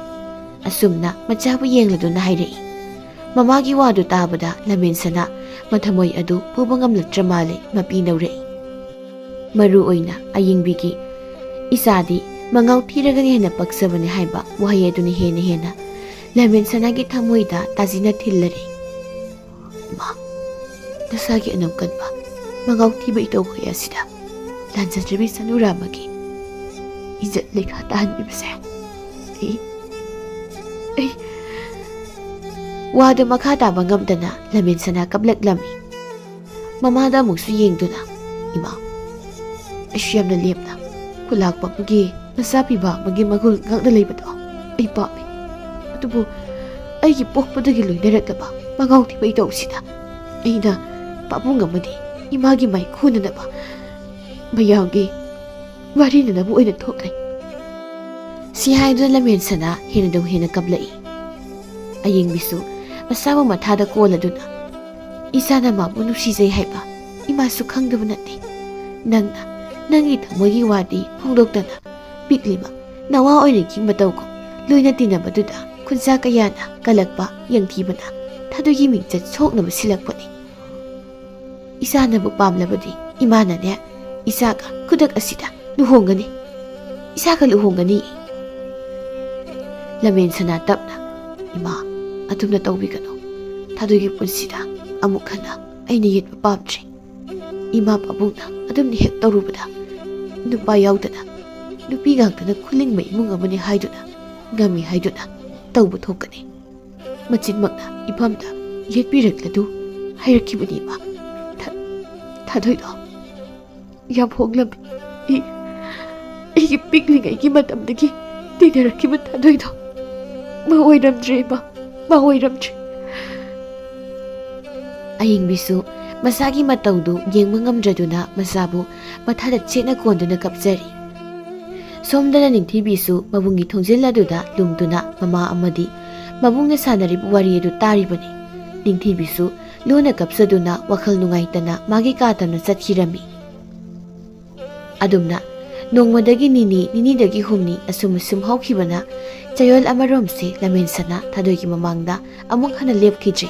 ꯑꯁꯨꯝꯅ ꯃꯆꯥꯕꯨ ꯌꯦꯡꯂꯗꯨꯅ ꯍꯥꯏꯔꯛꯏ꯫ ꯃꯃꯥꯒꯤ ꯋꯥꯗꯨ ꯇꯥꯕꯗ ꯂꯃꯦꯟ ꯁꯅꯥ ꯃꯊꯃꯣꯏ ꯑꯗꯨ ꯄꯨꯕ ꯉꯝꯂꯛꯇ꯭ꯔ ꯃꯥꯜꯂꯦ, ꯃꯄꯤ ꯅꯧꯔꯛꯏ꯫ ꯃꯔꯨ ꯑꯣꯏꯅ ꯑꯌꯤꯡꯕꯤꯒꯤ "ꯏꯆꯥꯗꯤ ꯃꯉꯥꯎ ꯊꯤꯔꯒꯅ ꯍꯦꯟꯅ ꯄꯛꯆꯕꯅꯤ" ꯍꯥꯏꯕ ꯋꯥꯍꯩ ꯑꯗꯨꯅ ꯍꯦꯟꯅ ꯍꯦꯟꯅ ꯂꯃꯦꯟ ꯁꯅꯥꯒꯤ ꯊꯃꯣꯏꯗ ꯇꯥꯁꯤꯟꯅ ꯊꯤꯜꯂꯔꯦ꯫ "ꯏꯃꯥ, ꯅꯁꯥꯒꯤ ꯑꯅꯝ ꯀꯟꯕ ꯃꯉꯥꯎ ꯊꯤꯕ ꯏꯇꯧ ꯈꯣꯏ ꯑꯁꯤꯗ ꯂꯥꯟꯖꯗ꯭ꯔꯕꯤ ꯁꯅꯨꯔꯥꯃꯒꯤ ꯏꯖꯠ ꯂꯩꯈꯥ ꯇꯥꯍꯟꯕꯤꯕꯁꯦ ꯑꯩ, ꯑꯩ, ꯋꯥꯗꯨ ꯃꯈꯥ ꯇꯥꯕ ꯉꯝꯗꯅ ꯂꯃꯦꯟ ꯁꯅꯥ ꯀꯞꯂꯛꯂꯝꯃꯤ꯫ ꯃꯃꯥꯗ ꯑꯃꯨꯛꯁꯨ ꯌꯦꯡꯗꯨꯅ, "ꯏꯃꯥ, ꯑꯩꯁꯨ ꯌꯥꯝꯅ ꯂꯦꯝꯅ ꯈꯨꯂꯥꯛꯄ ꯑꯃꯒꯤ ꯃꯆꯥ ꯄꯤꯕ ꯑꯃꯒꯤ ꯃꯒꯨꯟ ꯉꯥꯛꯅ ꯂꯩꯕꯗꯣ ꯑꯩ ꯄꯥꯝꯃꯤ꯫ ꯑꯗꯨꯕꯨ ꯑꯩꯒꯤ ꯄꯣꯛꯄꯗꯒꯤ ꯂꯣꯏꯅꯔꯛꯂꯕ ꯃꯉꯥꯎ ꯊꯤꯕ ꯏꯇꯧꯁꯤꯗ ꯑꯩꯅ ꯄꯥꯕꯨꯡ ꯑꯃꯗꯤ ꯏꯃꯥꯒꯤ ꯃꯥꯏ ꯈꯨꯅꯅꯕ ꯃꯌꯥꯝꯒꯤ ꯋꯥꯔꯤꯅꯅꯕ ꯑꯣꯏꯅ ꯊꯣꯛꯂꯦ"꯫ ꯁꯤ ꯍꯥꯏꯗꯨꯅ ꯂꯃꯦꯟ ꯁꯅꯥ ꯍꯦꯟꯅꯗꯧ ꯍꯦꯟꯅ ꯀꯞꯂꯛꯏ꯫ ꯑꯌꯦꯡꯕꯤꯁꯨ ꯃꯁꯥꯕꯨ ꯃꯊꯥꯗ ꯀꯣꯜꯂꯗꯨꯅ, "ꯏꯆꯥꯅ ꯃꯥꯕꯨ ꯅꯨꯡꯁꯤꯖꯩ ꯍꯥꯏꯕ ꯏꯃꯥꯁꯨ ꯈꯪꯗꯕ ꯅꯠꯇꯦ꯫ ꯅꯪꯅ ꯅꯪꯒꯤ ꯊꯃꯣꯏꯒꯤ ꯋꯥꯗꯤ ꯐꯣꯡꯗꯣꯛꯇꯅ ꯄꯤꯛꯂꯤꯕ ꯅꯋꯥ ꯑꯣꯏꯅꯒꯤ ꯃꯇꯧꯒꯨꯝ ꯂꯣꯏꯅ ꯇꯤꯟꯅꯕꯗꯨꯗ ꯈꯨꯟꯖꯥ ꯀꯌꯥꯅ ꯀꯜꯂꯛꯄ ꯌꯦꯡꯊꯤꯕꯅ ꯊꯥꯗꯣꯏꯒꯤ ꯃꯤꯡꯆꯠ ꯁꯣꯛꯅꯕ ꯁꯤꯜꯂꯛꯄꯅꯤ꯫ ꯏꯆꯥꯅꯕꯨ ꯄꯥꯝꯂꯕꯗꯤ ꯏꯃꯥꯅꯅꯦ ꯏꯆꯥꯒ ꯈꯨꯗꯛ ꯑꯁꯤꯗ ꯂꯨꯍꯣꯡꯒꯅꯤ꯫ ꯏꯆꯥꯒ ꯂꯨꯍꯣꯡꯒꯅꯤ"꯫ ꯂꯃꯦꯟ ꯁꯅꯥ ꯇꯞꯅ, "ꯏꯃꯥ, ꯑꯗꯨꯝꯅ ꯇꯧꯕꯤꯒꯅꯨ꯫ ꯊꯥꯗꯣꯏꯒꯤ ꯄꯨꯟꯁꯤꯗ ꯑꯃꯨꯛ ꯍꯟꯅ ꯑꯩꯅ ꯌꯦꯠꯄ ꯄꯥꯝꯗ꯭ꯔꯦ꯫ ꯏꯃꯥ ꯄꯥꯕꯨꯡꯅ ꯑꯗꯨꯝꯅ ꯍꯦꯛ ꯇꯧꯔꯨꯕꯗ ꯅꯨꯄꯥ ꯌꯥꯎꯗꯅ, ꯅꯨꯄꯤ ꯉꯥꯛꯇꯅ ꯈꯨꯂꯤꯡꯕ ꯏꯃꯨꯡ ꯑꯃꯅꯤ ꯍꯥꯏꯗꯨꯅ, ꯉꯝꯃꯤ ꯍꯥꯏꯗꯨꯅ ꯇꯧꯕ ꯊꯣꯛꯀꯅꯤ꯫ ꯃꯆꯤꯟꯃꯛꯅ ꯏꯐꯝꯗ ꯌꯦꯠꯄꯤꯔꯛꯂꯗꯨ" ꯍꯥꯏꯔꯛꯈꯤꯕꯅꯤ ꯏꯃꯥ꯫ ꯊ-, ꯊꯥꯗꯣꯏꯗꯣ ꯌꯥꯝ ꯍꯣꯡꯂꯝꯃꯤ꯫ ꯑꯩ, ꯑꯩꯒꯤ ꯄꯤꯛꯂꯤꯉꯩꯒꯤ ꯃꯇꯝꯗꯒꯤ ꯇꯤꯟꯅꯔꯛꯈꯤꯕ ꯊꯥꯗꯣꯏꯗꯣ ꯃꯥ ꯑꯣꯏꯔꯝꯗ꯭ꯔꯦ ꯏꯃꯥ, ꯃꯥ ꯑꯣꯏꯔꯝꯗ꯭ꯔꯦ꯫ ꯑꯌꯦꯡꯕꯤꯁꯨ ꯃꯁꯥꯒꯤ ꯃꯇꯧꯗꯨ ꯌꯦꯡꯕ ꯉꯝꯗ꯭ꯔꯗꯨꯅ ꯃꯁꯥꯕꯨ ꯃꯊꯥꯗ ꯆꯦꯠꯅ ꯀꯣꯟꯗꯨꯅ ꯀꯞꯆꯔꯤ꯫ ꯁꯣꯝꯗꯅ ꯅꯤꯡꯊꯤꯕꯤꯁꯨ ꯃꯕꯨꯡꯒꯤ ꯊꯣꯡꯖꯤꯜ ꯑꯗꯨꯗ ꯂꯨꯝꯗꯨꯅ ꯃꯃꯥ ꯑꯃꯗꯤ ꯃꯕꯨꯡꯅ ꯁꯥꯟꯅꯔꯤꯕ ꯋꯥꯔꯤ ꯑꯗꯨ ꯇꯥꯔꯤꯕꯅꯤ꯫ ꯅꯤꯡꯊꯤꯕꯤꯁꯨ ꯂꯣꯟꯅ ꯀꯞꯆꯗꯨꯅ ꯋꯥꯈꯜ ꯅꯨꯡꯉꯥꯏꯇꯅ ꯃꯥꯒꯤ ꯀꯥ ꯇꯝꯅ ꯆꯠꯈꯤꯔꯝꯃꯤ꯫ ꯑꯗꯨꯝꯅ ꯅꯣꯡꯃꯗꯒꯤ ꯅꯤꯅꯤ, ꯅꯤꯅꯤꯗꯒꯤ ꯍꯨꯝꯅꯤ ꯑꯁꯨꯝ ꯑꯁꯨꯝ ꯍꯧꯈꯤꯕꯅ ꯆꯌꯣꯜ ꯑꯃꯔꯣꯝꯁꯦ ꯂꯃꯦꯟ ꯁꯅꯥ ꯊꯥꯗꯣꯏꯒꯤ ꯃꯃꯥꯡꯗ ꯑꯃꯨꯛ ꯍꯟꯅ ꯂꯦꯞꯈꯤꯗ꯭ꯔꯦ꯫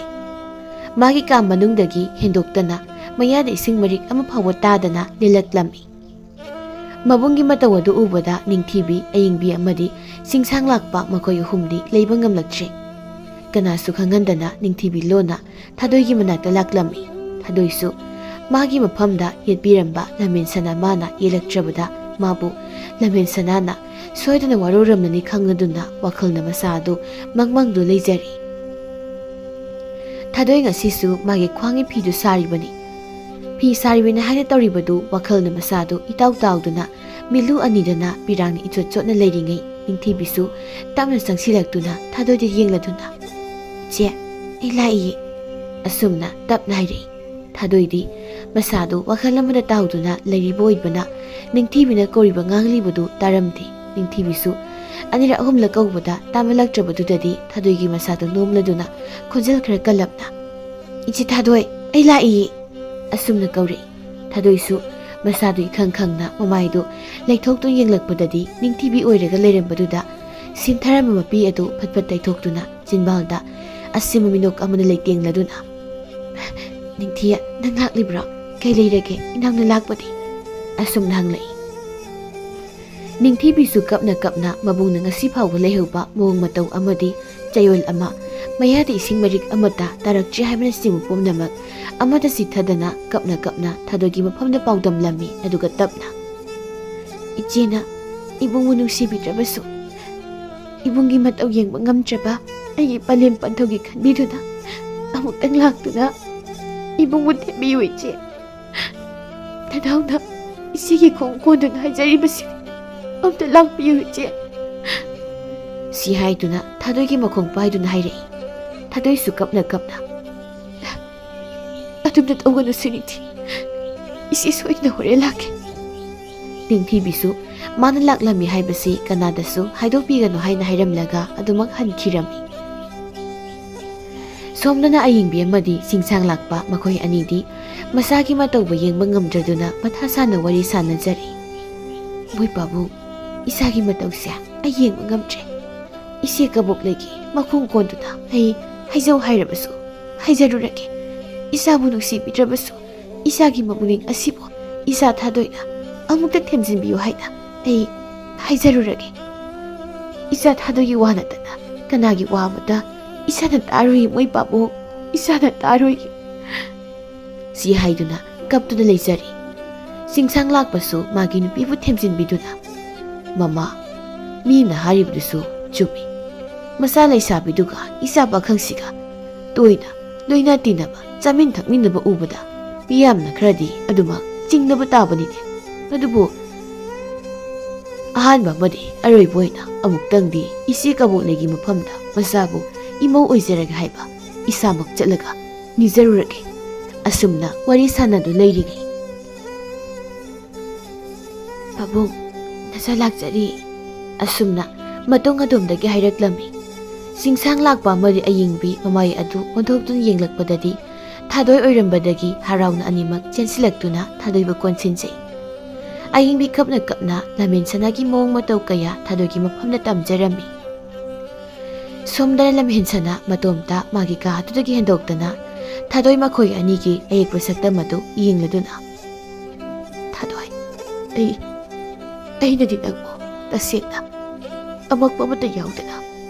ꯃꯥꯒꯤ ꯀꯥ ꯃꯅꯨꯡꯗꯒꯤ ꯍꯦꯟꯗꯣꯛꯇꯅ ꯃꯌꯥꯗ ꯏꯁꯤꯡ ꯃꯔꯤꯛ ꯑꯃ ꯐꯥꯎꯕ ꯇꯥꯗꯅ ꯂꯦꯜꯂꯛꯂꯝꯃꯤ꯫ ꯃꯕꯨꯡꯒꯤ ꯃꯇꯧ ꯑꯗꯨ ꯎꯕꯗ ꯅꯤꯡꯊꯤꯕꯤ, ꯑꯌꯤꯡꯕꯤ ꯑꯃꯗꯤ ꯆꯤꯡꯁꯥꯡ ꯂꯥꯛꯄ ꯃꯈꯣꯏ ꯑꯍꯨꯝꯗꯤ ꯂꯩꯕ ꯉꯝꯂꯛꯇ꯭ꯔꯦ꯫ ꯀꯅꯥꯁꯨ ꯈꯪꯍꯟꯗꯅ ꯅꯤꯡꯊꯤꯕꯤ ꯂꯣꯟꯅ ꯊꯥꯗꯣꯏꯒꯤ ꯃꯅꯥꯛꯇ ꯂꯥꯛꯂꯝꯃꯤ꯫ ꯊꯥꯗꯣꯏꯁꯨ ꯃꯥꯒꯤ ꯃꯐꯝꯗ ꯌꯦꯠꯄꯤꯔꯝꯕ ꯂꯃꯦꯟ ꯁꯅꯥ ꯃꯥꯅ ꯌꯦꯜꯂꯛꯇ꯭ꯔꯕꯗ ꯃꯥꯕꯨ ꯂꯃꯦꯟ ꯁꯅꯥꯅ ꯁꯣꯏꯗꯅ ꯋꯥꯔꯧꯔꯝꯂꯅꯤ ꯈꯪꯂꯗꯨꯅ ꯋꯥꯈꯜꯅ ꯃꯁꯥ ꯑꯗꯨ ꯃꯪꯃꯪꯗꯨ ꯂꯩꯖꯔꯤ꯫ ꯊꯥꯗꯣꯏ ꯉꯁꯤꯁꯨ ꯃꯥꯒꯤ ꯈ꯭ꯋꯥꯡꯒꯤ ꯐꯤꯗꯨ ꯁꯥꯔꯤꯕꯅꯤ꯫ ꯐꯤ ꯁꯥꯔꯤꯕꯅꯤ ꯍꯥꯏꯅ ꯇꯧꯔꯤꯕꯗꯨ ꯋꯥꯈꯜꯅ ꯃꯁꯥꯗꯨ ꯏꯇꯥꯎ ꯇꯥꯎꯗꯨꯅ ꯃꯤꯠꯂꯨ ꯑꯅꯤꯗꯅ ꯄꯤꯔꯥꯡꯅ ꯏꯆꯣꯠ ꯆꯣꯠꯅ ꯂꯩꯔꯤꯉꯩ ꯅꯤꯡꯊꯤꯕꯤꯁꯨ ꯇꯞꯅ ꯆꯪꯁꯤꯜꯂꯛꯇꯨꯅ ꯊꯥꯗꯣꯏꯗ ꯌꯦꯡꯂꯗꯨꯅ, "ꯏꯆꯦ, ꯑꯩ ꯂꯥꯛꯏꯌꯦ," ꯑꯁꯨꯝꯅ ꯇꯞꯅ ꯍꯥꯏꯔꯛꯏ꯫ ꯊꯥꯗꯣꯏꯗꯤ ꯃꯁꯥꯗꯨ ꯋꯥꯈꯜ ꯑꯃꯗ ꯇꯥꯎꯗꯨꯅ ꯂꯩꯔꯤꯕ ꯑꯣꯏꯕꯅ ꯅꯤꯡꯊꯤꯕꯤꯅ ꯀꯧꯔꯤꯕ ꯉꯥꯡꯂꯤꯕꯗꯨ ꯇꯥꯔꯝꯗꯦ꯫ ꯅꯤꯡꯊꯤꯕꯤꯁꯨ ꯑꯅꯤꯔꯛ ꯑꯍꯨꯝꯂꯛ ꯀꯧꯕꯗ ꯇꯥꯃꯜꯂꯛꯇ꯭ꯔꯕꯗꯨꯗꯗꯤ ꯊꯥꯗꯣꯏꯒꯤ ꯃꯁꯥꯗꯨ ꯅꯣꯝꯂꯗꯨꯅ ꯈꯣꯟꯖꯦꯜ ꯈꯔ ꯀꯜꯂꯞꯅ, "ꯏꯆꯦ ꯊꯥꯗꯣꯏ, ꯑꯩ ꯂꯥꯛꯏꯌꯦ," ꯑꯁꯨꯝꯅ ꯀꯧꯔꯛꯏ꯫ ꯊꯥꯗꯣꯏꯁꯨ ꯃꯁꯥꯗꯨ ꯏꯈꯪ ꯈꯪꯅ ꯃꯃꯥꯏꯗꯨ ꯂꯩꯊꯣꯛꯇꯨꯅ ꯌꯦꯡꯂꯛꯄꯗꯗꯤ ꯅꯤꯡꯊꯤꯕꯤ ꯑꯣꯏꯔꯒ ꯂꯩꯔꯝꯕꯗꯨꯗ ꯁꯤꯟꯊꯔꯝꯕ ꯃꯄꯤ ꯑꯗꯨ ꯐꯠ ꯐꯠ ꯇꯩꯊꯣꯛꯇꯨꯅ ꯆꯤꯟꯕꯥꯜꯗ ꯑꯁꯤꯕ ꯃꯤꯅꯣꯛ ꯑꯃꯅ ꯂꯩꯇꯦꯡꯂꯗꯨꯅ, "ꯅꯤꯡꯊꯤꯌ, ꯅꯪ ꯉꯥꯛꯂꯤꯕ꯭ꯔꯣ? ꯀꯩ ꯂꯩꯔꯒꯦ? ꯏꯅꯥꯎꯅ ꯂꯥꯛꯄꯗꯤ?" ꯑꯁꯨꯝꯅ ꯍꯪꯂꯛꯏ꯫ ꯅꯤꯡꯊꯤꯕꯤꯁꯨ ꯀꯞꯅ ꯀꯞꯅ ꯃꯕꯨꯡꯅ ꯉꯁꯤ ꯐꯥꯎꯕ ꯂꯩꯍꯧꯕ ꯃꯑꯣꯡ ꯃꯇꯧ ꯑꯃꯗꯤ ꯆꯌꯣꯜ ꯑꯃ, ꯃꯌꯥꯗ ꯏꯁꯤꯡ ꯃꯔꯤꯛ ꯑꯃꯠꯇ ꯇꯥꯔꯛꯇ꯭ꯔꯤ ꯍꯥꯏꯕꯅꯆꯤꯡꯕ ꯄꯨꯝꯅꯃꯛ ꯑꯃꯠꯇ ꯆꯤꯠꯊꯗꯅ ꯀꯞꯅ ꯀꯞꯅ ꯊꯥꯗꯣꯏꯒꯤ ꯃꯐꯝꯗ ꯄꯥꯎꯗꯝꯂꯝꯃꯤ, ꯑꯗꯨꯒ ꯇꯞꯅ, "ꯏꯆꯦꯅ ꯏꯕꯨꯡꯕꯨ ꯅꯨꯡꯁꯤꯕꯤꯗ꯭ꯔꯕꯁꯨ, ꯏꯕꯨꯡꯒꯤ ꯃꯇꯧ ꯌꯦꯡꯕ ꯉꯝꯗ꯭ꯔꯕ ꯑꯩꯒꯤ ꯄꯂꯦꯝ ꯄꯟꯊꯧꯒꯤ ꯈꯟꯕꯤꯗꯨꯅ ꯑꯃꯨꯛꯇꯪ ꯂꯥꯛꯇꯨꯅ ꯏꯕꯨꯡꯕꯨ ꯊꯦꯝꯕꯤꯌꯨ ꯏꯆꯦ꯫ ꯅꯅꯥꯎꯅ ꯏꯆꯦꯒꯤ ꯈꯣꯡ ꯀꯣꯟꯗꯨꯅ ꯍꯥꯏꯖꯔꯤꯕꯁꯤ, ꯑꯝꯇ ꯂꯥꯛꯄꯤꯌꯨ ꯏꯆꯦ," ꯁꯤ ꯍꯥꯏꯗꯨꯅ ꯊꯥꯗꯣꯏꯒꯤ ꯃꯈꯣꯡ ꯄꯥꯏꯗꯨꯅ ꯍꯥꯏꯔꯛꯏ꯫ ꯊꯥꯗꯣꯏꯁꯨ ꯀꯞꯅ ꯀꯞꯅ, "ꯑꯗꯨꯝꯅ ꯇꯧꯒꯅꯨ ꯁꯦ ꯅꯤꯡꯊꯤ, ꯏꯆꯦ ꯁꯣꯏꯗꯅ ꯍꯣꯔꯦꯟ ꯂꯥꯛꯀꯦ꯫" ꯅꯤꯡꯊꯤꯕꯤꯁꯨ ꯃꯥꯅ ꯂꯥꯛꯂꯝꯃꯤ ꯍꯥꯏꯕꯁꯤ ꯀꯅꯥꯗꯁꯨ ꯍꯥꯏꯗꯣꯛꯄꯤꯒꯅꯨ ꯍꯥꯏꯅ ꯍꯥꯏꯔꯝꯂꯒ ꯑꯗꯨꯃꯛ ꯍꯟꯈꯤꯔꯝꯃꯤ꯫ ꯁꯣꯝꯗꯅ ꯑꯌꯦꯡꯕꯤ ꯑꯃꯗꯤ ꯆꯤꯡꯁꯥꯡ ꯂꯥꯛꯄ ꯃꯈꯣꯏ ꯑꯅꯤꯗꯤ ꯃꯁꯥꯒꯤ ꯃꯇꯧꯕꯨ ꯌꯦꯡꯕ ꯉꯝꯗ꯭ꯔꯗꯨꯅ ꯃꯊꯥ ꯁꯥꯅ ꯋꯥꯔꯤ ꯁꯥꯅꯖꯔꯤ꯫ "ꯃꯣꯏ ꯄꯥꯕꯨꯡ, ꯏꯆꯥꯒꯤ ꯃꯇꯧꯁꯦ ꯑꯩ ꯌꯦꯡꯕ ꯉꯝꯗ꯭ꯔꯦ꯫ ꯏꯆꯦ ꯀꯕꯣꯛ ꯂꯩꯒꯤ ꯃꯈꯣꯡ ꯀꯣꯟꯗꯨꯅ ꯑꯩ ꯍꯥꯏꯖꯧ ꯍꯥꯏꯔꯕꯁꯨ ꯍꯥꯏꯖꯔꯨꯔꯒꯦ꯫ ꯏꯆꯥꯕꯨ ꯅꯨꯡꯁꯤꯕꯤꯗ꯭ꯔꯕꯁꯨ ꯏꯆꯥꯒꯤ ꯃꯄꯨꯛꯅꯤꯡ ꯑꯁꯤꯕꯨ ꯏꯆꯥ ꯊꯥꯗꯣꯏꯅ ꯑꯃꯨꯛꯇ ꯊꯦꯝꯖꯤꯟꯕꯤꯌꯨ ꯍꯥꯏꯅ ꯑꯩ ꯍꯥꯏꯖꯔꯨꯔꯒꯦ꯫ ꯏꯆꯥ ꯊꯥꯗꯣꯏꯒꯤ ꯋꯥ ꯅꯠꯇꯅ ꯀꯅꯥꯒꯤ ꯋꯥ ꯑꯃꯠꯇ ꯏꯆꯥꯅ ꯇꯥꯔꯣꯏ, ꯃꯣꯏ ꯄꯥꯕꯨꯡ, ꯏꯆꯥꯅ ꯇꯥꯔꯣꯏ꯫" ꯁꯤ ꯍꯥꯏꯗꯨꯅ ꯀꯞꯇꯨꯅ ꯂꯩꯖꯔꯤ꯫ ꯆꯤꯡꯁꯥꯡ ꯂꯥꯛꯄꯁꯨ ꯃꯥꯒꯤ ꯅꯨꯄꯤꯕꯨ ꯊꯦꯝꯖꯤꯟꯕꯤꯗꯨꯅ, "ꯃꯃꯥ, ꯃꯤꯅ ꯍꯥꯏꯔꯤꯕꯗꯨꯁꯨ ꯆꯨꯝꯃꯤ꯫ ꯃꯆꯥ ꯂꯩꯁꯥꯕꯤꯗꯨꯒ ꯏꯆꯥ ꯄꯥꯈꯪꯁꯤꯒ ꯇꯣꯏꯅ ꯂꯣꯏꯅ ꯇꯤꯟꯅꯕ, ꯆꯥꯃꯤꯟ ꯊꯛꯃꯤꯟꯅꯕ ꯎꯕꯗ ꯃꯤꯌꯥꯝꯅ ꯈꯔꯗꯤ ꯑꯗꯨꯃꯛ ꯆꯤꯡꯅꯕ ꯇꯥꯕꯅꯤꯅꯦ꯫ ꯑꯗꯨꯕꯨ ꯑꯍꯥꯟꯕ ꯑꯃꯗꯤ ꯑꯔꯣꯏꯕ ꯑꯣꯏꯅ ꯑꯃꯨꯛꯇꯪꯗꯤ ꯏꯆꯦ ꯀꯕꯣꯛꯂꯩꯒꯤ ꯃꯐꯝꯗ ꯃꯆꯥꯕꯨ ꯏꯃꯧ ꯑꯣꯏꯖꯔꯒꯦ ꯍꯥꯏꯕ ꯏꯁꯥꯃꯛ ꯆꯠꯂꯒ ꯅꯤꯖꯔꯨꯔꯒꯦ꯫ ꯑꯁꯨꯝꯅ ꯋꯥꯔꯤ ꯁꯥꯟꯅꯗꯨ ꯂꯩꯔꯤꯉꯩ, "ꯄꯥꯕꯨꯡ, ꯅꯆꯥ ꯂꯥꯛꯆꯔꯤ," ꯑꯁꯨꯝꯅ ꯃꯇꯨꯡ ꯑꯗꯣꯝꯗꯒꯤ ꯍꯥꯏꯔꯛꯂꯝꯃꯤ꯫ ꯆꯤꯡꯁꯥꯡ ꯂꯥꯛꯄ ꯑꯃꯗꯤ ꯑꯌꯤꯡꯕꯤ ꯃꯃꯥꯏ ꯑꯗꯨ ꯑꯣꯟꯊꯣꯛꯇꯨꯅ ꯌꯦꯡꯂꯛꯄꯗꯗꯤ ꯊꯥꯗꯣꯏ ꯑꯣꯏꯔꯝꯕꯗꯒꯤ ꯍꯔꯥꯎꯅ ꯑꯅꯤꯃꯛ ꯆꯦꯟꯁꯤꯜꯂꯛꯇꯨꯅ ꯊꯥꯗꯣꯏꯕꯨ ꯀꯣꯟꯁꯤꯟꯖꯩ꯫ ꯑꯌꯤꯡꯕꯤ ꯀꯞꯅ ꯀꯞꯅ ꯂꯝꯍꯦꯟ ꯁꯅꯥꯒꯤ ꯃꯑꯣꯡ ꯃꯇꯧ ꯀꯌꯥ ꯊꯥꯗꯣꯏꯒꯤ ꯃꯐꯝꯗ ꯇꯝꯖꯔꯝꯃꯤ꯫ ꯁꯣꯝꯗꯅ ꯂꯝꯍꯦꯟ ꯁꯅꯥ ꯃꯇꯣꯝꯇ ꯃꯥꯒꯤ ꯀꯥ ꯑꯗꯨꯗꯒꯤ ꯍꯦꯟꯗꯣꯛꯇꯅ ꯊꯥꯗꯣꯏ ꯃꯈꯣꯏ ꯑꯅꯤꯒꯤ ꯑꯌꯦꯛꯄ ꯁꯛꯇꯝ ꯑꯗꯨ ꯌꯦꯡꯂꯗꯨꯅ, "ꯊꯥꯗꯣꯏ, ꯑꯩ, ꯑꯩꯅꯗꯤ ꯅꯪꯕꯨ ꯇꯁꯦꯡꯅ ꯑꯃꯛꯄ ꯑꯃꯠꯇ ꯌꯥꯎꯗꯅ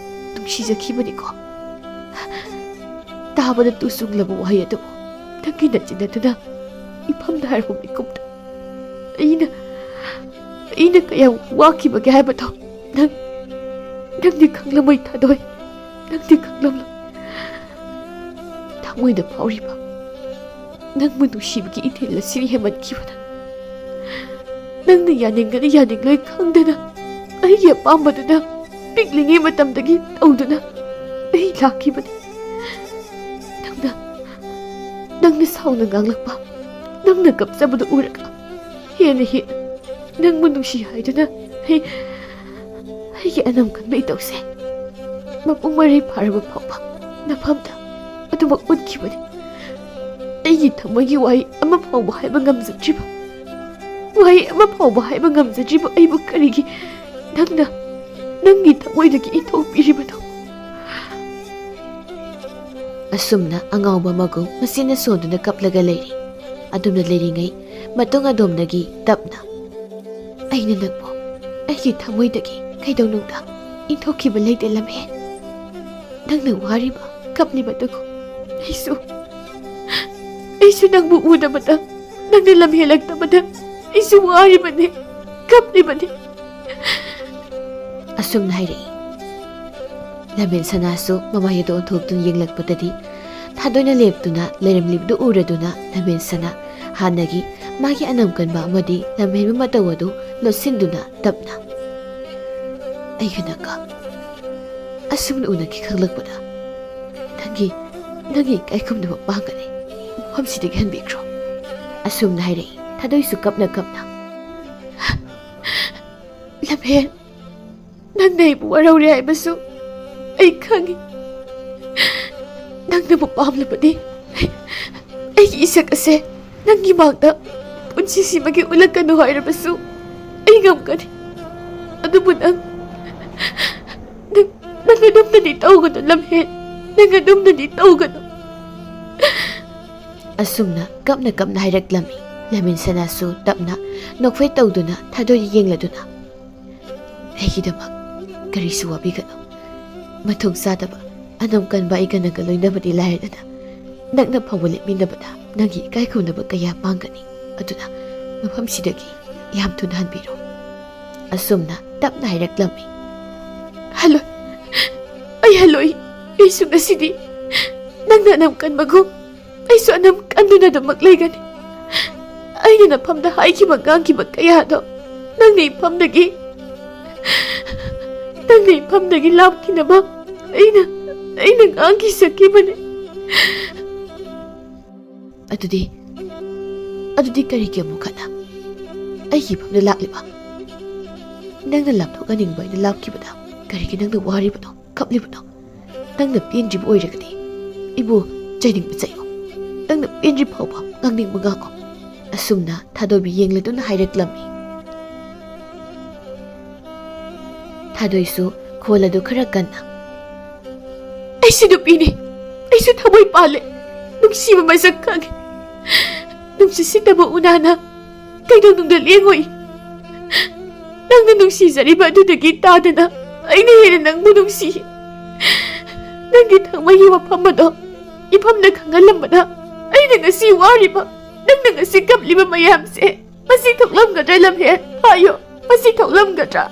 ꯅꯨꯡꯁꯤꯖꯈꯤꯕꯅꯤꯀꯣ꯫ ꯇꯥꯕꯗ ꯇꯨ ꯆꯨꯡꯂꯕ ꯋꯥꯍꯩ ꯑꯗꯨꯕꯨ ꯅꯪꯒꯤ ꯅꯆꯤꯟ ꯑꯗꯨꯅ ꯏꯐꯝꯗ ꯍꯥꯏꯔꯛꯄ ꯃꯤꯀꯨꯞꯇ ꯑꯩꯅ, ꯑꯩꯅ ꯀꯌꯥꯝ ꯋꯥꯈꯤꯕꯒꯦ ꯍꯥꯏꯕꯗꯣ ꯅꯪ, ꯅꯪꯗꯤ ꯈꯪꯂꯝꯃꯣꯏ ꯊꯥꯗꯣꯏ, ꯅꯪꯗꯤ ꯈꯪꯂꯝꯂꯣꯏ꯫ ꯊꯃꯣꯏꯗ ꯐꯥꯎꯔꯤꯕ ꯅꯪꯕꯨ ꯅꯨꯡꯁꯤꯕꯒꯤ ꯏꯊꯤꯜ ꯑꯁꯤꯅ ꯍꯦꯟꯃꯟꯈꯤꯕꯅ ꯅꯪꯅ ꯌꯥꯅꯤꯡꯒꯅꯤ ꯌꯥꯅꯤꯡꯂꯣꯏ ꯈꯪꯗꯅ ꯑꯩꯒꯤ ꯑꯄꯥꯝꯕꯗꯨꯅ ꯄꯤꯛꯂꯤꯉꯩ ꯃꯇꯝꯗꯒꯤ ꯇꯧꯗꯨꯅ ꯑꯩ ꯂꯥꯛꯈꯤꯕꯅꯤ꯫ ꯅꯪꯅ, ꯅꯪꯅ ꯁꯥꯎꯅ ꯉꯥꯡꯂꯛꯄ, ꯅꯪꯅ ꯀꯞꯆꯕꯗꯨ ꯎꯔꯒ ꯍꯦꯟꯅ ꯍꯦꯟꯅ ꯅꯪꯕꯨ ꯅꯨꯡꯁꯤ ꯍꯥꯏꯗꯨꯅ ꯑꯩ, ꯑꯩꯒꯤ ꯑꯅꯝ ꯀꯟꯕ ꯏꯇꯧꯁꯦ ꯃꯄꯨꯡ ꯃꯔꯩ ꯐꯥꯔꯕ ꯐꯥꯎꯕ ꯅꯐꯝꯗ ꯑꯗꯨꯃꯛ ꯎꯠꯈꯤꯕꯅꯤ꯫ ꯑꯩꯒꯤ ꯊꯃꯣꯏꯒꯤ ꯋꯥꯍꯩ ꯑꯃ ꯐꯥꯎꯕ ꯍꯥꯏꯕ ꯉꯝꯖꯗ꯭ꯔꯤꯕ, ꯋꯥꯍꯩ ꯑꯃ ꯐꯥꯎꯕ ꯍꯥꯏꯕ ꯉꯝꯖꯗ꯭ꯔꯤꯕ ꯑꯩꯕꯨ ꯀꯔꯤꯒꯤ ꯅꯪꯅ ꯅꯪꯒꯤ ꯊꯃꯣꯏꯗꯒꯤ ꯏꯟꯊꯣꯛꯄꯤꯔꯤꯕꯅꯣ?" ꯑꯁꯨꯝꯅ ꯑꯉꯥꯎꯕ ꯑꯃꯒꯨꯝ ꯃꯆꯤꯟꯅ ꯁꯣꯟꯗꯨꯅ ꯀꯞꯂꯒ ꯂꯩꯔꯤ꯫ ꯑꯗꯨꯝꯅ ꯂꯩꯔꯤꯉꯩ ꯃꯇꯨꯡ ꯑꯗꯣꯝꯗꯒꯤ ꯇꯞꯅ, "ꯑꯩꯅ ꯅꯪꯕꯨ ꯑꯩꯒꯤ ꯊꯃꯣꯏꯗꯒꯤ ꯀꯩꯗꯧꯅꯨꯡꯗ ꯏꯟꯊꯣꯛꯈꯤꯕ ꯂꯩꯇꯦ ꯂꯝꯍꯦꯟ꯫ ꯅꯪꯅ ꯋꯥꯔꯤꯕ ꯀꯞꯂꯤꯕꯗꯨꯕꯨ ꯑꯩꯁꯨ, ꯑꯩꯁꯨ ꯅꯪꯕꯨ ꯎꯗꯕꯗ, ꯅꯪꯅ ꯂꯝꯍꯦꯜꯂꯛꯇꯕꯗ ꯑꯩꯁꯨ ꯋꯥꯔꯤꯕꯅꯤ, ꯀꯞꯂꯤꯕꯅꯤ," ꯑꯁꯨꯝꯅ ꯍꯥꯏꯔꯛꯏ꯫ ꯂꯝꯍꯦꯟ ꯁꯅꯥꯁꯨ ꯃꯃꯥꯏ ꯑꯗꯨ ꯑꯣꯟꯊꯣꯛꯇꯨꯅ ꯌꯦꯡꯂꯛꯄꯗꯗꯤ ꯊꯥꯗꯣꯏꯅ ꯂꯦꯞꯇꯨꯅ ꯂꯩꯔꯝꯂꯤꯕꯗꯨ ꯎꯔꯗꯨꯅ ꯂꯝꯍꯦꯟꯁꯅ ꯍꯥꯟꯅꯒꯤ ꯃꯥꯒꯤ ꯑꯅꯝ ꯀꯟꯕ ꯑꯃꯗꯤ ꯂꯝꯍꯦꯟꯕ ꯃꯇꯧ ꯑꯗꯨ ꯂꯣꯠꯁꯤꯟꯗꯨꯅ ꯇꯞꯅ, "ꯑꯩꯒ ꯅꯪꯒ ꯑꯁꯨꯝꯅ ꯎꯅꯈꯤ ꯈꯪꯂꯛꯄꯗ ꯅꯪꯒꯤ, ꯅꯪꯒꯤ ꯏꯀꯥꯏ ꯈꯨꯝꯅꯕ ꯄꯥꯡꯒꯅꯤ꯫ ꯃꯐꯝꯁꯤꯗꯒꯤ ꯍꯟꯕꯤꯈ꯭ꯔꯣ," ꯑꯁꯨꯝꯅ ꯍꯥꯏꯔꯛꯏ꯫ ꯊꯥꯗꯣꯏꯁꯨ ꯀꯞꯅ ꯀꯞꯅ, "ꯂꯝꯍꯦꯟ, ꯅꯪꯅ ꯑꯩꯕꯨ ꯋꯥꯔꯧꯔꯦ ꯍꯥꯏꯕꯁꯨ ꯑꯩ ꯈꯪꯏ꯫ ꯅꯪꯅꯕꯨ ꯄꯥꯝꯂꯕꯗꯤ ꯑꯩꯒꯤ ꯏꯁꯛ ꯑꯁꯦ ꯅꯪꯒꯤ ꯃꯥꯡꯗ ꯄꯨꯟꯁꯤꯁꯤꯃꯒꯤ ꯎꯠꯂꯛꯀꯅꯨ ꯍꯥꯏꯔꯕꯁꯨ ꯑꯩ ꯉꯝꯒꯅꯤ꯫ ꯑꯗꯨꯕꯨ ꯅꯪ, ꯅꯪ, ꯅꯪ ꯑꯗꯨꯝꯅꯗꯤ ꯇꯧꯒꯅꯨ ꯂꯝꯍꯦꯟ, ꯅꯪ ꯑꯗꯨꯝꯅꯗꯤ ꯇꯧꯒꯅꯨ," ꯑꯁꯨꯝꯅ ꯀꯞꯅ ꯀꯞꯅ ꯍꯥꯏꯔꯛꯂꯝꯃꯤ꯫ ꯂꯝꯍꯦꯟ ꯁꯅꯥꯁꯨ ꯇꯞꯅ ꯅꯣꯛꯐꯦꯠ ꯇꯧꯗꯨꯅ ꯊꯥꯗꯣꯏꯗ ꯌꯦꯡꯂꯗꯨꯅ, "ꯑꯩꯒꯤꯗꯃꯛ ꯀꯔꯤꯁꯨ ꯋꯥꯕꯤꯒꯅꯨ꯫ ꯃꯊꯣꯡ ꯆꯥꯗꯕ ꯑꯅꯝ ꯀꯟꯕ ꯑꯩꯒ ꯅꯪꯒ ꯂꯣꯏꯅꯕꯗꯤ ꯂꯥꯏꯔꯗꯅ, ꯅꯛꯅ ꯐꯥꯎꯕ ꯂꯦꯞꯃꯤꯟꯅꯕꯗ ꯅꯪꯒꯤ ꯏꯀꯥꯏ ꯈꯨꯝꯅꯕ ꯀꯌꯥ ꯄꯥꯡꯒꯅꯤ꯫ ꯑꯗꯨꯅ ꯃꯐꯝꯁꯤꯗꯒꯤ ꯌꯥꯝ ꯊꯨꯅ ꯍꯟꯕꯤꯔꯣ," ꯑꯁꯨꯝꯅ ꯇꯞꯅ ꯍꯥꯏꯔꯛꯂꯝꯃꯤ꯫ "ꯍꯜꯂꯣꯏ, ꯑꯩ ꯍꯜꯂꯣꯏ꯫ ꯑꯩꯁꯨ ꯉꯁꯤꯗꯤ ꯅꯪꯅ ꯑꯅꯝ ꯀꯟꯕꯒꯨꯝ ꯑꯩꯁꯨ ꯑꯅꯝ ꯀꯟꯗꯨꯅ ꯑꯗꯨꯃꯛ ꯂꯩꯒꯅꯤ꯫ ꯑꯩꯅ ꯅꯐꯝꯗ ꯍꯥꯏꯈꯤꯕ ꯉꯥꯡꯈꯤꯕ ꯀꯌꯥꯗꯣ ꯅꯪꯅ ꯏꯐꯝꯗꯒꯤ, ꯅꯪꯅ ꯏꯐꯝꯗꯒꯤ ꯂꯥꯞꯈꯤꯅꯕ ꯑꯩꯅ, ꯑꯩꯅ ꯉꯥꯡꯈꯤ ꯁꯛꯈꯤꯕꯅꯤ꯫" "ꯑꯗꯨꯗꯤ, ꯑꯗꯨꯗꯤ ꯀꯔꯤꯒꯤ ꯑꯃꯨꯛ ꯍꯟꯅ ꯑꯩꯒꯤ ꯏꯐꯝꯗ ꯂꯥꯛꯂꯤꯕ? ꯅꯪꯅ ꯂꯥꯞꯊꯣꯛꯍꯟꯅꯤꯡꯕ ꯑꯩꯅ ꯂꯥꯞꯈꯤꯕꯗ ꯀꯔꯤꯒꯤ ꯅꯪꯅ ꯋꯥꯔꯤꯕꯅꯣ, ꯀꯞꯂꯤꯕꯅꯣ? ꯅꯪꯅ ꯄꯦꯟꯗ꯭ꯔꯤꯕ ꯑꯣꯏꯔꯒꯗꯤ ꯑꯩꯕꯨ ꯆꯩꯅꯤꯡꯕ ꯆꯩꯌꯨ, ꯅꯪꯅ ꯄꯦꯟꯗ꯭ꯔꯤ ꯐꯥꯎꯕ ꯉꯥꯡꯅꯤꯡꯕ ꯉꯥꯡꯉꯨ," ꯑꯁꯨꯝꯅ ꯊꯥꯗꯣꯏꯕꯨ ꯌꯦꯡꯂꯗꯨꯅ ꯍꯥꯏꯔꯛꯂꯝꯃꯤ꯫ ꯊꯥꯗꯣꯏꯁꯨ ꯈꯣꯜ ꯑꯗꯨ ꯈꯔ ꯀꯟꯅ, "ꯑꯩꯁꯨ ꯅꯨꯄꯤꯅꯤ, ꯑꯩꯁꯨ ꯊꯃꯣꯏ ꯄꯥꯜꯂꯦ, ꯅꯨꯡꯁꯤꯕ ꯃꯁꯛ ꯈꯪꯉꯤ꯫ ꯅꯨꯡꯁꯤꯠ ꯁꯤꯠꯇꯕ ꯎꯅꯥꯅ ꯀꯩꯗꯧꯅꯨꯡꯗ ꯂꯦꯡꯉꯣꯏ꯫ ꯅꯪꯅ ꯅꯨꯡꯁꯤꯖꯔꯤꯕ ꯑꯗꯨꯗꯒꯤ ꯇꯥꯗꯅ ꯑꯩꯅ ꯍꯦꯟꯅ ꯅꯪꯕꯨ ꯅꯨꯡꯁꯤ꯫ ꯅꯪꯒꯤ ꯊꯃꯣꯏꯒꯤ ꯋꯥꯐꯝ ꯑꯗꯣ ꯏꯐꯝꯗ ꯈꯪꯍꯜꯂꯝꯕꯅ ꯑꯩꯅ ꯉꯁꯤ ꯋꯥꯔꯤꯕ, ꯅꯪꯅ ꯉꯁꯤ ꯀꯞꯂꯤꯕ ꯃꯌꯥꯝꯁꯦ ꯃꯁꯤ ꯊꯣꯛꯂꯝꯒꯗ꯭ꯔꯥ ꯂꯝꯍꯦꯟ? ꯍꯥꯏꯌꯨ, ꯃꯁꯤ ꯊꯣꯛꯂꯝꯒꯗ꯭ꯔꯥ?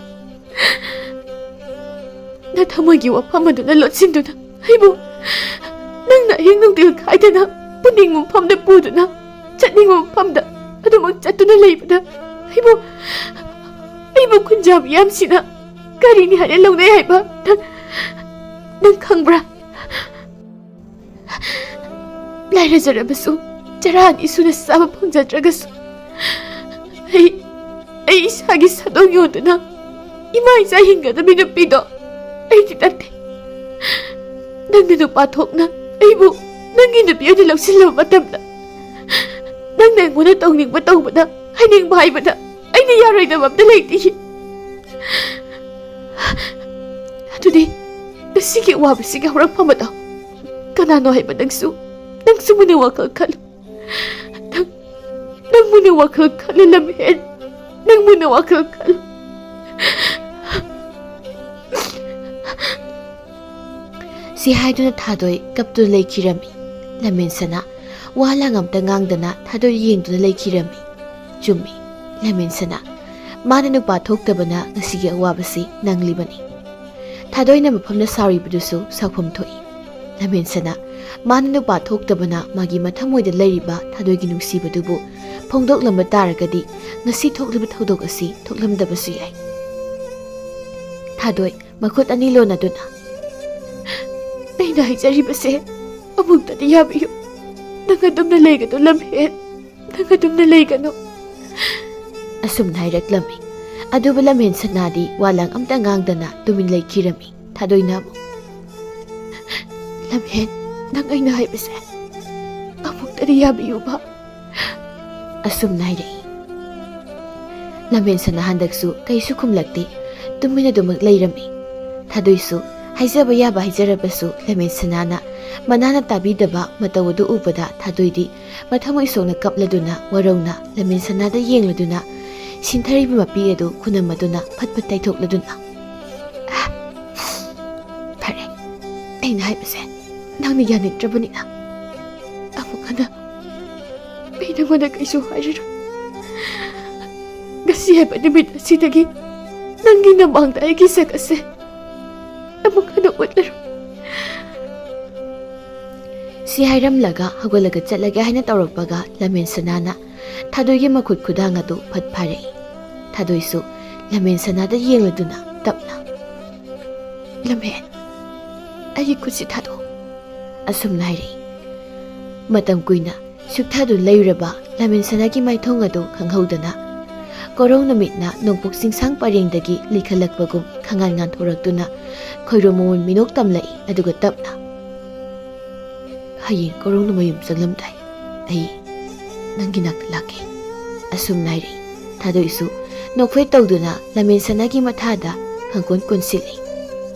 ꯅꯊꯃꯣꯏꯒꯤ ꯋꯥꯐꯝ ꯑꯗꯨꯅ ꯂꯣꯠꯁꯤꯟꯗꯨꯅ ꯑꯩꯕꯨ, ꯅꯪꯅ ꯑꯍꯤꯡ ꯅꯨꯡꯊꯤꯜ ꯈꯥꯏꯗꯅ ꯄꯨꯅꯤꯡꯕ ꯃꯐꯝꯗ ꯄꯨꯗꯨꯅ, ꯆꯠꯅꯤꯡꯕ ꯃꯐꯝꯗ ꯑꯗꯨꯃꯛ ꯆꯠꯇꯨꯅ ꯂꯩꯕꯗ, ꯑꯩꯕꯨ, ꯑꯩꯕꯨ ꯈꯨꯟꯖꯥ ꯃꯤꯌꯥꯝꯁꯤꯅ ꯀꯔꯤꯅꯤ ꯍꯥꯏꯅ ꯂꯧꯅꯩ ꯍꯥꯏꯕ ꯅꯪ, ꯅꯪ ꯈꯪꯕ꯭ꯔꯥ? ꯂꯥꯏꯔꯖꯔꯕꯁꯨ, ꯆꯔꯥ ꯑꯅꯤ ꯁꯨꯅ ꯆꯥꯕ ꯐꯪꯖꯗ꯭ꯔꯒꯁꯨ, ꯑꯩ, ꯑꯩ ꯏꯁꯥꯒꯤ ꯁꯥꯗꯣꯡ ꯌꯣꯟꯗꯨꯅ ꯏꯃꯥ ꯏꯆꯥ ꯍꯤꯡꯒꯗꯕꯤ ꯅꯨꯄꯤꯗꯣ ꯑꯩꯗꯤ ꯅꯠꯇꯦ꯫ ꯅꯪꯅ ꯅꯨꯄꯥ ꯊꯣꯛꯅ ꯑꯩꯕꯨ ꯅꯪꯒꯤ ꯅꯨꯄꯤ ꯑꯣꯏꯅ ꯂꯧꯁꯤꯜꯂꯕ ꯃꯇꯝꯗ, ꯅꯪꯅ ꯑꯩꯉꯣꯟꯗ ꯇꯧꯅꯤꯡꯕ ꯇꯧꯕꯗ, ꯍꯥꯏꯅꯤꯡꯕ ꯍꯥꯏꯕꯗ ꯑꯩꯅ ꯌꯥꯔꯣꯏꯗꯕ ꯑꯝꯇ ꯂꯩꯇꯦ꯫ ꯑꯗꯨꯗꯤ ꯉꯁꯤꯒꯤ ꯑꯋꯥꯕꯁꯤꯒꯤ ꯍꯧꯔꯛꯐꯝ ꯑꯗꯣ ꯀꯅꯥꯅꯣ ꯍꯥꯏꯕ ꯅꯪꯁꯨ, ꯅꯪꯁꯨ ꯃꯨꯟꯅ ꯋꯥꯈꯜ ꯈꯜꯂꯨ꯫ ꯅꯪ, ꯅꯪ ꯃꯨꯟꯅ ꯋꯥꯈꯜ ꯈꯜꯂꯨ, ꯂꯝꯍꯦꯟ꯫ ꯅꯪ ꯃꯨꯟꯅ ꯋꯥꯈꯜ ꯈꯜꯂꯨ꯫ ꯁꯤ ꯍꯥꯏꯗꯨꯅ ꯊꯥꯗꯣꯏ ꯀꯞꯇꯨꯅ ꯂꯩꯈꯤꯔꯝꯃꯤ꯫ ꯂꯝꯍꯦꯟ ꯁꯅꯥ ꯋꯥ ꯂꯥꯡ ꯑꯝꯇ ꯉꯥꯡꯗꯅ ꯊꯥꯗꯣꯏ ꯌꯦꯡꯗꯨꯅ ꯂꯩꯈꯤꯔꯝꯃꯤ꯫ ꯆꯨꯝꯃꯤ, ꯂꯝꯍꯦꯟ ꯁꯅꯥ, ꯃꯥꯅ ꯅꯨꯄꯥ ꯊꯣꯛꯇꯕꯅ ꯉꯁꯤꯒꯤ ꯑꯋꯥꯕꯁꯤ ꯅꯪꯂꯤꯕꯅꯤ꯫ ꯊꯥꯗꯣꯏꯅ ꯃꯐꯝꯗ ꯁꯥꯎꯔꯤꯕꯗꯨꯁꯨ ꯁꯥꯎꯐꯝ ꯊꯣꯛꯏ꯫ ꯂꯝꯍꯦꯟ ꯁꯅꯥ, ꯃꯥꯅ ꯅꯨꯄꯥ ꯊꯣꯛꯇꯕꯅ ꯃꯥꯒꯤ ꯃꯊꯃꯣꯏꯗ ꯂꯩꯔꯤꯕ ꯊꯥꯗꯣꯏꯒꯤ ꯅꯨꯡꯁꯤꯕꯗꯨꯕꯨ ꯐꯣꯡꯗꯣꯛꯂꯝꯕ ꯇꯥꯔꯒꯗꯤ ꯉꯁꯤ ꯊꯣꯛꯂꯤꯕ ꯊꯧꯗꯣꯛ ꯑꯁꯤ ꯊꯣꯛꯂꯝꯗꯕꯁꯨ ꯌꯥꯏ꯫ ꯊꯥꯗꯣꯏ ꯃꯈꯨꯠ ꯑꯅꯤ ꯂꯣꯟꯅꯗꯨꯅ, "ꯑꯩꯅ ꯍꯥꯏꯖꯔꯤꯕꯁꯦ ꯑꯃꯨꯛꯇꯗꯤ ꯌꯥꯕꯤꯌꯨ꯫ ꯅꯪ ꯑꯗꯨꯝꯅ ꯂꯩꯒꯅꯨ, ꯂꯝꯍꯦꯟ꯫ ꯅꯪ ꯑꯗꯨꯝꯅ ꯂꯩꯒꯅꯨ," ꯑꯁꯨꯝꯅ ꯍꯥꯏꯔꯛꯂꯝꯃꯤ꯫ ꯑꯗꯨꯕꯨ ꯂꯝꯍꯦꯟ ꯁꯅꯥꯗꯤ ꯋꯥꯂꯥꯡ ꯑꯝꯇ ꯉꯥꯡꯗꯅ ꯇꯨꯃꯤꯟ ꯂꯩꯈꯤꯔꯝꯃꯤ꯫ ꯊꯥꯗꯣꯏꯅ ꯑꯃꯨꯛ, "ꯂꯝꯍꯦꯟ, ꯅꯪ ꯑꯩꯅ ꯍꯥꯏꯕꯁꯦ ꯑꯃꯨꯛꯇꯗꯤ ꯌꯥꯕꯤꯌꯨꯕ," ꯑꯁꯨꯝꯅ ꯍꯥꯏꯔꯛꯏ꯫ ꯂꯝꯍꯦꯟ ꯁꯅꯥ ꯍꯟꯗꯛꯁꯨ ꯀꯩꯁꯨ ꯈꯨꯝꯂꯛꯇꯦ, ꯇꯨꯃꯤꯟ ꯑꯗꯨꯃꯛ ꯂꯩꯔꯝꯃꯤ꯫ ꯊꯥꯗꯣꯏꯁꯨ ꯍꯥꯏꯖꯕ ꯌꯥꯕ ꯍꯥꯏꯖꯔꯕꯁꯨ, ꯂꯝꯍꯦꯟ ꯁꯅꯥꯅ ꯃꯅꯥꯅ ꯇꯥꯕꯤꯗꯕ ꯃꯇꯧ ꯑꯗꯨ ꯎꯕꯗ ꯊꯥꯗꯣꯏꯗꯤ ꯃꯊꯃꯣꯏ ꯁꯣꯛꯅ ꯀꯞꯂꯗꯨꯅ, ꯋꯥꯔꯧꯅ ꯂꯝꯍꯦꯟ ꯁꯅꯥꯗ ꯌꯦꯡꯂꯗꯨꯅ, ꯁꯤꯟꯊꯔꯤꯕ ꯃꯄꯤ ꯑꯗꯨ ꯈꯨꯅꯝ ꯑꯗꯨꯅ ꯐꯠ ꯐꯠ ꯇꯩꯊꯣꯛꯂꯗꯨꯅ, "ꯐꯔꯦ, ꯑꯩꯅ ꯍꯥꯏꯕꯁꯦ ꯅꯪꯅ ꯌꯥꯅꯤꯡꯗ꯭ꯔꯕꯅꯤꯅ ꯑꯃꯨꯛ ꯍꯟꯅ ꯑꯩ ꯅꯉꯣꯟꯗ ꯀꯩꯁꯨ ꯍꯥꯏꯔꯔꯣꯏ꯫ ꯉꯁꯤ ꯍꯥꯏꯕ ꯅꯨꯃꯤꯠ ꯑꯁꯤꯗꯒꯤ ꯅꯪꯒꯤ ꯅꯃꯥꯡꯗ ꯑꯩꯒꯤ ꯁꯛ ꯑꯁꯦ ꯑꯃꯨꯛ ꯍꯟꯅ ꯎꯠꯂꯔꯣꯏ꯫ ꯁꯤ ꯍꯥꯏꯔꯝꯂꯒ ꯍꯧꯒꯠꯂꯒ ꯆꯠꯂꯒꯦ ꯍꯥꯏꯅ ꯇꯧꯔꯛꯄꯒ ꯂꯃꯦꯟ ꯁꯅꯥꯅ ꯊꯥꯗꯣꯏꯒꯤ ꯃꯈꯨꯠ ꯈꯨꯗꯥꯡ ꯑꯗꯨ ꯐꯠ ꯐꯥꯔꯛꯏ꯫ ꯊꯥꯗꯣꯏꯁꯨ ꯂꯃꯦꯟ ꯁꯅꯥꯗ ꯌꯦꯡꯂꯗꯨꯅ ꯇꯞꯅ, "ꯂꯃꯦꯟ, ꯑꯩꯒꯤ ꯈꯨꯠꯁꯤ ꯊꯥꯗꯣꯛ," ꯑꯁꯨꯝꯅ ꯍꯥꯏꯔꯛꯏ꯫ ꯃꯇꯝ ꯀꯨꯏꯅ ꯁꯨꯛꯊꯗꯨꯅ ꯂꯩꯔꯨꯔꯕ ꯂꯃꯦꯟ ꯁꯅꯥꯒꯤ ꯃꯥꯏꯊꯣꯡ ꯑꯗꯨ ꯈꯪꯍꯧꯗꯅ ꯀꯣꯔꯧ ꯅꯨꯃꯤꯠꯅ ꯅꯣꯡꯄꯣꯛ ꯆꯤꯡꯁꯥꯡ ꯄꯔꯦꯡꯗꯒꯤ ꯂꯤꯈꯠꯂꯛꯄꯒꯨꯝ ꯈꯪꯉꯥꯟ ꯉꯥꯟꯊꯣꯔꯛꯇꯨꯅ ꯈꯣꯏꯔꯣ ꯃꯃꯣꯟ ꯃꯤꯅꯣꯛ ꯇꯝꯂꯛꯏ꯫ ꯑꯗꯨꯒ ꯇꯞꯅ, "ꯍꯌꯦꯡ ꯀꯣꯔꯧꯅ ꯃꯌꯨꯝ ꯆꯪꯂꯝꯗꯥꯏ ꯑꯩ ꯅꯪꯒꯤ ꯅꯥꯛꯇ ꯂꯥꯛꯀꯦ," ꯑꯁꯨꯝꯅ ꯍꯥꯏꯔꯛꯏ꯫ ꯊꯥꯗꯣꯏꯁꯨ ꯅꯣꯛꯐꯦꯠ ꯇꯧꯗꯨꯅ ꯂꯃꯦꯟ ꯁꯅꯥꯒꯤ ꯃꯊꯥꯗ ꯈꯪꯀꯣꯟ ꯀꯣꯟꯁꯤꯜꯂꯤ꯫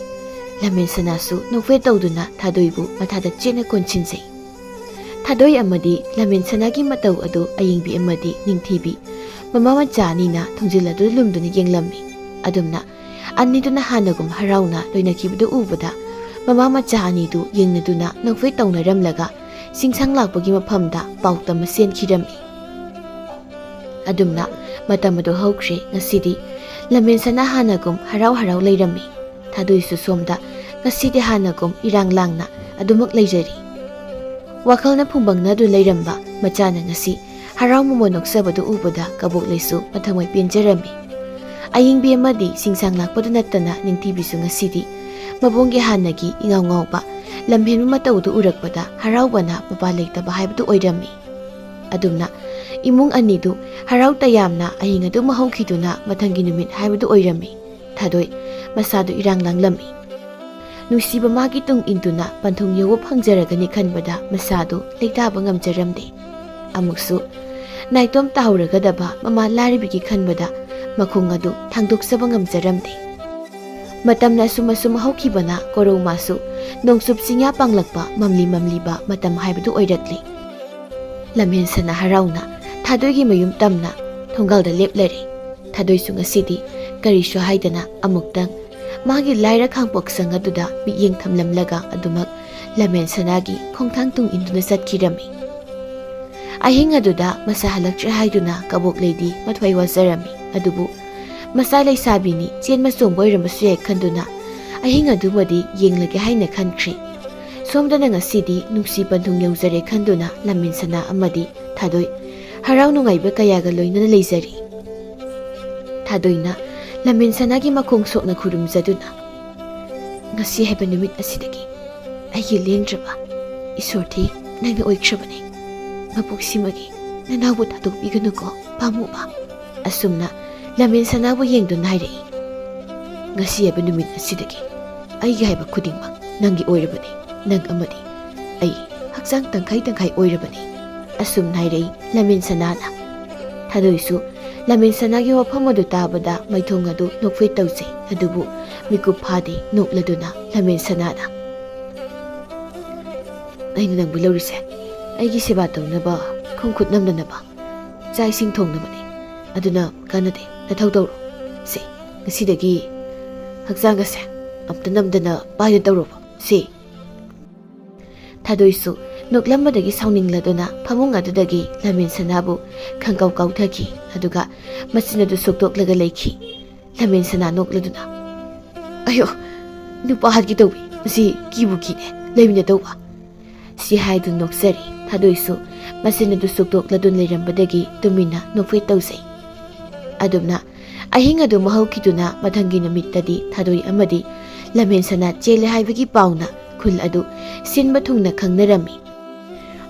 ꯂꯃꯦꯟ ꯁꯅꯥꯁꯨ ꯅꯣꯛꯐꯦꯠ ꯇꯧꯗꯨꯅ ꯊꯥꯗꯣꯏꯕꯨ ꯃꯊꯥꯗ ꯆꯦꯠꯅ ꯀꯣꯟꯁꯤꯟꯖꯩ꯫ ꯊꯥꯗꯣꯏ ꯑꯃꯗꯤ ꯂꯃꯦꯟ ꯁꯅꯥꯒꯤ ꯃꯇꯧ ꯑꯗꯨ ꯑꯌꯤꯡꯕꯤ ꯑꯃꯗꯤ ꯅꯤꯡꯊꯤꯕꯤ ꯃꯃꯥ ꯃꯆꯥ ꯑꯅꯤꯅ ꯊꯣꯡꯖꯤꯜ ꯑꯗꯨ ꯂꯨꯝꯗꯨꯅ ꯌꯦꯡꯂꯝꯃꯤ꯫ ꯑꯗꯨꯝꯅ ꯑꯅꯤꯗꯨꯅ ꯍꯥꯟꯅꯒꯨꯝ ꯍꯔꯥꯎꯅ ꯂꯣꯏꯅꯈꯤꯕꯗꯨ ꯎꯕꯗ ꯃꯃꯥ ꯃꯆꯥ ꯑꯅꯤꯗꯨ ꯌꯦꯡꯅꯗꯨꯅ ꯅꯣꯛꯐꯦꯠ ꯇꯧꯅꯔꯝꯂꯒ ꯆꯤꯡꯁꯥꯡ ꯂꯥꯛꯄꯒꯤ ꯃꯐꯝꯗ ꯄꯥꯎ ꯇꯝꯕ ꯆꯦꯟꯈꯤꯔꯝꯃꯤ꯫ ꯑꯗꯨꯝꯅ ꯃꯇꯝ ꯑꯗꯨ ꯍꯧꯈ꯭ꯔꯦ꯫ ꯉꯁꯤꯗꯤ ꯂꯃꯦꯟ ꯁꯅꯥ ꯍꯥꯟꯅꯒꯨꯝ ꯍꯔꯥꯎ ꯍꯔꯥꯎ ꯂꯩꯔꯝꯃꯤ꯫ ꯊꯥꯗꯣꯏꯁꯨ ꯁꯣꯝꯗ ꯉꯁꯤꯗꯤ ꯍꯥꯟꯅꯒꯨꯝ ꯏꯔꯥꯡ ꯂꯥꯡꯅ ꯑꯗꯨꯃꯛ ꯂꯩꯖꯔꯤ꯫ ꯋꯥꯈꯜꯅ ꯐꯨꯝꯕꯪꯅꯗꯨꯅ ꯂꯩꯔꯝꯕ ꯃꯆꯥꯅ ꯉꯁꯤ ꯍꯔꯥꯎ ꯃꯃꯣꯟ ꯅꯣꯛꯆꯕꯗꯨ ꯎꯕꯗ ꯀꯕꯣꯛꯂꯩꯁꯨ ꯃꯊꯃꯣꯏ ꯄꯦꯟꯖꯔꯝꯃꯤ꯫ ꯑꯌꯤꯡꯕꯤ ꯑꯃꯗꯤ ꯆꯤꯡꯁꯥꯡ ꯂꯥꯛꯄꯗꯨ ꯅꯠꯇꯅ ꯅꯤꯡꯊꯤꯕꯤꯁꯨ ꯉꯁꯤꯗꯤ ꯃꯕꯨꯡꯒꯤ ꯍꯥꯟꯅꯒꯤ ꯏꯉꯥꯎ ꯉꯥꯎꯕ ꯂꯝꯍꯦꯟꯕ ꯃꯇꯧꯗꯨ ꯎꯔꯛꯄꯗ ꯍꯔꯥꯎꯕꯅ ꯃꯄꯥ ꯂꯩꯇꯕ ꯍꯥꯏꯕꯗꯨ ꯑꯣꯏꯔꯝꯃꯤ꯫ ꯑꯗꯨꯝꯅ ꯏꯃꯨꯡ ꯑꯅꯤꯗꯨ ꯍꯔꯥꯎ ꯇꯌꯥꯝꯅ ꯑꯍꯤꯡ ꯑꯗꯨꯃ ꯍꯧꯈꯤꯗꯨꯅ ꯃꯊꯪꯒꯤ ꯅꯨꯃꯤꯠ ꯍꯥꯏꯕꯗꯨ ꯑꯣꯏꯔꯝꯃꯤ꯫ ꯊꯥꯗꯣꯏ ꯃꯁꯥꯗꯨ ꯏꯔꯥꯡ ꯂꯥꯡꯂꯝꯃꯤ꯫ ꯅꯨꯡꯁꯤꯕ ꯃꯥꯒꯤ ꯇꯨꯡ ꯏꯟꯗꯨꯅ ꯄꯟꯊꯨꯡ ꯌꯧꯕ ꯐꯪꯖꯔꯒꯅꯤ ꯈꯟꯕꯗ ꯃꯁꯥꯗꯨ ꯂꯩꯇꯥꯕ ꯉꯝꯖꯔꯝꯗꯦ꯫ ꯑꯃꯨꯛꯁꯨ ꯅꯥꯏꯇꯣꯝ ꯇꯥꯍꯧꯔꯒꯗꯕ ꯃꯃꯥ ꯂꯥꯏꯔꯕꯤꯒꯤ ꯈꯟꯕꯗ ꯃꯈꯣꯡ ꯑꯗꯨ ꯊꯥꯡꯗꯣꯛꯆꯕ ꯉꯝꯖꯔꯝꯗꯦ꯫ ꯃꯇꯝꯅ ꯑꯁꯨꯝ ꯑꯁꯨꯝ ꯍꯧꯈꯤꯕꯅ ꯀꯣꯔꯧ ꯃꯥꯁꯨ ꯅꯣꯡꯆꯨꯞ ꯆꯤꯡꯌꯥ ꯄꯥꯡꯂꯛꯄ ꯃꯝꯂꯤ ꯃꯝꯂꯤꯕ ꯃꯇꯝ ꯍꯥꯏꯕꯗꯨ ꯑꯣꯏꯔꯛꯂꯤ꯫ ꯂꯝꯍꯦꯟ ꯁꯅꯥ ꯍꯔꯥꯎꯅ ꯊꯥꯗꯣꯏꯒꯤ ꯃꯌꯨꯝ ꯇꯝꯅ ꯊꯣꯡꯒꯥꯜꯗ ꯂꯦꯞꯂꯔꯦ꯫ ꯊꯥꯗꯣꯏꯁꯨ ꯉꯁꯤꯗꯤ ꯀꯔꯤꯁꯨ ꯍꯥꯏꯗꯅ ꯑꯃꯨꯛꯇꯪ ꯃꯥꯒꯤ ꯂꯥꯏꯔ ꯈꯥꯡꯄꯣꯛꯁꯪ ꯑꯗꯨꯗ ꯃꯤꯠꯌꯦꯡ ꯊꯝꯂꯝꯂꯒ ꯑꯗꯨꯃꯛ ꯂꯃꯦꯟ ꯁꯅꯥꯒꯤ ꯈꯣꯡꯊꯥꯡ ꯇꯨꯡ ꯏꯟꯗꯨꯅ ꯆꯠꯈꯤꯔꯝꯃꯤ꯫ ꯑꯍꯤꯡ ꯑꯗꯨꯗ ꯃꯁꯥ ꯍꯜꯂꯛꯇ꯭ꯔꯦ ꯍꯥꯏꯗꯨꯅ ꯀꯕꯣꯛ ꯂꯩꯗꯤ ꯃꯊ꯭ꯋꯥꯏ ꯋꯥꯖꯔꯝꯃꯤ꯫ ꯑꯗꯨꯕꯨ ꯃꯆꯥ ꯂꯩꯁꯥꯕꯤꯅꯤ, ꯆꯦꯟꯕ ꯆꯣꯡꯕ ꯑꯣꯏꯔꯝꯕꯁꯨ ꯌꯥꯏ ꯈꯟꯗꯨꯅ ꯑꯍꯤꯡ ꯑꯗꯨꯃꯗꯤ ꯌꯦꯡꯂꯒꯦ ꯍꯥꯏꯅ ꯈꯟꯈ꯭ꯔꯦ꯫ ꯁꯣꯝꯗꯅ ꯉꯁꯤꯗꯤ ꯅꯨꯡꯁꯤ ꯄꯟꯊꯨꯡ ꯌꯧꯖꯔꯦ ꯈꯟꯗꯨꯅ ꯂꯝꯃꯦꯟ ꯁꯅꯥ ꯑꯃꯗꯤ ꯊꯥꯗꯣꯏ ꯍꯔꯥꯎ ꯅꯨꯡꯉꯥꯏꯕ ꯀꯌꯥꯒ ꯂꯣꯏꯅꯅ ꯂꯩꯖꯔꯤ꯫ ꯊꯥꯗꯣꯏꯅ ꯂꯝꯃꯦꯟ ꯁꯅꯥꯒꯤ ꯃꯈꯣꯡ ꯁꯣꯛꯅ ꯈꯨꯔꯨꯝꯖꯗꯨꯅ, "ꯉꯁꯤ ꯍꯥꯏꯕ ꯅꯨꯃꯤꯠ ꯑꯁꯤꯗꯒꯤ ꯑꯩꯒꯤ ꯂꯦꯡꯗ꯭ꯔꯕ ꯏꯁꯣꯔꯗꯤ ꯅꯪꯅ ꯑꯣꯏꯈ꯭ꯔꯕꯅꯤ꯫ ꯃꯄꯣꯛꯁꯤꯃꯒꯤ ꯅꯅꯥꯎꯕꯨ ꯊꯥꯗꯣꯛꯄꯤꯒꯅꯨꯀꯣ ꯄꯥꯝꯃꯨꯕ"꯫ ꯑꯁꯨꯝꯅ ꯂꯝꯃꯦꯟ ꯁꯅꯥꯕꯨ ꯌꯦꯡꯗꯨꯅ ꯍꯥꯏꯔꯛꯏ꯫ "ꯉꯁꯤ ꯍꯥꯏꯕ ꯅꯨꯃꯤꯠ ꯑꯁꯤꯗꯒꯤ ꯑꯩꯒꯤ ꯍꯥꯏꯕ ꯈꯨꯗꯤꯡꯃꯛ ꯅꯪꯒꯤ ꯑꯣꯏꯔꯕꯅꯤ, ꯅꯪ ꯑꯃꯗꯤ ꯑꯩ ꯍꯛꯆꯥꯡ ꯇꯪꯈꯥꯏ ꯇꯪꯈꯥꯏ ꯑꯣꯏꯔꯕꯅꯤ"꯫ ꯑꯁꯨꯝꯅ ꯍꯥꯏꯔꯛꯏ ꯂꯝꯃꯦꯟ ꯁꯅꯥꯅ꯫ ꯊꯥꯗꯣꯏꯁꯨ ꯂꯝꯃꯦꯟ ꯁꯅꯥꯒꯤ ꯋꯥꯐꯝ ꯑꯗꯨ ꯇꯥꯕꯗ ꯃꯥꯏꯊꯣꯡ ꯑꯗꯨ ꯅꯣꯛꯐꯦꯠ ꯇꯧꯖꯩ, ꯑꯗꯨꯕꯨ ꯃꯤꯀꯨꯞ ꯐꯥꯗꯦ ꯅꯣꯛꯂꯗꯨꯅ ꯂꯝꯃꯦꯟ ꯁꯅꯥꯅ, "ꯑꯩꯅ ꯅꯪꯕꯨ ꯂꯧꯔꯤꯁꯦ ꯑꯩꯒꯤ ꯁꯦꯕꯥ ꯇꯧꯅꯕ, ꯈꯣꯡ ꯈꯨꯠ ꯅꯝꯗꯅꯕ, ꯆꯥꯛ ꯏꯁꯤꯡ ꯊꯣꯡꯅꯕꯅꯤ꯫ ꯑꯗꯨꯅ ꯀꯥꯟꯅꯗꯦ, ꯅꯊꯧ ꯇꯧꯔꯣ꯫ ꯁꯦ, ꯉꯁꯤꯗꯒꯤ ꯍꯛꯆꯥꯡ ꯑꯁꯦ ꯑꯝꯇ ꯅꯝꯗꯅ ꯄꯥꯏꯅ ꯇꯧꯔꯣꯕ꯫ ꯁꯦ"꯫ ꯊꯥꯗꯣꯏꯁꯨ ꯅꯣꯛꯂꯝꯕꯗꯒꯤ ꯁꯥꯎꯅꯤꯡꯂꯗꯨꯅ ꯐꯃꯨꯡ ꯑꯗꯨꯗꯒꯤ ꯂꯝꯃꯦꯟ ꯁꯅꯥꯕꯨ ꯈꯪꯀꯥꯎ ꯀꯥꯎꯊꯈꯤ, ꯑꯗꯨꯒ ꯃꯆꯤꯟ ꯑꯗꯨ ꯁꯨꯛꯇꯣꯛꯂꯒ ꯂꯩꯈꯤ꯫ ꯂꯝꯃꯦꯟ ꯁꯅꯥ ꯅꯣꯛꯂꯗꯨꯅ, "ꯑꯌꯣ, ꯅꯨꯄꯥ ꯍꯥꯠꯀꯦ ꯇꯧꯕꯤ, ꯃꯁꯤ ꯀꯤꯕꯨ ꯀꯤꯅꯦ, ꯂꯩꯃꯤꯟꯅꯗꯧꯕ"꯫ ꯁꯤ ꯍꯥꯏꯗꯨꯅ ꯅꯣꯛꯆꯔꯤ꯫ ꯊꯥꯗꯣꯏꯁꯨ ꯃꯆꯤꯟ ꯑꯗꯨ ꯁꯨꯛꯇꯣꯛꯂꯗꯨꯅ ꯂꯩꯔꯝꯕꯗꯒꯤ ꯇꯨꯃꯤꯟꯅ ꯅꯣꯛꯐꯦꯠ ꯇꯧꯖꯩ꯫ ꯑꯗꯨꯝꯅ ꯑꯍꯤꯡ ꯑꯗꯨ ꯃꯍꯧꯈꯤꯗꯨꯅ ꯃꯊꯪꯒꯤ ꯅꯨꯃꯤꯠꯇꯗꯤ ꯊꯥꯗꯣꯏ ꯑꯃꯗꯤ ꯂꯝꯃꯦꯟ ꯁꯅꯥ ꯆꯦꯜꯂꯦ ꯍꯥꯏꯕꯒꯤ ꯄꯥꯎꯅ ꯈꯨꯜ ꯑꯗꯨ ꯁꯤꯟꯕ ꯊꯨꯡꯅ ꯈꯪꯅꯔꯝꯃꯤ꯫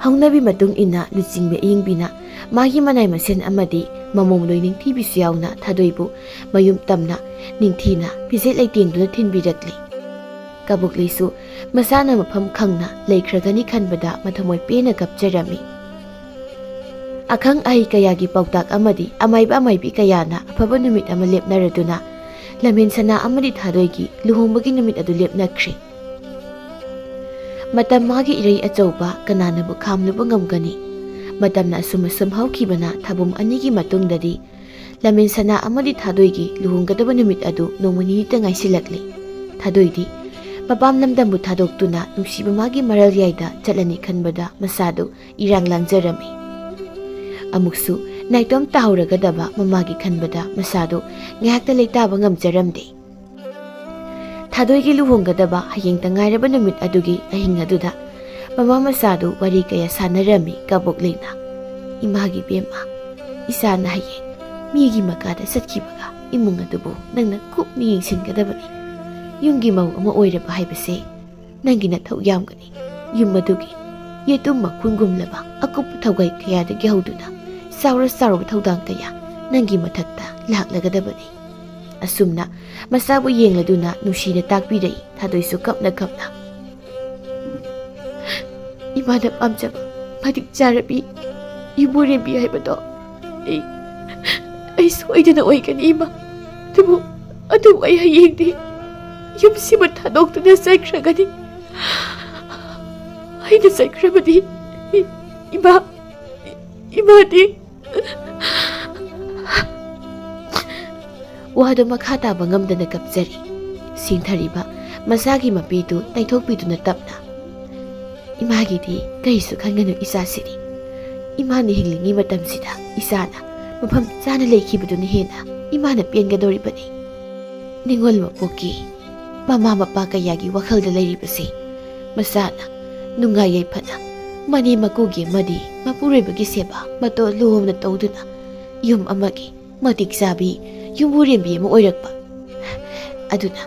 ꯍꯧꯅꯕꯤ ꯃꯇꯨꯡ ꯏꯟꯅ ꯂꯨꯆꯤꯡꯕꯤ ꯑꯌꯤꯡꯕꯤꯅ ꯃꯥꯒꯤ ꯃꯅꯥꯏ ꯃꯁꯦꯟ ꯑꯃꯗꯤ ꯃꯃꯣꯝ ꯂꯣꯏ ꯅꯤꯡꯊꯤꯕꯤꯁꯨ ꯌꯥꯎꯅ ꯊꯥꯗꯣꯏꯕꯨ ꯃꯌꯨꯝ ꯇꯝꯅ ꯅꯤꯡꯊꯤꯅ ꯐꯤꯖꯦꯠ ꯂꯩꯇꯦꯡꯗꯨꯅ ꯊꯤꯟꯕꯤꯔꯛꯂꯤ꯫ ꯀꯕꯣꯛꯂꯩꯁꯨ ꯃꯁꯥꯅ ꯃꯐꯝ ꯈꯪꯅ ꯂꯩꯈ꯭ꯔꯒꯅꯤ ꯈꯟꯕꯗ ꯃꯊꯃꯣꯏ ꯄꯦꯟꯅ ꯀꯞꯆꯔꯝꯃꯤ꯫ ꯑꯈꯪ ꯑꯍꯩ ꯀꯌꯥꯒꯤ ꯄꯥꯎꯇꯥꯛ ꯑꯃꯗꯤ ꯑꯃꯥꯏꯕ ꯑꯃꯥꯏꯕꯤ ꯀꯌꯥꯅ ꯑꯐꯕ ꯅꯨꯃꯤꯠ ꯑꯃ ꯂꯦꯞꯅꯔꯗꯨꯅ ꯂꯝꯃꯦꯟ ꯁꯅꯥ ꯑꯃꯗꯤ ꯊꯥꯗꯣꯏꯒꯤ ꯂꯨꯍꯣꯡꯕꯒꯤ ꯅꯨꯃꯤꯠ ꯑꯗꯨ ꯂꯦꯞꯅꯈ꯭ꯔꯦ꯫ ꯃꯇꯝ ꯃꯥꯒꯤ ꯏꯔꯩ ꯑꯆꯧꯕ ꯀꯅꯥꯅꯕꯨ ꯈꯥꯝꯂꯨꯕ ꯉꯝꯒꯅꯤ? ꯃꯇꯝꯅ ꯑꯁꯨꯝ ꯑꯁꯨꯝ ꯍꯧꯈꯤꯕꯅ ꯊꯥꯕꯨꯝ ꯑꯅꯤꯒꯤ ꯃꯇꯨꯡꯗꯗꯤ ꯂꯝꯃꯦꯟ ꯁꯅꯥ ꯑꯃꯗꯤ ꯊꯥꯗꯣꯏꯒꯤ ꯂꯨꯍꯣꯡꯒꯗꯕ ꯅꯨꯃꯤꯠ ꯑꯗꯨ ꯅꯣꯡꯃ ꯅꯤꯅꯤꯇ ꯉꯥꯏꯁꯤꯜꯂꯛꯂꯤ꯫ ꯊꯥꯗꯣꯏꯗꯤ ꯃꯄꯥꯝ ꯂꯝꯗꯝꯕꯨ ꯊꯥꯗꯣꯛꯇꯨꯅ ꯅꯨꯡꯁꯤꯕ ꯃꯥꯒꯤ ꯃꯔꯜ ꯌꯥꯏꯗ ꯆꯠꯂꯅꯤ ꯈꯟꯕꯗ ꯃꯁꯥꯗꯨ ꯏꯔꯥꯡ ꯂꯥꯡꯖꯔꯝꯃꯤ꯫ ꯑꯃꯨꯛꯁꯨ ꯅꯥꯏꯇꯣꯝ ꯇꯥꯍꯧꯔꯒꯗꯕ ꯃꯃꯥꯒꯤ ꯈꯟꯕꯗ ꯃꯁꯥꯗꯨ ꯉꯥꯏꯍꯥꯛꯇ ꯂꯩꯇꯥꯕ ꯉꯝꯖꯔꯝꯗꯦ꯫ ꯊꯥꯗꯣꯏꯒꯤ ꯂꯨꯍꯣꯡꯒꯗꯕ ꯍꯌꯦꯡꯇ ꯉꯥꯏꯔꯕ ꯅꯨꯃꯤꯠ ꯑꯗꯨꯒꯤ ꯑꯍꯤꯡ ꯑꯗꯨꯗ ꯃꯃꯥ ꯃꯆꯥꯗꯨ ꯋꯥꯔꯤ ꯀꯌꯥ ꯁꯥꯟꯅꯔꯝꯃꯤ ꯀꯕꯣꯛꯂꯩꯅ꯫ "ꯏꯃꯥꯒꯤ ꯕꯦꯝꯃ, ꯏꯆꯥꯅ ꯍꯌꯦꯡ ꯃꯤꯒꯤ ꯃꯀꯥꯗ ꯆꯠꯈꯤꯕꯒ ꯏꯃꯨꯡ ꯑꯗꯨꯕꯨ ꯅꯪꯅ ꯀꯨꯞꯅ ꯌꯦꯡꯁꯤꯟꯒꯗꯕꯅꯤ꯫ ꯌꯨꯝꯒꯤ ꯃꯧ ꯑꯃ ꯑꯣꯏꯔꯕ ꯍꯥꯏꯕꯁꯦ ꯅꯪꯒꯤ ꯅꯊꯧ ꯌꯥꯝꯒꯅꯤ꯫ ꯌꯨꯝ ꯑꯗꯨꯒꯤ ꯌꯦꯇꯨꯝ ꯃꯈꯨꯟꯒꯨꯝꯂꯕ ꯑꯀꯨꯞꯄ ꯊꯧꯒꯜ ꯀꯌꯥꯗꯒꯤ ꯍꯧꯗꯨꯅ ꯆꯥꯎꯔ ꯆꯥꯎꯔꯕ ꯊꯧꯗꯥꯡ ꯀꯌꯥ ꯅꯪꯒꯤ ꯃꯊꯛꯇ ꯂꯥꯛꯂꯒꯗꯕꯅꯤ"꯫ ꯑꯁꯨꯝꯅ ꯃꯆꯥꯕꯨ ꯌꯦꯡꯂꯗꯨꯅ ꯅꯨꯡꯁꯤꯅ ꯇꯥꯛꯄꯤꯔꯛꯏ ꯊꯥꯗꯣꯏꯁꯨ ꯀꯞꯅ ꯀꯞꯅ꯫ "ꯏꯃꯥꯅ ꯄꯥꯝꯖꯕ ꯃꯇꯤꯛ ꯆꯥꯔꯕꯤ ꯏꯕꯨꯔꯦꯝꯕꯤ ꯍꯥꯏꯕꯗꯣ ꯑꯩ, ꯑꯩ ꯁꯣꯏꯗꯅ ꯑꯣꯏꯒꯅꯤ, ꯏꯃꯥ꯫ ꯑꯗꯨꯕꯨ, ꯑꯗꯨꯕꯨ ꯑꯩ ꯍꯌꯦꯡꯗꯤ ꯌꯨꯝꯁꯤꯃ ꯊꯥꯗꯣꯛꯇꯨꯅ ꯆꯠꯈ꯭ꯔꯒꯅꯤ꯫ ꯑꯩꯅ ꯆꯠꯈ꯭ꯔꯕꯗꯤ ꯏ-, ꯏꯃꯥ, ꯏꯃꯥꯗꯤ"꯫ ꯋꯥꯗꯨ ꯃꯈꯥ ꯇꯥꯕ ꯉꯝꯗꯅ ꯀꯞꯆꯔꯤ꯫ ꯁꯤꯡꯊꯔꯤꯕ ꯃꯆꯥꯒꯤ ꯃꯄꯤꯗꯨ ꯇꯩꯊꯣꯛꯄꯤꯗꯨꯅ ꯇꯞꯅ, "ꯏꯃꯥꯒꯤꯗꯤ ꯀꯔꯤꯁꯨ ꯈꯟꯒꯅꯨ ꯏꯆꯥꯁꯤꯗꯤ꯫ ꯏꯃꯥꯅ ꯍꯤꯡꯂꯤꯉꯩ ꯃꯇꯝꯁꯤꯗ ꯏꯆꯥꯅ ꯃꯐꯝ ꯆꯥꯅ ꯂꯩꯈꯤꯕꯗꯨꯅ ꯍꯦꯟꯅ ꯏꯃꯥꯅ ꯄꯦꯟꯒꯗꯧꯔꯤꯕꯅꯤ꯫ ꯅꯤꯉꯣꯜ ꯃꯄꯣꯛꯀꯤ ꯃꯃꯥ ꯃꯄꯥ ꯀꯌꯥꯒꯤ ꯋꯥꯈꯜꯗ ꯂꯩꯔꯤꯕꯁꯤ ꯃꯆꯥꯅ ꯅꯨꯡꯉꯥꯏ ꯌꯥꯏꯐꯅ ꯃꯅꯦꯝ ꯃꯀꯨꯒꯤ ꯑꯃꯗꯤ ꯃꯄꯨꯔꯣꯏꯕꯒꯤ ꯁꯦꯕꯥ ꯃꯇꯣꯟ ꯂꯨꯍꯣꯡꯅ ꯇꯧꯗꯨꯅ ꯌꯨꯝ ꯑꯃꯒꯤ ꯃꯇꯤꯛ ꯆꯥꯕꯤ ꯌꯨꯝꯕꯨꯔꯦꯝꯕꯤ ꯑꯃ ꯑꯣꯏꯔꯛꯄ꯫ ꯑꯗꯨꯅ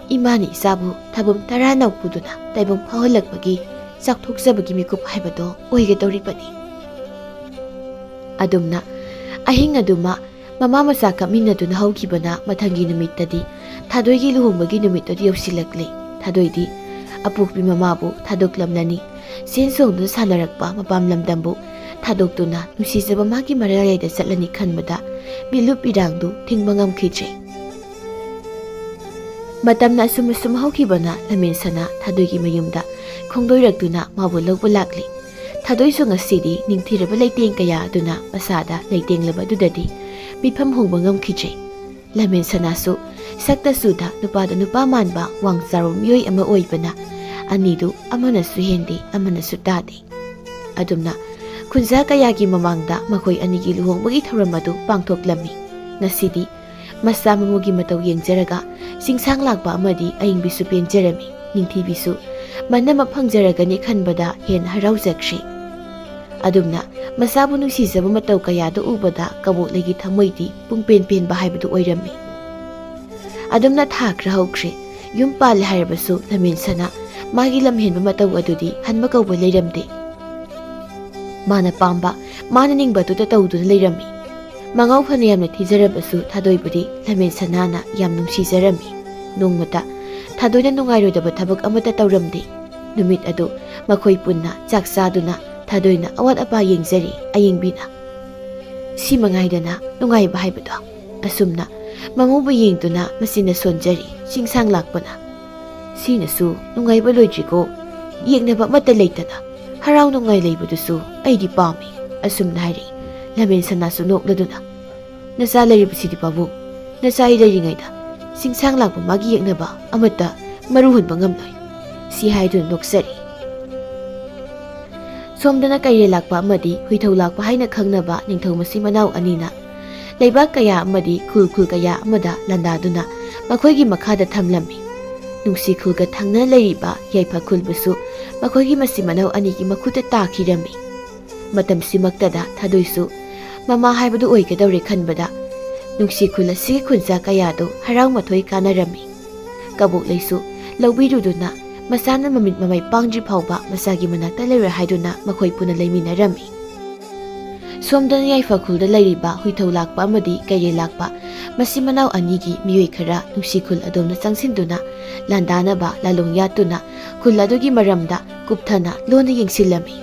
ꯏꯃꯥꯅ ꯏꯆꯥꯕꯨ ꯊꯥꯕꯝ ꯇꯔꯥꯅ ꯄꯨꯗꯨꯅ ꯇꯥꯏꯕꯪ ꯐꯥꯎꯍꯜꯂꯛꯄꯒꯤ ꯆꯥꯎꯊꯣꯛꯆꯕꯒꯤ ꯃꯤꯀꯨꯞ ꯍꯥꯏꯕꯗꯣ ꯑꯣꯏꯒꯗꯧꯔꯤꯕꯅꯤ"꯫ ꯑꯗꯨꯝꯅ ꯑꯍꯤꯡ ꯑꯗꯨꯃ ꯃꯃꯥ ꯃꯆꯥ ꯀꯞꯃꯤꯟꯅꯗꯨꯅ ꯍꯧꯈꯤꯕꯅ ꯃꯊꯪꯒꯤ ꯅꯨꯃꯤꯠꯇꯗꯤ ꯊꯥꯗꯣꯏꯒꯤ ꯂꯨꯍꯣꯡꯕꯒꯤ ꯅꯨꯃꯤꯠꯇꯨꯗꯤ ꯌꯧꯁꯤꯜꯂꯛꯂꯦ꯫ ꯊꯥꯗꯣꯏꯗꯤ ꯑꯄꯣꯛꯄꯤ ꯃꯃꯥꯕꯨ ꯊꯥꯗꯣꯛꯂꯝꯂꯅꯤ꯫ ꯆꯦꯟ ꯆꯣꯡꯗꯨꯅ ꯁꯥꯟꯅꯔꯛꯄ ꯃꯄꯥꯝ ꯂꯝꯗꯝꯕꯨ ꯊꯥꯗꯣꯛꯇꯨꯅ ꯅꯨꯡꯁꯤꯖꯕ ꯃꯥꯒꯤ ꯃꯔꯥꯜ ꯂꯩꯗ ꯆꯠꯂꯅꯤ ꯈꯟꯕꯗ ꯃꯤꯠꯂꯨ ꯄꯤꯔꯥꯡꯗꯨ ꯊꯤꯡꯕ ꯉꯝꯈꯤꯗ꯭ꯔꯦ꯫ ꯃꯇꯝꯅ ꯑꯁꯨꯝ ꯑꯁꯨꯝ ꯍꯧꯈꯤꯕꯅ ꯂꯝꯃꯦꯟ ꯁꯅꯥ ꯊꯥꯗꯣꯏꯒꯤ ꯃꯌꯨꯝꯗ ꯈꯣꯡꯗꯣꯏꯔꯛꯇꯨꯅ ꯃꯥꯕꯨ ꯂꯧꯕ ꯂꯥꯛꯂꯤ꯫ ꯊꯥꯗꯣꯏꯁꯨ ꯉꯁꯤꯗꯤ ꯅꯤꯡꯊꯤꯔꯕ ꯂꯩꯇꯦꯡ ꯀꯌꯥ ꯑꯗꯨꯅ ꯃꯁꯥꯗ ꯂꯩꯇꯦꯡꯂꯕ ꯑꯗꯨꯗꯗꯤ ꯃꯤꯐꯝ ꯍꯣꯡꯕ ꯉꯝꯈꯤꯗ꯭ꯔꯦ꯫ ꯂꯝꯃꯦꯟ ꯁꯅꯥꯁꯨ ꯁꯛꯇ ꯆꯨꯗ ꯅꯨꯄꯥꯗ ꯅꯨꯄꯥ ꯃꯥꯟꯕ ꯋꯥꯡ ꯆꯥꯎꯔꯕ ꯃꯤꯑꯣꯏ ꯑꯃ ꯑꯣꯏꯕꯅ ꯑꯅꯤꯗꯨ ꯑꯃꯅꯁꯨ ꯍꯦꯟꯗꯦ, ꯑꯃꯅꯁꯨ ꯇꯥꯗꯦ꯫ ꯑꯗꯨꯝꯅ ꯈꯨꯟꯖꯥ ꯀꯌꯥꯒꯤ ꯃꯃꯥꯡꯗ ꯃꯈꯣꯏ ꯑꯅꯤꯒꯤ ꯂꯨꯍꯣꯡꯕꯒꯤ ꯊꯧꯔꯝ ꯑꯗꯨ ꯄꯥꯡꯊꯣꯛꯂꯝꯃꯤ꯫ ꯉꯁꯤꯗꯤ ꯃꯆꯥ ꯃꯃꯧꯒꯤ ꯃꯇꯧ ꯌꯦꯡꯖꯔꯒ ꯆꯤꯡꯁꯥꯡ ꯂꯥꯛꯄ ꯑꯃꯗꯤ ꯑꯌꯤꯡꯕꯤꯁꯨ ꯄꯦꯟꯖꯔꯝꯃꯤ꯫ ꯅꯤꯡꯊꯤꯕꯤꯁꯨ ꯃꯅꯝ ꯑꯃ ꯐꯪꯖꯔꯒꯅꯤ ꯈꯟꯕꯗ ꯍꯦꯟꯅ ꯍꯔꯥꯎꯖꯈ꯭ꯔꯦ꯫ ꯑꯗꯨꯝꯅ ꯃꯆꯥꯕꯨ ꯅꯨꯡꯁꯤꯖꯕ ꯃꯇꯧ ꯀꯌꯥꯗꯨ ꯎꯕꯗ ꯀꯕꯣꯛꯂꯩꯒꯤ ꯊꯃꯣꯏꯗꯤ ꯄꯨꯡꯄꯦꯟ ꯄꯦꯟꯕ ꯍꯥꯏꯕꯗꯨ ꯑꯣꯏꯔꯝꯃꯤ꯫ ꯑꯗꯨꯝꯅ ꯊꯥ ꯈꯔ ꯍꯧꯈ꯭ꯔꯦ꯫ ꯌꯨꯝ ꯄꯥꯜꯂꯦ ꯍꯥꯏꯔꯕꯁꯨ ꯂꯝꯍꯦꯟ ꯁꯅꯥ ꯃꯥꯒꯤ ꯂꯝꯍꯦꯟꯕ ꯃꯇꯧ ꯑꯗꯨꯗꯤ ꯍꯟꯕ ꯀꯧꯕ ꯂꯩꯔꯝꯗꯦ꯫ ꯃꯥꯅ ꯄꯥꯝꯕ, ꯃꯥꯅ ꯅꯤꯡꯕꯗꯨꯗ ꯇꯧꯗꯨꯅ ꯂꯩꯔꯝꯃꯤ꯫ ꯃꯉꯥꯎ ꯐꯅ ꯌꯥꯝꯅ ꯊꯤꯖꯔꯕꯁꯨ ꯊꯥꯗꯣꯏꯕꯨꯗꯤ ꯂꯝꯍꯦꯟ ꯁꯅꯥꯅ ꯌꯥꯝ ꯅꯨꯡꯁꯤꯖꯔꯝꯃꯤ꯫ ꯅꯣꯡꯃꯇ ꯊꯥꯗꯣꯏꯅ ꯅꯨꯡꯉꯥꯏꯔꯣꯏꯗꯕ ꯊꯕꯛ ꯑꯃꯠꯇ ꯇꯧꯔꯝꯗꯦ꯫ ꯅꯨꯃꯤꯠ ꯑꯗꯨ ꯃꯈꯣꯏ ꯄꯨꯟꯅ ꯆꯥꯛ ꯆꯥꯗꯨꯅ ꯊꯥꯗꯣꯏꯅ ꯑꯋꯥꯠ ꯑꯄꯥ ꯌꯦꯡꯖꯔꯤ꯫ ꯑꯌꯤꯡꯕꯤꯅ, "ꯁꯤ ꯃꯉꯥꯏꯗꯅ ꯅꯨꯡꯉꯥꯏꯕ ꯍꯥꯏꯕꯗꯣ?" ꯑꯁꯨꯝꯅ ꯃꯃꯧꯕꯨ ꯌꯦꯡꯗꯨꯅ ꯃꯆꯤꯟꯅ ꯁꯣꯟꯖꯔꯤ꯫ ꯆꯤꯡꯁꯥꯡ ꯂꯥꯛꯄꯅ, "ꯁꯤꯅꯁꯨ ꯅꯨꯡꯉꯥꯏꯕ ꯂꯣꯏꯗ꯭ꯔꯤꯀꯣ, ꯌꯦꯡꯅꯕ ꯑꯃꯠꯇ ꯂꯩꯇꯅ ꯍꯔꯥꯎ ꯅꯨꯡꯉꯥꯏ ꯂꯩꯕꯗꯨꯁꯨ ꯑꯩꯗꯤ ꯄꯥꯝꯃꯤ," ꯑꯁꯨꯝꯅ ꯍꯥꯏꯔꯛꯏ꯫ ꯂꯝꯍꯦꯟ ꯁꯅꯥꯁꯨ ꯅꯣꯛꯂꯗꯨꯅ, "ꯅꯆꯥ ꯂꯩꯔꯤꯕꯁꯤꯗꯤ ꯄꯥꯕꯨꯡ, ꯅꯆꯥ ꯑꯩ ꯂꯩꯔꯤꯉꯩꯗ ꯆꯤꯡꯁꯥꯡ ꯂꯥꯛꯄ ꯃꯥꯒꯤ ꯌꯦꯛꯅꯕ ꯑꯃꯠꯇ ꯃꯔꯨ ꯍꯨꯟꯕ ꯉꯝꯂꯣꯏ," ꯁꯤ ꯍꯥꯏꯗꯨꯅ ꯅꯣꯛꯆꯔꯤ꯫ ꯁꯣꯝꯗꯅ ꯀꯩꯔꯦꯜ ꯂꯥꯛꯄ ꯑꯃꯗꯤ ꯍꯨꯏꯊꯧ ꯂꯥꯛꯄ ꯍꯥꯏꯅ ꯈꯪꯅꯕ ꯅꯤꯡꯊꯧ ꯃꯆꯤꯟ ꯃꯅꯥꯎ ꯑꯅꯤꯅ ꯂꯩꯕꯥꯛ ꯀꯌꯥ ꯑꯃꯗꯤ ꯈꯨꯜ ꯈꯨꯜ ꯀꯌꯥ ꯑꯃꯗ ꯂꯥꯟꯗꯥꯗꯨꯅ ꯃꯈꯣꯏꯒꯤ ꯃꯈꯥꯗ ꯊꯝꯂꯝꯃꯤ꯫ ꯅꯨꯡꯁꯤ ꯈꯨꯜꯒ ꯊꯪꯅ ꯂꯩꯔꯤꯕ ꯌꯥꯏꯐ ꯈꯨꯜꯕꯨꯁꯨ ꯃꯈꯣꯏꯒꯤ ꯃꯆꯤꯟ ꯃꯅꯥꯎ ꯑꯅꯤꯒꯤ ꯃꯈꯨꯠꯇ ꯇꯥꯈꯤꯔꯝꯃꯤ꯫ ꯃꯇꯝꯁꯤꯃꯛꯇꯗ ꯊꯥꯗꯣꯏꯁꯨ ꯃꯃꯥ ꯍꯥꯏꯕꯗꯨ ꯑꯣꯏꯒꯗꯧꯔꯦ ꯈꯟꯕꯗ ꯅꯨꯡꯁꯤ ꯈꯨꯜ ꯑꯁꯤꯒꯤ ꯈꯨꯟꯖꯥ ꯀꯌꯥꯗꯨ ꯍꯔꯥꯎ ꯃꯊꯣꯏ ꯀꯥꯅꯔꯝꯃꯤ꯫ ꯀꯕꯣꯛꯂꯩꯁꯨ ꯂꯧꯕꯤꯔꯨꯗꯨꯅ ꯃꯆꯥꯅ ꯃꯃꯤꯠ ꯃꯃꯩ ꯄꯥꯡꯗ꯭ꯔꯤ ꯐꯥꯎꯕ ꯃꯆꯥꯒꯤ ꯃꯅꯥꯛꯇ ꯂꯩꯔꯣꯏ ꯍꯥꯏꯗꯨꯅ ꯃꯈꯣꯏ ꯄꯨꯟꯅ ꯂꯩꯃꯤꯟꯅꯔꯝꯃꯤ꯫ ꯁꯣꯝꯗꯅ ꯌꯥꯏꯐ ꯈꯨꯜꯗ ꯂꯩꯔꯤꯕ ꯍꯨꯏꯊꯧ ꯂꯥꯛꯄ ꯑꯃꯗꯤ ꯀꯩꯔꯦꯜ ꯂꯥꯛꯄ ꯃꯆꯤꯟ ꯃꯅꯥꯎ ꯑꯅꯤꯒꯤ ꯃꯤꯑꯣꯏ ꯈꯔ ꯅꯨꯡꯁꯤ ꯈꯨꯜ ꯑꯗꯣꯝꯗ ꯆꯪꯁꯤꯟꯗꯨꯅ ꯂꯥꯟꯗꯥꯅꯕ ꯂꯥꯂꯣꯡ ꯌꯥꯠꯇꯨꯅ ꯈꯨꯜ ꯑꯗꯨꯒꯤ ꯃꯔꯝꯗ ꯀꯨꯞꯊꯅ ꯂꯣꯟꯅ ꯌꯦꯡꯁꯤꯜꯂꯝꯃꯤ꯫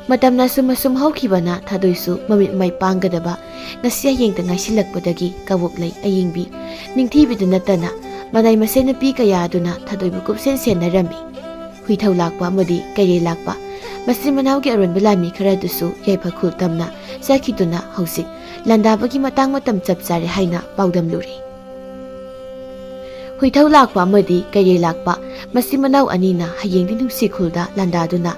ꯃꯇꯝꯅ ꯁꯨꯝ ꯑꯁꯨꯝ ꯍꯧꯈꯤꯕꯅ ꯊꯥꯗꯣꯏꯁꯨ ꯃꯃꯤꯠ ꯃꯃꯩ ꯄꯥꯡꯒꯗꯕ ꯉꯁꯤ ꯍꯌꯦꯡꯇ ꯉꯥꯏꯁꯤꯜꯂꯛꯄꯗꯒꯤ ꯀꯕꯣꯛꯂꯩ, ꯑꯌꯤꯡꯕꯤ, ꯅꯤꯡꯊꯤꯕꯤꯗ ꯅꯠꯇꯅ ꯃꯅꯥꯏ ꯃꯁꯦꯟ ꯅꯨꯄꯤ ꯀꯌꯥ ꯑꯗꯨꯅ ꯊꯥꯗꯣꯏꯕꯨ ꯀꯨꯞꯁꯦꯟ ꯁꯦꯟꯅꯔꯝꯃꯤ꯫ ꯍꯨꯏꯊꯧ ꯂꯥꯛꯄ ꯑꯃꯗꯤ ꯀꯩꯔꯦꯜ ꯂꯥꯛꯄ ꯃꯆꯤꯟ ꯃꯅꯥꯎꯒꯤ ꯑꯔꯣꯟꯕ ꯂꯥꯟꯃꯤ ꯈꯔ ꯑꯗꯨꯁꯨ ꯌꯥꯏꯐ ꯈꯨꯜ ꯇꯝꯅ ꯆꯠꯈꯤꯗꯨꯅ ꯍꯧꯖꯤꯛ ꯂꯥꯟꯗꯥꯕꯒꯤ ꯃꯇꯥꯡ ꯃꯇꯝ ꯆꯞ ꯆꯥꯔꯦ ꯍꯥꯏꯅ ꯄꯥꯎꯗꯝꯂꯨꯔꯦ꯫ ꯍꯨꯏꯊꯧ ꯂꯥꯛꯄ ꯑꯃꯗꯤ ꯀꯩꯔꯦꯜ ꯂꯥꯛꯄ ꯃꯆꯤꯟ ꯃꯅꯥꯎ ꯑꯅꯤꯅ ꯍꯌꯦꯡꯗꯤ ꯅꯨꯡꯁꯤ ꯈꯨꯜꯗ ꯂꯥꯟꯗꯥꯗꯨꯅ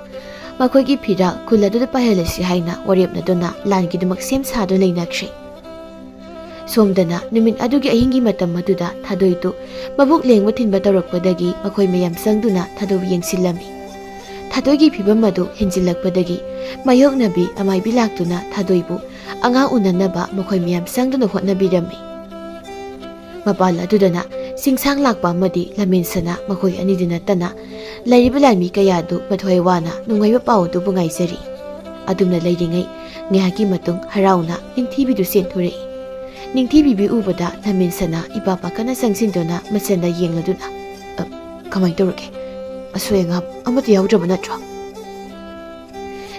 ꯃꯈꯣꯏꯒꯤ ꯐꯤꯔꯥꯜ ꯈꯨꯜ ꯑꯗꯨꯗ ꯄꯥꯏꯍꯜꯂꯁꯤ ꯍꯥꯏꯅ ꯋꯥꯔꯦꯞꯅꯗꯨꯅ ꯂꯥꯟꯒꯤꯗꯃꯛ ꯁꯦꯝ ꯁꯥꯗꯨꯅ ꯂꯩꯅꯈ꯭ꯔꯦ꯫ ꯁꯣꯝꯗꯅ ꯅꯨꯃꯤꯠ ꯑꯗꯨꯒꯤ ꯑꯍꯤꯡꯒꯤ ꯃꯇꯝ ꯑꯗꯨꯗ ꯊꯥꯗꯣꯏꯗꯨ ꯃꯕꯨꯛ ꯂꯦꯡꯕ ꯊꯤꯟꯕ ꯇꯧꯔꯛꯄꯗꯒꯤ ꯃꯈꯣꯏ ꯃꯌꯥꯝ ꯆꯪꯗꯨꯅ ꯊꯥꯗꯣꯏꯕꯨ ꯌꯦꯡꯁꯤꯜꯂꯝꯃꯤ꯫ ꯊꯥꯗꯣꯏꯒꯤ ꯐꯤꯕꯝ ꯑꯗꯨ ꯍꯦꯟꯖꯤꯜꯂꯛꯄꯗꯒꯤ ꯃꯥꯌꯣꯛꯅꯕꯤ ꯑꯃꯥꯏꯕꯤ ꯂꯥꯛꯇꯨꯅ ꯊꯥꯗꯣꯏꯕꯨ ꯑꯉꯥꯡ ꯎꯅꯅꯕ ꯃꯈꯣꯏ ꯃꯌꯥꯝ ꯆꯪꯗꯨꯅ ꯍꯣꯠꯅꯕꯤꯔꯝꯃꯤ꯫ ꯃꯄꯥꯟ ꯑꯗꯨꯗꯅ ꯁꯤꯡꯁꯥꯡ ꯂꯥꯛꯄ ꯑꯃꯗꯤ ꯂꯝꯃꯦꯟ ꯁꯅꯥ ꯃꯈꯣꯏ ꯑꯅꯤꯗ ꯅꯠꯇꯅ ꯂꯩꯔꯤꯕ ꯂꯥꯟꯃꯤ ꯀꯌꯥꯗꯨ ꯃꯊ꯭ꯋꯥꯏ ꯋꯥꯅ ꯅꯨꯡꯉꯥꯏꯕ ꯄꯥꯎ ꯑꯗꯨꯕꯨ ꯉꯥꯏꯖꯔꯤ꯫ ꯑꯗꯨꯝꯅ ꯂꯩꯔꯤꯉꯩ ꯉꯥꯏꯍꯥꯛꯀꯤ ꯃꯇꯨꯡ ꯍꯔꯥꯎꯅ ꯅꯤꯡꯊꯤꯕꯤꯗꯨ ꯆꯦꯟꯊꯣꯔꯛꯏ꯫ ꯅꯤꯡꯊꯤꯕꯤꯕꯨ ꯎꯕꯗ ꯂꯝꯃꯦꯟ ꯁꯅꯥ ꯏꯄꯥ ꯄꯥꯈꯠꯅ ꯆꯪꯁꯤꯟꯗꯨꯅ ꯃꯆꯟꯗ ꯌꯦꯡꯂꯗꯨꯅ, "ꯑ, ꯀꯃꯥꯏꯅ ꯇꯧꯔꯒꯦ? ꯑꯁꯣꯏ ꯑꯉꯥꯝ ꯑꯃꯠꯇ ꯌꯥꯎꯗ꯭ꯔꯕ ꯅꯠꯇ꯭ꯔꯣ?"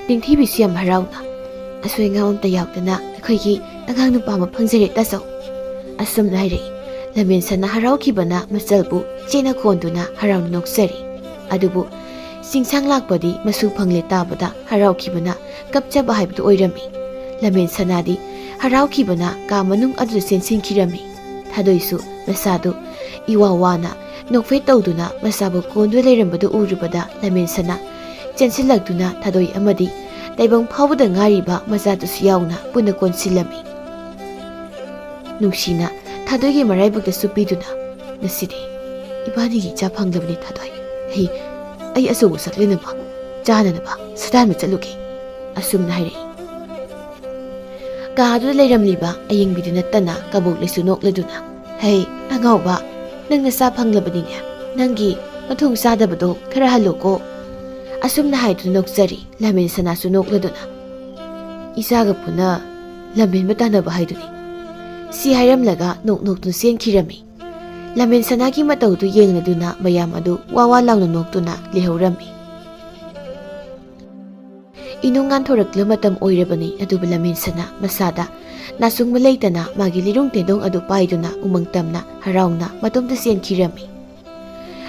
ꯅꯤꯡꯊꯤꯕꯤꯁꯨ ꯌꯥꯝ ꯍꯔꯥꯎꯅ, "ꯑꯁꯣꯏ ꯑꯉꯥꯝ ꯑꯃꯠꯇ ꯌꯥꯎꯗꯅ ꯑꯩꯈꯣꯏꯒꯤ ꯑꯉꯥꯡ ꯅꯨꯄꯥ ꯑꯃ ꯐꯪꯖꯔꯦ ꯇꯥꯆꯧ," ꯑꯁꯨꯝꯅ ꯍꯥꯏꯔꯛꯏ꯫ ꯂꯝꯃꯦꯟ ꯁꯅꯥ ꯍꯔꯥꯎꯈꯤꯕꯅ ꯃꯆꯜꯕꯨ ꯆꯦꯠꯅ ꯀꯣꯟꯗꯨꯅ ꯍꯔꯥꯎꯅ ꯅꯣꯛꯆꯔꯤ꯫ ꯑꯗꯨꯕꯨ ꯁꯤꯡꯁꯥꯡ ꯂꯥꯛꯄꯗꯤ ꯃꯁꯨ ꯐꯪꯂꯦ ꯇꯥꯕꯗ ꯍꯔꯥꯎꯈꯤꯕꯅ ꯀꯞꯆꯕ ꯍꯥꯏꯕꯗꯨ ꯑꯣꯏꯔꯝꯃꯤ꯫ ꯂꯝꯃꯦꯟ ꯁꯅꯥꯗꯤ ꯍꯔꯥꯎꯈꯤꯕꯅ ꯀꯥ ꯃꯅꯨꯡ ꯑꯗꯨꯗ ꯆꯦꯟꯁꯤꯟꯈꯤꯔꯝꯃꯤ꯫ ꯊꯥꯗꯣꯏꯁꯨ ꯃꯁꯥꯗꯨ ꯏꯋꯥ ꯋꯥꯅ ꯅꯣꯛꯐꯦꯠ ꯇꯧꯗꯨꯅ ꯃꯁꯥꯕꯨ ꯀꯣꯟꯗꯨꯅ ꯂꯩꯔꯝꯕꯗꯨ ꯎꯔꯨꯕꯗ ꯂꯝꯃꯦꯟ ꯁꯅꯥ ꯆꯦꯟꯁꯤꯜꯂꯛꯇꯨꯅ ꯊꯥꯗꯣꯏ ꯑꯃꯗꯤ ꯇꯥꯏꯕꯪ ꯐꯥꯎꯕꯗ ꯉꯥꯏꯔꯤꯕ ꯃꯆꯥꯗꯨꯁꯨ ꯌꯥꯎꯅ ꯄꯨꯟꯅ ꯀꯣꯟꯁꯤꯜꯂꯝꯃꯤ꯫ ꯅꯨꯡꯁꯤꯅ ꯊꯥꯗꯣꯏꯒꯤ ꯃꯔꯥꯏꯕꯛꯇ ꯆꯨꯞꯄꯤꯗꯨꯅ, "ꯉꯁꯤꯗꯤ ꯏꯕꯥꯅꯤꯒꯤ ꯏꯆꯥ ꯐꯪꯂꯕꯅꯤ ꯊꯥꯗꯣꯏ꯫ ꯑꯩ, ꯑꯩ ꯑꯆꯧꯕ ꯁꯛꯂꯦꯟ ꯑꯃ ꯆꯥꯅꯅꯕ ꯁꯥꯗꯥꯟꯕ ꯆꯠꯂꯨꯒꯦ," ꯑꯁꯨꯝꯅ ꯍꯥꯏꯔꯛꯏ꯫ ꯀꯥ ꯑꯗꯨꯗ ꯂꯩꯔꯝꯂꯤꯕ ꯑꯌꯦꯡꯕꯤꯗꯨ ꯅꯠꯇꯅ ꯀꯕꯣꯛꯂꯩꯁꯨ ꯅꯣꯛꯂꯗꯨꯅ, "ꯍꯩ, ꯑꯉꯥꯎꯕ, ꯅꯪ ꯅꯆꯥ ꯐꯪꯂꯕꯅꯤꯅꯦ꯫ ꯅꯪꯒꯤ ꯃꯊꯣꯡ ꯆꯥꯗꯕꯗꯣ ꯈꯔ ꯍꯜꯂꯣꯀꯣ," ꯑꯁꯨꯝꯅ ꯍꯥꯏꯗꯨꯅ ꯅꯣꯛꯆꯔꯤ꯫ ꯂꯝꯃꯦꯟ ꯁꯅꯥꯁꯨ ꯅꯣꯛꯂꯗꯨꯅ, "ꯏꯆꯥꯒ ꯄꯨꯟꯅ ꯂꯝꯍꯦꯟꯕ ꯇꯥꯟꯅꯕ ꯍꯥꯏꯗꯨꯅꯤ," ꯁꯤ ꯍꯥꯏꯔꯝꯂꯒ ꯅꯣꯛ ꯅꯣꯛꯇꯨꯅ ꯆꯦꯟꯈꯤꯔꯝꯃꯤ꯫ ꯂꯝꯃꯦꯟ ꯁꯅꯥꯒꯤ ꯃꯇꯧꯗꯨ ꯌꯦꯡꯂꯗꯨꯅ ꯃꯌꯥꯝ ꯑꯗꯨ ꯋꯥ ꯋꯥ ꯂꯥꯎꯅ ꯅꯣꯛꯇꯨꯅ ꯂꯩꯍꯧꯔꯝꯃꯤ꯫ ꯏꯅꯨꯡ ꯉꯥꯟꯊꯣꯔꯛꯂꯕ ꯃꯇꯝ ꯑꯣꯏꯔꯕꯅꯤ, ꯑꯗꯨꯕꯨ ꯂꯝꯃꯦꯟ ꯁꯅꯥ ꯃꯁꯥꯗ ꯅꯥꯆꯨꯡꯕ ꯂꯩꯇꯅ ꯃꯥꯒꯤ ꯂꯤꯔꯨꯡ ꯇꯦꯟꯗꯣꯡ ꯑꯗꯨ ꯄꯥꯏꯗꯨꯅ ꯎꯃꯪ ꯇꯝꯅ ꯍꯔꯥꯎꯅ ꯃꯇꯣꯝꯇ ꯆꯦꯟꯈꯤꯔꯝꯃꯤ꯫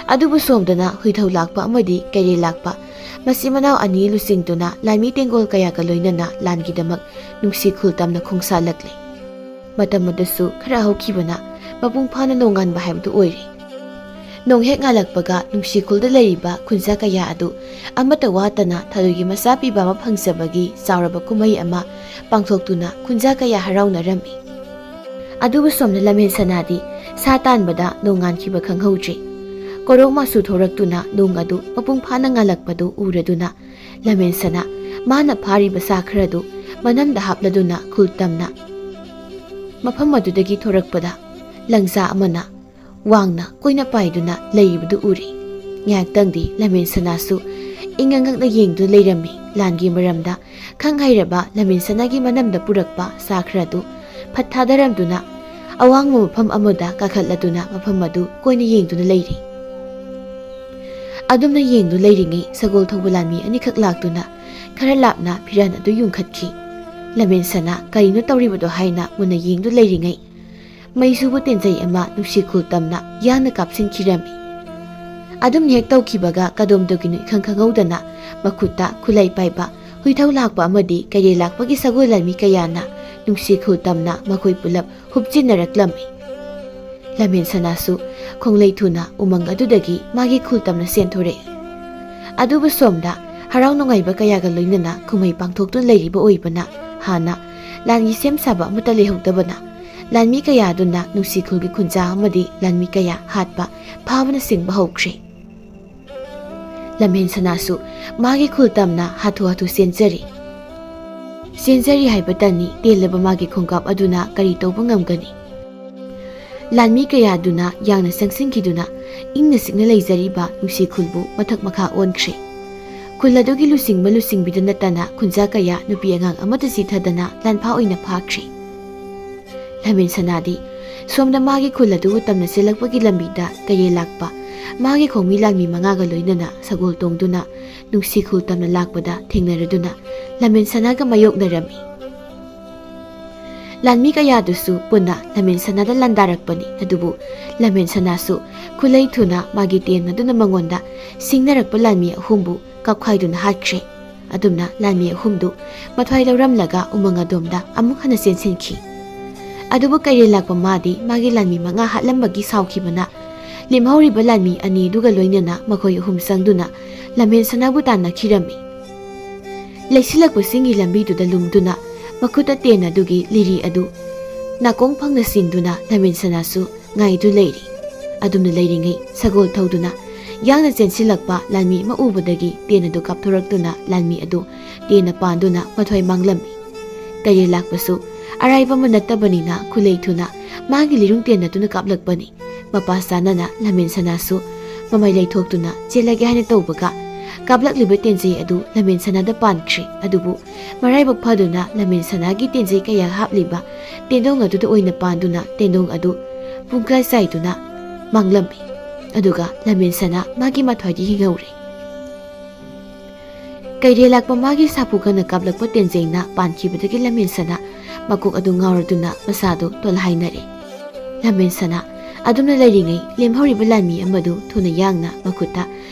ꯑꯗꯨꯕꯨ ꯁꯣꯝꯗꯅ ꯍꯨꯏꯊꯧ ꯂꯥꯛꯄ ꯑꯃꯗꯤ ꯀꯩꯔꯦꯜ ꯂꯥꯛꯄ ꯃꯆꯤꯟ ꯃꯅꯥꯎ ꯑꯅꯤ ꯂꯨꯆꯤꯡꯗꯨꯅ ꯂꯥꯟꯃꯤ ꯇꯦꯡꯒꯣꯜ ꯀꯌꯥꯒ ꯂꯣꯏꯅꯅ ꯂꯥꯟꯒꯤꯗꯃꯛ ꯅꯨꯡꯁꯤ ꯈꯨꯜ ꯇꯝꯅ ꯈꯣꯡꯁꯥꯜꯂꯛꯂꯦ꯫ ꯃꯇꯝ ꯑꯗꯨꯁꯨ ꯈꯔ ꯍꯧꯈꯤꯕꯅ ꯃꯄꯨꯡ ꯐꯥꯅ ꯅꯣꯡꯉꯥꯟꯕ ꯍꯥꯏꯕꯗꯨ ꯑꯣꯏꯔꯦ꯫ ꯅꯣꯡ ꯍꯦꯛ ꯉꯥꯜꯂꯛꯄꯒ ꯅꯨꯡꯁꯤ ꯈꯨꯜꯗ ꯂꯩꯔꯤꯕ ꯈꯨꯟꯖꯥ ꯀꯌꯥ ꯑꯗꯨ ꯑꯃꯠꯇ ꯋꯥꯠꯇꯅ ꯊꯥꯗꯣꯏꯒꯤ ꯃꯆꯥ ꯄꯤꯕ ꯑꯃ ꯐꯪꯖꯕꯒꯤ ꯆꯥꯎꯔꯕ ꯀꯨꯝꯍꯩ ꯑꯃ ꯄꯥꯡꯊꯣꯛꯇꯨꯅ ꯈꯨꯟꯖꯥ ꯀꯌꯥ ꯍꯔꯥꯎꯅꯔꯝꯃꯤ꯫ ꯑꯗꯨꯕꯨ ꯁꯣꯝꯗ ꯂꯝꯍꯦꯟ ꯁꯅꯥꯗꯤ ꯁꯥ ꯇꯥꯟꯕꯗ ꯅꯣꯡꯉꯥꯟꯈꯤꯕ ꯈꯪꯍꯧꯗ꯭ꯔꯦ꯫ ꯀꯣꯔꯧ ꯃꯆꯨ ꯊꯣꯔꯛꯇꯨꯅ ꯅꯣꯡ ꯑꯗꯨ ꯃꯄꯨꯡ ꯐꯥꯅ ꯉꯥꯜꯂꯛꯄꯗꯨ ꯎꯔꯗꯨꯅ ꯂꯝꯍꯦꯟ ꯁꯅꯥ ꯃꯥꯅ ꯐꯥꯔꯤꯕ ꯁꯥ ꯈꯔꯗꯨ ꯃꯅꯝꯗ ꯍꯥꯞꯂꯗꯨꯅ ꯈꯨꯜ ꯇꯝꯅ ꯃꯐꯝ ꯑꯗꯨꯗꯒꯤ ꯊꯣꯔꯛꯄꯗ ꯂꯪꯖꯥ ꯑꯃꯅ ꯋꯥꯡꯅ ꯀꯣꯏꯅ ꯄꯥꯏꯗꯨꯅ ꯂꯩꯔꯤꯕꯗꯨ ꯎꯔꯦ꯫ ꯉꯥꯏꯍꯥꯛꯇꯪꯗꯤ ꯂꯝꯍꯦꯟ ꯁꯅꯥꯁꯨ ꯏꯉꯛ ꯉꯛꯅ ꯌꯦꯡꯗꯨꯅ ꯂꯩꯔꯝꯃꯤ꯫ ꯂꯥꯟꯒꯤ ꯃꯔꯝꯗ ꯈꯪ ꯍꯩꯔꯕ ꯂꯝꯍꯦꯟ ꯁꯅꯥꯒꯤ ꯃꯅꯝꯗ ꯄꯨꯔꯛꯄ ꯁꯥ ꯈꯔꯗꯨ ꯐꯠ ꯊꯥꯗꯔꯝꯗꯨꯅ ꯑꯋꯥꯡꯕ ꯃꯐꯝ ꯑꯃꯗ ꯀꯥꯈꯠꯂꯗꯨꯅ ꯃꯐꯝ ꯑꯗꯨ ꯀꯣꯏꯅ ꯌꯦꯡꯗꯨꯅ ꯂꯩꯔꯤ꯫ ꯑꯗꯨꯝꯅ ꯌꯦꯡꯗꯨꯅ ꯂꯩꯔꯤꯉꯩ ꯁꯒꯣꯜ ꯊꯧꯕ ꯂꯥꯟꯃꯤ ꯑꯅꯤꯈꯛ ꯂꯥꯛꯇꯨꯅ ꯈꯔ ꯂꯥꯞꯅ ꯐꯤꯔꯥꯟ ꯑꯗꯨ ꯌꯨꯡꯈꯠꯈꯤ꯫ ꯂꯝꯍꯦꯟ ꯁꯅꯥ ꯀꯔꯤꯅꯣ ꯇꯧꯔꯤꯕꯗꯣ ꯍꯥꯏꯅ ꯃꯨꯟꯅ ꯌꯦꯡꯗꯨ ꯂꯩꯔꯤꯉꯩ ꯃꯩꯁꯨꯕ ꯇꯦꯟꯖꯩ ꯑꯃ ꯅꯨꯡꯁꯤ ꯈꯨꯜ ꯇꯝꯅ ꯌꯥꯡꯅ ꯀꯥꯞꯁꯤꯟꯈꯤꯔꯝꯃꯤ꯫ ꯑꯗꯨꯝ ꯍꯦꯛ ꯇꯧꯈꯤꯕꯒ ꯀꯗꯣꯝꯗꯒꯤꯅꯣ ꯏꯈꯪ ꯈꯪꯍꯧꯗꯅ ꯃꯈꯨꯠꯇ ꯈꯨꯠꯂꯥꯏ ꯄꯥꯏꯕ ꯍꯨꯏꯊꯧ ꯂꯥꯛꯄ ꯑꯃꯗꯤ ꯀꯩꯔꯦꯜ ꯂꯥꯛꯄꯒꯤ ꯁꯒꯣꯜ ꯂꯥꯟꯃꯤ ꯀꯌꯥꯅ ꯅꯨꯡꯁꯤ ꯈꯨꯜ ꯇꯝꯅ ꯃꯈꯣꯏ ꯄꯨꯂꯞ ꯍꯨꯞꯆꯤꯟꯅꯔꯛꯂꯝꯃꯤ꯫ ꯂꯝꯍꯦꯟ ꯁꯅꯥꯁꯨ ꯈꯣꯡꯂꯩ ꯊꯨꯅ ꯎꯃꯪ ꯑꯗꯨꯗꯒꯤ ꯃꯥꯒꯤ ꯈꯨꯜ ꯇꯝꯅ ꯆꯦꯟꯊꯣꯔꯛꯏ꯫ ꯑꯗꯨꯕꯨ ꯁꯣꯝꯗ ꯍꯔꯥꯎ ꯅꯨꯡꯉꯥꯏꯕ ꯀꯌꯥꯒ ꯂꯣꯏꯅꯅ ꯀꯨꯝꯍꯩ ꯄꯥꯡꯊꯣꯛꯇꯨꯅ ꯂꯩꯔꯤꯕ ꯑꯣꯏꯕꯅ ꯍꯥꯟꯅ ꯂꯥꯟꯒꯤ ꯁꯦꯝ ꯁꯥꯕ ꯑꯃꯠꯇ ꯂꯩꯍꯧꯗꯕꯅ ꯂꯥꯟꯃꯤ ꯀꯌꯥ ꯑꯗꯨꯅ ꯅꯨꯡꯁꯤ ꯈꯨꯜꯒꯤ ꯈꯨꯟꯖꯥ ꯑꯃꯗꯤ ꯂꯥꯟꯃꯤ ꯀꯌꯥ ꯍꯥꯠꯄ ꯐꯥꯕꯅꯆꯤꯡꯕ ꯍꯧꯈ꯭ꯔꯦ꯫ ꯂꯝꯍꯦꯟ ꯁꯅꯥꯁꯨ ꯃꯥꯒꯤ ꯈꯨꯜ ꯇꯝꯅ ꯍꯥꯊꯨ ꯍꯥꯊꯨ ꯆꯦꯟꯖꯔꯤ꯫ ꯆꯦꯟꯖꯔꯤ ꯍꯥꯏꯕꯇꯅꯤ, ꯇꯦꯜꯂꯕ ꯃꯥꯒꯤ ꯈꯣꯡꯀꯥꯞ ꯑꯗꯨꯅ ꯀꯔꯤ ꯇꯧꯕ ꯉꯝꯒꯅꯤ? ꯂꯥꯟꯃꯤ ꯀꯌꯥꯗꯨꯅ ꯌꯥꯡꯅ ꯆꯪꯁꯤꯟꯈꯤꯗꯨꯅ ꯏꯪꯅ ꯆꯤꯛꯅ ꯂꯩꯖꯔꯤꯕ ꯅꯨꯡꯁꯤ ꯈꯨꯜꯕꯨ ꯃꯊꯛ ꯃꯈꯥ ꯑꯣꯟꯈ꯭ꯔꯦ꯫ ꯈꯨꯜ ꯑꯗꯨꯒꯤ ꯂꯨꯆꯤꯡꯕ ꯂꯨꯆꯤꯡꯕꯤꯗ ꯅꯠꯇꯅ ꯈꯨꯟꯖꯥ ꯀꯌꯥ ꯅꯨꯄꯤ ꯑꯉꯥꯡ ꯑꯃꯠꯇ ꯆꯤꯊꯗꯅ ꯂꯥꯟꯐꯥ ꯑꯣꯏꯅ ꯐꯥꯈ꯭ꯔꯦ꯫ ꯂꯝꯍꯦꯟ ꯁꯅꯥꯗꯤ ꯁꯣꯝꯗ ꯃꯥꯒꯤ ꯈꯨꯜ ꯑꯗꯨꯕꯨ ꯇꯝꯅ ꯆꯦꯜꯂꯛꯄꯒꯤ ꯂꯝꯕꯤꯗ ꯀꯩꯔꯦꯜ ꯂꯥꯛꯄ ꯃꯥꯒꯤ ꯈꯣꯡꯃꯤ ꯂꯥꯟꯃꯤ ꯃꯉꯥꯒ ꯂꯣꯏꯅꯅ ꯁꯒꯣꯜ ꯇꯣꯡꯗꯨꯅ ꯅꯨꯡꯁꯤ ꯈꯨꯜ ꯇꯝꯅ ꯂꯥꯛꯄꯗ ꯊꯦꯡꯅꯔꯗꯨꯅ ꯂꯝꯍꯦꯟ ꯁꯅꯥꯒ ꯃꯥꯌꯣꯛꯅꯔꯝꯃꯤ꯫ ꯂꯥꯟꯃꯤ ꯀꯌꯥꯗꯨꯁꯨ ꯄꯨꯟꯅ ꯂꯝꯍꯦꯟ ꯁꯅꯥꯗ ꯂꯥꯟꯗꯥꯔꯛꯄꯅꯤ꯫ ꯑꯗꯨꯕꯨ ꯂꯝꯍꯦꯟ ꯁꯅꯥꯁꯨ ꯈꯨꯠꯂꯩ ꯊꯨꯅ ꯃꯥꯒꯤ ꯇꯦꯟ ꯑꯗꯨꯅ ꯃꯉꯣꯟꯗ ꯁꯤꯡꯅꯔꯛꯄ ꯂꯥꯟꯃꯤ ꯑꯍꯨꯝꯕꯨ ꯀꯥꯞꯈꯥꯏꯗꯨꯅ ꯍꯥꯠꯈ꯭ꯔꯦ꯫ ꯑꯗꯨꯝꯅ ꯂꯥꯟꯃꯤ ꯑꯍꯨꯝꯗꯨ ꯃꯊ꯭ꯋꯥꯏ ꯂꯧꯔꯝꯂꯒ ꯎꯃꯪ ꯑꯗꯣꯝꯗ ꯑꯃꯨꯛ ꯍꯟꯅ ꯆꯦꯟꯁꯤꯟꯈꯤ꯫ ꯑꯗꯨꯕꯨ ꯀꯩꯔꯦꯜ ꯂꯥꯛꯄ ꯃꯥꯗꯤ ꯃꯥꯒꯤ ꯂꯥꯟꯃꯤ ꯃꯉꯥ ꯍꯥꯠꯂꯝꯕꯒꯤ ꯁꯥꯎꯈꯤꯕꯅ ꯂꯦꯝꯍꯧꯔꯤꯕ ꯂꯥꯟꯃꯤ ꯑꯅꯤꯗꯨꯒ ꯂꯣꯏꯅꯅ ꯃꯈꯣꯏ ꯑꯍꯨꯝ ꯆꯪꯗꯨꯅ ꯂꯝꯍꯦꯟ ꯁꯅꯥꯕꯨ ꯇꯥꯟꯅꯈꯤꯔꯝꯃꯤ꯫ ꯂꯩꯁꯤꯜꯂꯛꯄꯁꯤꯡꯒꯤ ꯂꯝꯕꯤꯗꯨꯗ ꯂꯨꯝꯗꯨꯅ ꯃꯈꯨꯠꯇ ꯇꯦꯟ ꯑꯗꯨꯒꯤ ꯂꯤꯔꯤ ꯑꯗꯨ ꯅꯥꯀꯣꯡ ꯐꯪꯅ ꯁꯤꯡꯗꯨꯅ ꯂꯝꯃꯦꯟ ꯁꯅꯥꯁꯨ ꯉꯥꯏꯗꯨ ꯂꯩꯔꯤ꯫ ꯑꯗꯨꯝꯅ ꯂꯩꯔꯤꯉꯩ ꯁꯒꯣꯜ ꯊꯧꯗꯨꯅ ꯌꯥꯡꯅ ꯆꯦꯟꯁꯤꯜꯂꯛꯄ ꯂꯥꯟꯃꯤ ꯑꯃ ꯎꯕꯗꯒꯤ ꯇꯦꯟ ꯑꯗꯨ ꯀꯥꯞꯊꯣꯔꯛꯇꯨꯅ ꯂꯥꯟꯃꯤ ꯑꯗꯨ ꯇꯦꯟꯅ ꯄꯥꯟꯗꯨꯅ ꯃꯊ꯭ꯋꯥꯏ ꯃꯥꯡꯂꯝꯃꯤ꯫ ꯀꯩꯔꯦꯜ ꯂꯥꯛꯄꯁꯨ ꯑꯔꯥꯏꯕ ꯑꯃ ꯅꯠꯇꯕꯅꯤꯅ ꯈꯨꯂꯩ ꯊꯨꯅ ꯃꯥꯒꯤ ꯂꯤꯔꯨꯡ ꯇꯦꯟ ꯑꯗꯨꯅ ꯀꯥꯞꯂꯛꯄꯅꯤ꯫ ꯃꯄꯥ ꯆꯥꯅꯅ ꯂꯝꯃꯦꯟ ꯁꯅꯥꯁꯨ ꯃꯃꯩ ꯂꯩꯊꯣꯛꯇꯨꯅ ꯆꯦꯜꯂꯒꯦ ꯍꯥꯏꯅ ꯇꯧꯕꯒ ꯀꯥꯞꯂꯛꯂꯤꯕ ꯇꯦꯟꯖꯩ ꯑꯗꯨ ꯂꯝꯃꯦꯟ ꯁꯅꯥꯗ ꯄꯥꯟꯈ꯭ꯔꯦ꯫ ꯑꯗꯨꯕꯨ ꯃꯔꯥꯏꯕꯛ ꯐꯗꯨꯅ ꯂꯝꯃꯦꯟ ꯁꯅꯥꯒꯤ ꯇꯦꯟꯖꯩ ꯀꯌꯥ ꯍꯥꯞꯂꯤꯕ ꯇꯦꯟꯗꯣꯡ ꯑꯗꯨꯗ ꯑꯣꯏꯅ ꯄꯥꯟꯗꯨꯅ ꯇꯦꯟꯗꯣꯡ ꯑꯗꯨ ꯄꯨꯡꯀꯥꯏ ꯆꯥꯏꯗꯨꯅ ꯃꯥꯡꯂꯝꯃꯤ꯫ ꯑꯗꯨꯒ ꯂꯝꯃꯦꯟ ꯁꯅꯥ ꯃꯥꯒꯤ ꯃꯊ꯭ꯋꯥꯏꯗꯤ ꯍꯤꯡꯍꯧꯔꯦ꯫ ꯀꯩꯔꯦꯜ ꯂꯥꯛꯄ ꯃꯥꯒꯤ ꯁꯥꯐꯨ ꯀꯟꯅ ꯀꯥꯞꯂꯛꯄ ꯇꯦꯟꯖꯩꯅ ꯄꯥꯟꯈꯤꯕꯗꯒꯤ ꯂꯝꯃꯦꯟ ꯁꯅꯥ ꯃꯀꯣꯛ ꯑꯗꯨ ꯉꯥꯎꯔꯗꯨꯅ ꯃꯁꯥꯗꯨ ꯇꯣꯜꯍꯥꯏꯅꯔꯦ꯫ ꯂꯝꯃꯦꯟ ꯁꯅꯥ ꯑꯗꯨꯝꯅ ꯂꯩꯔꯤꯉꯩ ꯂꯦꯝꯍꯧꯔꯤꯕ ꯂꯥꯟꯃꯤ ꯑꯃꯗꯨ ꯊꯨꯅ ꯌꯥꯡꯅ ꯃꯈꯨꯠꯇ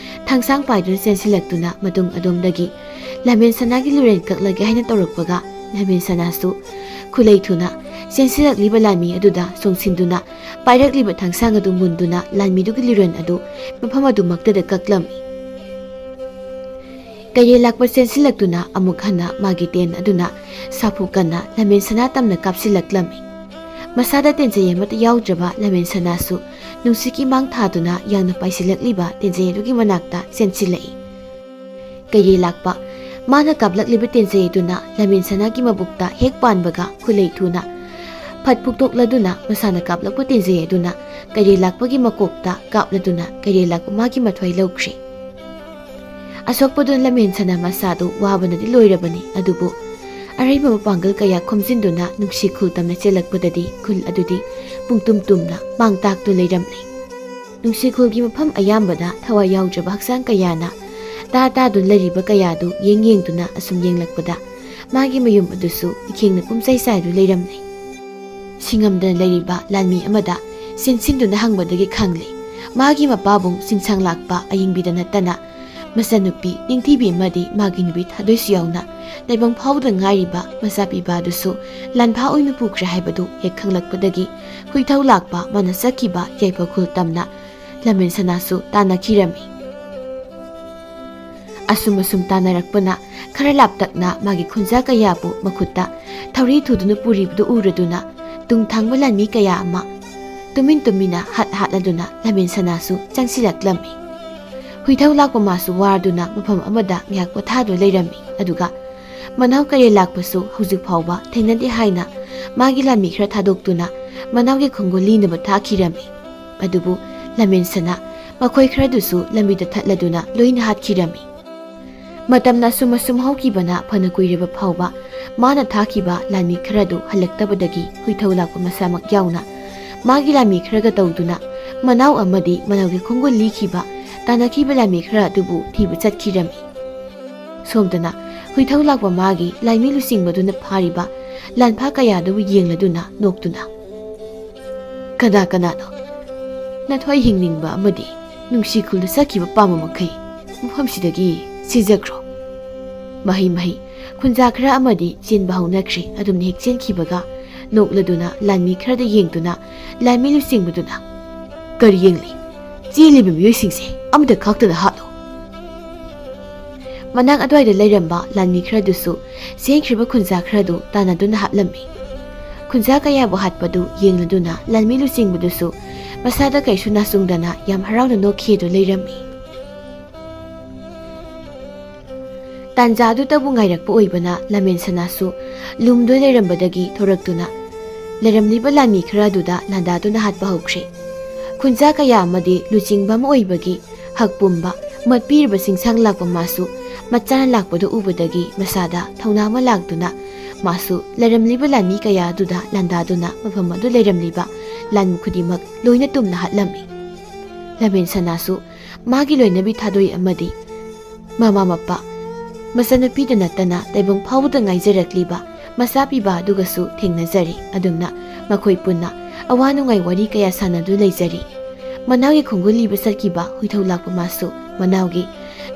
ꯊꯥꯡꯁꯥꯡ ꯄꯥꯏꯗꯨꯅ ꯆꯦꯟꯁꯤꯜꯂꯛꯇꯨꯅ ꯃꯇꯨꯡ ꯑꯗꯣꯝꯗꯒꯤ ꯂꯝꯃꯦꯟ ꯁꯅꯥꯒꯤ ꯂꯤꯔꯦꯟ ꯀꯛꯂꯒꯦ ꯍꯥꯏꯅ ꯇꯧꯔꯛꯄꯒ ꯂꯝꯃꯦꯟ ꯁꯅꯥꯁꯨ ꯈꯨꯂꯩ ꯊꯨꯅ ꯆꯦꯟꯁꯤꯜꯂꯛꯂꯤꯕ ꯂꯥꯟꯃꯤ ꯑꯗꯨꯗ ꯆꯣꯡꯁꯤꯟꯗꯨꯅ ꯄꯥꯏꯔꯛꯂꯤꯕ ꯊꯥꯡꯁꯥꯡ ꯑꯗꯨ ꯃꯨꯟꯗꯨꯅ ꯂꯥꯟꯃꯤꯗꯨꯒꯤ ꯂꯤꯔꯦꯟ ꯑꯗꯨ ꯃꯐꯝ ꯑꯗꯨꯃꯛꯇꯗ ꯀꯛꯂꯝꯃꯤ꯫ ꯀꯩꯔꯦꯜ ꯂꯥꯛꯄ ꯆꯦꯟꯁꯤꯜꯂꯛꯇꯨꯅ ꯑꯃꯨꯛ ꯍꯟꯅ ꯃꯥꯒꯤ ꯇꯦꯟ ꯑꯗꯨꯅ ꯁꯥꯐꯨ ꯀꯟꯅ ꯂꯝꯃꯦꯟ ꯁꯅꯥ ꯇꯝꯅ ꯀꯥꯞꯁꯤꯜꯂꯛꯂꯝꯃꯤ꯫ ꯃꯁꯥꯗ ꯇꯦꯟꯖꯩ ꯑꯃꯠꯇ ꯌꯥꯎꯗ꯭ꯔꯕ ꯂꯝꯃꯦꯟ ꯁꯅꯥꯁꯨ ꯅꯨꯡꯁꯤꯠꯀꯤ ꯃꯥꯡ ꯊꯥꯗꯨꯅ ꯌꯥꯡꯅ ꯄꯥꯏꯁꯤꯜꯂꯛꯂꯤꯕ ꯇꯦꯟꯖꯩ ꯑꯗꯨꯒꯤ ꯃꯅꯥꯛꯇ ꯆꯦꯟꯁꯤꯜꯂꯛꯏ꯫ ꯀꯩꯔꯦꯜ ꯂꯥꯛꯄ ꯃꯥꯅ ꯀꯥꯞꯂꯛꯂꯤꯕ ꯇꯦꯟꯖꯩ ꯑꯗꯨꯅ ꯂꯝꯃꯦꯟ ꯁꯅꯥꯒꯤ ꯃꯕꯨꯛꯇ ꯍꯦꯛ ꯄꯥꯟꯕꯒ ꯈꯨꯂꯩ ꯊꯨꯅ ꯐꯠ ꯐꯨꯛꯇꯣꯛꯂꯗꯨꯅ ꯃꯁꯥꯅ ꯀꯥꯞꯂꯛꯄ ꯇꯦꯟꯖꯩ ꯑꯗꯨꯅ ꯀꯩꯔꯦꯜ ꯂꯥꯛꯄꯒꯤ ꯃꯀꯣꯛꯇ ꯀꯥꯞꯂꯗꯨꯅ ꯀꯩꯔꯦꯜ ꯂꯥꯛꯄ ꯃꯥꯒꯤ ꯃꯊ꯭ꯋꯥꯏ ꯂꯧꯈ꯭ꯔꯦ꯫ ꯑꯁꯣꯛꯄꯗꯨꯅ ꯂꯝꯃꯦꯟ ꯁꯅꯥ ꯃꯁꯥꯗꯨ ꯋꯥꯕꯅꯗꯤ ꯂꯣꯏꯔꯕꯅꯤ, ꯑꯗꯨꯕꯨ ꯑꯔꯩꯕ ꯃꯄꯥꯡꯒꯜ ꯀꯌꯥ ꯈꯣꯝꯖꯤꯟꯗꯨꯅ ꯅꯨꯡꯁꯤ ꯈꯨꯜ ꯇꯝꯅ ꯆꯦꯜꯂꯛꯄꯗꯗꯤ ꯈꯨꯜ ꯑꯗꯨꯗꯤ ꯄꯨꯡꯇꯨꯝ ꯇꯨꯝꯅ ꯃꯥꯡ ꯇꯥꯛꯇꯨꯅ ꯂꯩꯔꯝꯂꯦ꯫ ꯅꯨꯡꯁꯤ ꯈꯨꯜꯒꯤ ꯃꯐꯝ ꯑꯌꯥꯝꯕꯗ ꯊꯋꯥꯏ ꯌꯥꯎꯗ꯭ꯔꯕ ꯍꯛꯆꯥꯡ ꯀꯌꯥꯅ ꯇꯥ ꯇꯥꯗꯨꯅ ꯂꯩꯔꯤꯕ ꯀꯌꯥꯗꯨ ꯌꯦꯡ ꯌꯦꯡꯗꯨꯅ ꯑꯁꯨꯝ ꯌꯦꯡꯂꯛꯄꯗ ꯃꯥꯒꯤ ꯃꯌꯨꯝ ꯑꯗꯨꯁꯨ ꯏꯈꯦꯡꯅ ꯄꯨꯝꯆꯥꯏ ꯆꯥꯏꯗꯨ ꯂꯩꯔꯝꯂꯦ꯫ ꯁꯤꯡꯉꯝꯗꯅ ꯂꯩꯔꯤꯕ ꯂꯥꯟꯃꯤ ꯑꯃꯗ ꯆꯦꯟꯁꯤꯟꯗꯨꯅ ꯍꯪꯕꯗꯒꯤ ꯈꯪꯂꯦ, ꯃꯥꯒꯤ ꯃꯄꯥꯕꯨꯡ ꯆꯤꯡꯁꯥꯡ ꯂꯥꯛꯄ ꯑꯌꯤꯡꯕꯤꯗ ꯅꯠꯇꯅ ꯃꯆꯟꯅꯨꯄꯤ ꯅꯤꯡꯊꯤꯕꯤ ꯑꯃꯗꯤ ꯃꯥꯒꯤ ꯅꯨꯄꯤ ꯊꯥꯗꯣꯏꯁꯨ ꯌꯥꯎꯅ ꯇꯥꯏꯕꯪ ꯐꯥꯎꯗ ꯉꯥꯏꯔꯤꯕ ꯃꯆꯥ ꯄꯤꯕ ꯑꯗꯨꯁꯨ ꯂꯥꯟꯐꯥ ꯑꯣꯏꯅ ꯄꯨꯈ꯭ꯔꯦ ꯍꯥꯏꯕꯗꯨ ꯍꯦꯛ ꯈꯪꯂꯛꯄꯗꯒꯤ ꯍꯨꯏꯊꯧ ꯂꯥꯛꯄ ꯃꯥꯅ ꯆꯠꯈꯤꯕ ꯌꯥꯏꯐ ꯈꯨꯜ ꯇꯝꯅ ꯂꯝꯃꯦꯟ ꯁꯅꯥꯁꯨ ꯇꯥꯟꯅꯈꯤꯔꯝꯃꯤ꯫ ꯑꯁꯨꯝ ꯑꯁꯨꯝ ꯇꯥꯟꯅꯔꯛꯄꯅ ꯈꯔ ꯂꯥꯞꯇꯛꯅ ꯃꯥꯒꯤ ꯈꯨꯟꯖꯥ ꯀꯌꯥꯕꯨ ꯃꯈꯨꯠꯇ ꯊꯧꯔꯤ ꯊꯨꯗꯨꯅ ꯄꯨꯔꯤꯕꯗꯨ ꯎꯔꯗꯨꯅ ꯇꯨꯡ ꯊꯪꯕ ꯂꯥꯟꯃꯤ ꯀꯌꯥ ꯑꯃ ꯇꯨꯃꯤꯟ ꯇꯨꯃꯤꯟꯅ ꯍꯠ ꯍꯥꯠꯂꯗꯨꯅ ꯂꯥꯃꯦꯟ ꯁꯅꯥꯁꯨ ꯆꯪꯁꯤꯜꯂꯛꯂꯝꯃꯤ꯫ ꯍꯨꯏꯊꯧ ꯂꯥꯛꯄ ꯃꯥꯁꯨ ꯋꯥꯔꯗꯨꯅ ꯃꯐꯝ ꯑꯃꯗ ꯉꯥꯏꯍꯥꯛ ꯄꯣꯊꯥꯗꯨꯅ ꯂꯩꯔꯝꯃꯤ꯫ ꯑꯗꯨꯒ ꯃꯅꯥꯎ ꯀꯩꯔꯦꯜ ꯂꯥꯛꯄꯁꯨ ꯍꯧꯖꯤꯛ ꯐꯥꯎꯕ ꯊꯦꯡꯅꯗꯦ ꯍꯥꯏꯅ ꯃꯥꯒꯤ ꯂꯥꯟꯃꯤ ꯈꯔ ꯊꯥꯗꯣꯛꯇꯨꯅ ꯃꯅꯥꯎꯒꯤ ꯈꯣꯡꯒꯨꯜ ꯂꯤꯅꯕ ꯊꯥꯈꯤꯔꯝꯃꯤ꯫ ꯑꯗꯨꯕꯨ ꯂꯥꯃꯦꯟ ꯁꯅꯥ ꯃꯈꯣꯏ ꯈꯔꯗꯨꯁꯨ ꯂꯝꯕꯤꯗ ꯊꯠꯂꯗꯨꯅ ꯂꯣꯏꯅ ꯍꯥꯠꯈꯤꯔꯝꯃꯤ꯫ ꯃꯇꯝꯅ ꯑꯁꯨꯝ ꯑꯁꯨꯝ ꯍꯧꯈꯤꯕꯅ ꯐꯅ ꯀꯨꯏꯔꯕ ꯐꯥꯎꯕ ꯃꯥꯅ ꯊꯥꯈꯤꯕ ꯂꯥꯟꯃꯤ ꯈꯔꯗꯨ ꯍꯜꯂꯛꯇꯕꯗꯒꯤ ꯍꯨꯏꯊꯧ ꯂꯥꯛꯄ ꯃꯁꯥꯃꯛ ꯌꯥꯎꯅ ꯃꯥꯒꯤ ꯂꯥꯟꯃꯤ ꯈꯔꯒ ꯇꯧꯗꯨꯅ ꯃꯅꯥꯎ ꯑꯃꯗꯤ ꯃꯅꯥꯎꯒꯤ ꯈꯣꯡꯒꯨꯜ ꯂꯤꯈꯤꯕ ꯇꯥꯟꯅꯈꯤꯕ ꯂꯥꯟꯃꯤ ꯈꯔ ꯑꯗꯨꯕꯨ ꯊꯤꯕ ꯆꯠꯈꯤꯔꯝꯃꯤ꯫ ꯁꯣꯝꯗꯅ ꯍꯨꯏꯊꯧ ꯂꯥꯛꯄ ꯃꯥꯒꯤ ꯂꯥꯟꯃꯤ ꯂꯨꯆꯤꯡꯕꯗꯨꯅ ꯐꯥꯔꯤꯕ ꯂꯥꯟꯐꯥ ꯀꯌꯥꯗꯨꯕꯨ ꯌꯦꯡꯂꯗꯨꯅ ꯅꯣꯛꯇꯨꯅ, "ꯀꯅꯥ ꯀꯅꯥꯅꯣ ꯅꯊ꯭ꯋꯥꯏ ꯍꯤꯡꯅꯤꯡꯕ ꯑꯃꯗꯤ ꯅꯨꯡꯁꯤ ꯈꯨꯜꯗ ꯆꯠꯈꯤꯕ ꯄꯥꯝꯕ ꯃꯈꯩ ꯃꯐꯝꯁꯤꯗꯒꯤ ꯁꯤꯖꯈ꯭ꯔꯣ"? ꯃꯍꯩ ꯃꯍꯩ ꯈꯨꯟꯖꯥ ꯈꯔ ꯑꯃꯗꯤ ꯆꯦꯟꯕ ꯍꯧꯅꯈ꯭ꯔꯦ꯫ ꯑꯗꯨꯝꯅ ꯍꯦꯛ ꯆꯦꯟꯈꯤꯕꯒ ꯅꯣꯛꯂꯗꯨꯅ ꯂꯥꯟꯃꯤ ꯈꯔꯗ ꯌꯦꯡꯗꯨꯅ ꯂꯥꯟꯃꯤ ꯂꯨꯆꯤꯡꯕꯗꯨꯅ, "ꯀꯔꯤ ꯌꯦꯡꯂꯤ? ꯆꯦꯜꯂꯤꯕ ꯃꯤꯑꯣꯏꯁꯤꯡꯁꯦ ꯑꯃꯇ ꯈꯥꯛꯇꯅ ꯍꯥꯠꯂꯨ"꯫ ꯃꯅꯥꯛ ꯑꯗꯨꯋꯥꯏꯗ ꯂꯩꯔꯝꯕ ꯂꯥꯟꯃꯤ ꯈꯔꯗꯨꯁꯨ ꯆꯦꯟꯈ꯭ꯔꯤꯕ ꯈꯨꯟꯖꯥ ꯈꯔꯗꯨ ꯇꯥꯟꯅꯗꯨꯅ ꯍꯥꯠꯂꯝꯃꯤ꯫ ꯈꯨꯟꯖꯥ ꯀꯌꯥꯕꯨ ꯍꯥꯠꯄꯗꯨ ꯌꯦꯡꯂꯗꯨꯅ ꯂꯥꯟꯃꯤ ꯂꯨꯆꯤꯡꯕꯗꯨꯁꯨ ꯃꯁꯥꯗ ꯀꯩꯁꯨ ꯅꯥꯆꯨꯡꯗꯅ ꯌꯥꯝ ꯍꯔꯥꯎꯅ ꯅꯣꯛꯈꯤꯗꯨ ꯂꯩꯔꯝꯃꯤ꯫ ꯇꯥꯟꯖꯥꯗꯨꯇꯕꯨ ꯉꯥꯏꯔꯛꯄ ꯑꯣꯏꯕꯅ ꯂꯥꯃꯦꯟ ꯁꯅꯥꯁꯨ ꯂꯨꯝꯗꯨꯅ ꯂꯩꯔꯝꯕꯗꯒꯤ ꯊꯣꯔꯛꯇꯨꯅ ꯂꯩꯔꯝꯂꯤꯕ ꯂꯥꯟꯃꯤ ꯈꯔ ꯑꯗꯨꯗ ꯂꯥꯟꯗꯥꯗꯨꯅ ꯍꯥꯠꯄ ꯍꯧꯈ꯭ꯔꯦ꯫ ꯈꯨꯟꯖꯥ ꯀꯌꯥ ꯑꯃꯗꯤ ꯂꯨꯆꯤꯡꯕ ꯑꯃ ꯑꯣꯏꯕꯒꯤ ꯍꯛ ꯄꯨꯝꯕ ꯃꯠꯄꯤꯔꯤꯕ ꯆꯤꯡꯁꯥꯡ ꯂꯥꯛꯄ ꯃꯥꯁꯨ ꯃꯆꯥꯅ ꯂꯥꯛꯄꯗꯨ ꯎꯕꯗꯒꯤ ꯃꯁꯥꯗ ꯊꯧꯅꯥ ꯑꯃ ꯂꯥꯛꯇꯨꯅ ꯃꯥꯁꯨ ꯂꯩꯔꯝꯂꯤꯕ ꯂꯥꯟꯃꯤ ꯀꯌꯥ ꯑꯗꯨꯗ ꯂꯥꯟꯗꯥꯗꯨꯅ ꯃꯐꯝ ꯑꯗꯨ ꯂꯩꯔꯝꯂꯤꯕ ꯂꯥꯟꯃꯤ ꯈꯨꯗꯤꯡꯃꯛ ꯂꯣꯏꯅ ꯇꯨꯝꯅ ꯍꯥꯠꯂꯝꯃꯤ꯫ ꯂꯥꯃꯦꯟ ꯁꯅꯥꯁꯨ ꯃꯥꯒꯤ ꯂꯣꯏꯅꯕꯤ ꯊꯥꯗꯣꯏ ꯑꯃꯗꯤ ꯃꯃꯥ ꯃꯄꯥ, ꯃꯆꯥꯅꯨꯄꯤꯗ ꯅꯠꯇꯅ ꯇꯥꯏꯕꯪ ꯐꯥꯎꯕꯗ ꯉꯥꯏꯖꯔꯛꯂꯤꯕ ꯃꯆꯥ ꯄꯤꯕ ꯑꯗꯨꯒꯁꯨ ꯊꯦꯡꯅꯖꯔꯤ꯫ ꯑꯗꯨꯝꯅ ꯃꯈꯣꯏ ꯄꯨꯟꯅ ꯑꯋꯥ ꯅꯨꯡꯉꯥꯏ ꯋꯥꯔꯤ ꯀꯌꯥ ꯁꯥꯟꯅꯗꯨꯅ ꯂꯩꯖꯔꯤ꯫ ꯃꯅꯥꯎꯒꯤ ꯈꯣꯡꯒꯨꯜ ꯂꯤꯕ ꯆꯠꯈꯤꯕ ꯍꯨꯏꯊꯧ ꯂꯥꯛꯄ ꯃꯥꯁꯨ ꯃꯅꯥꯎꯒꯤ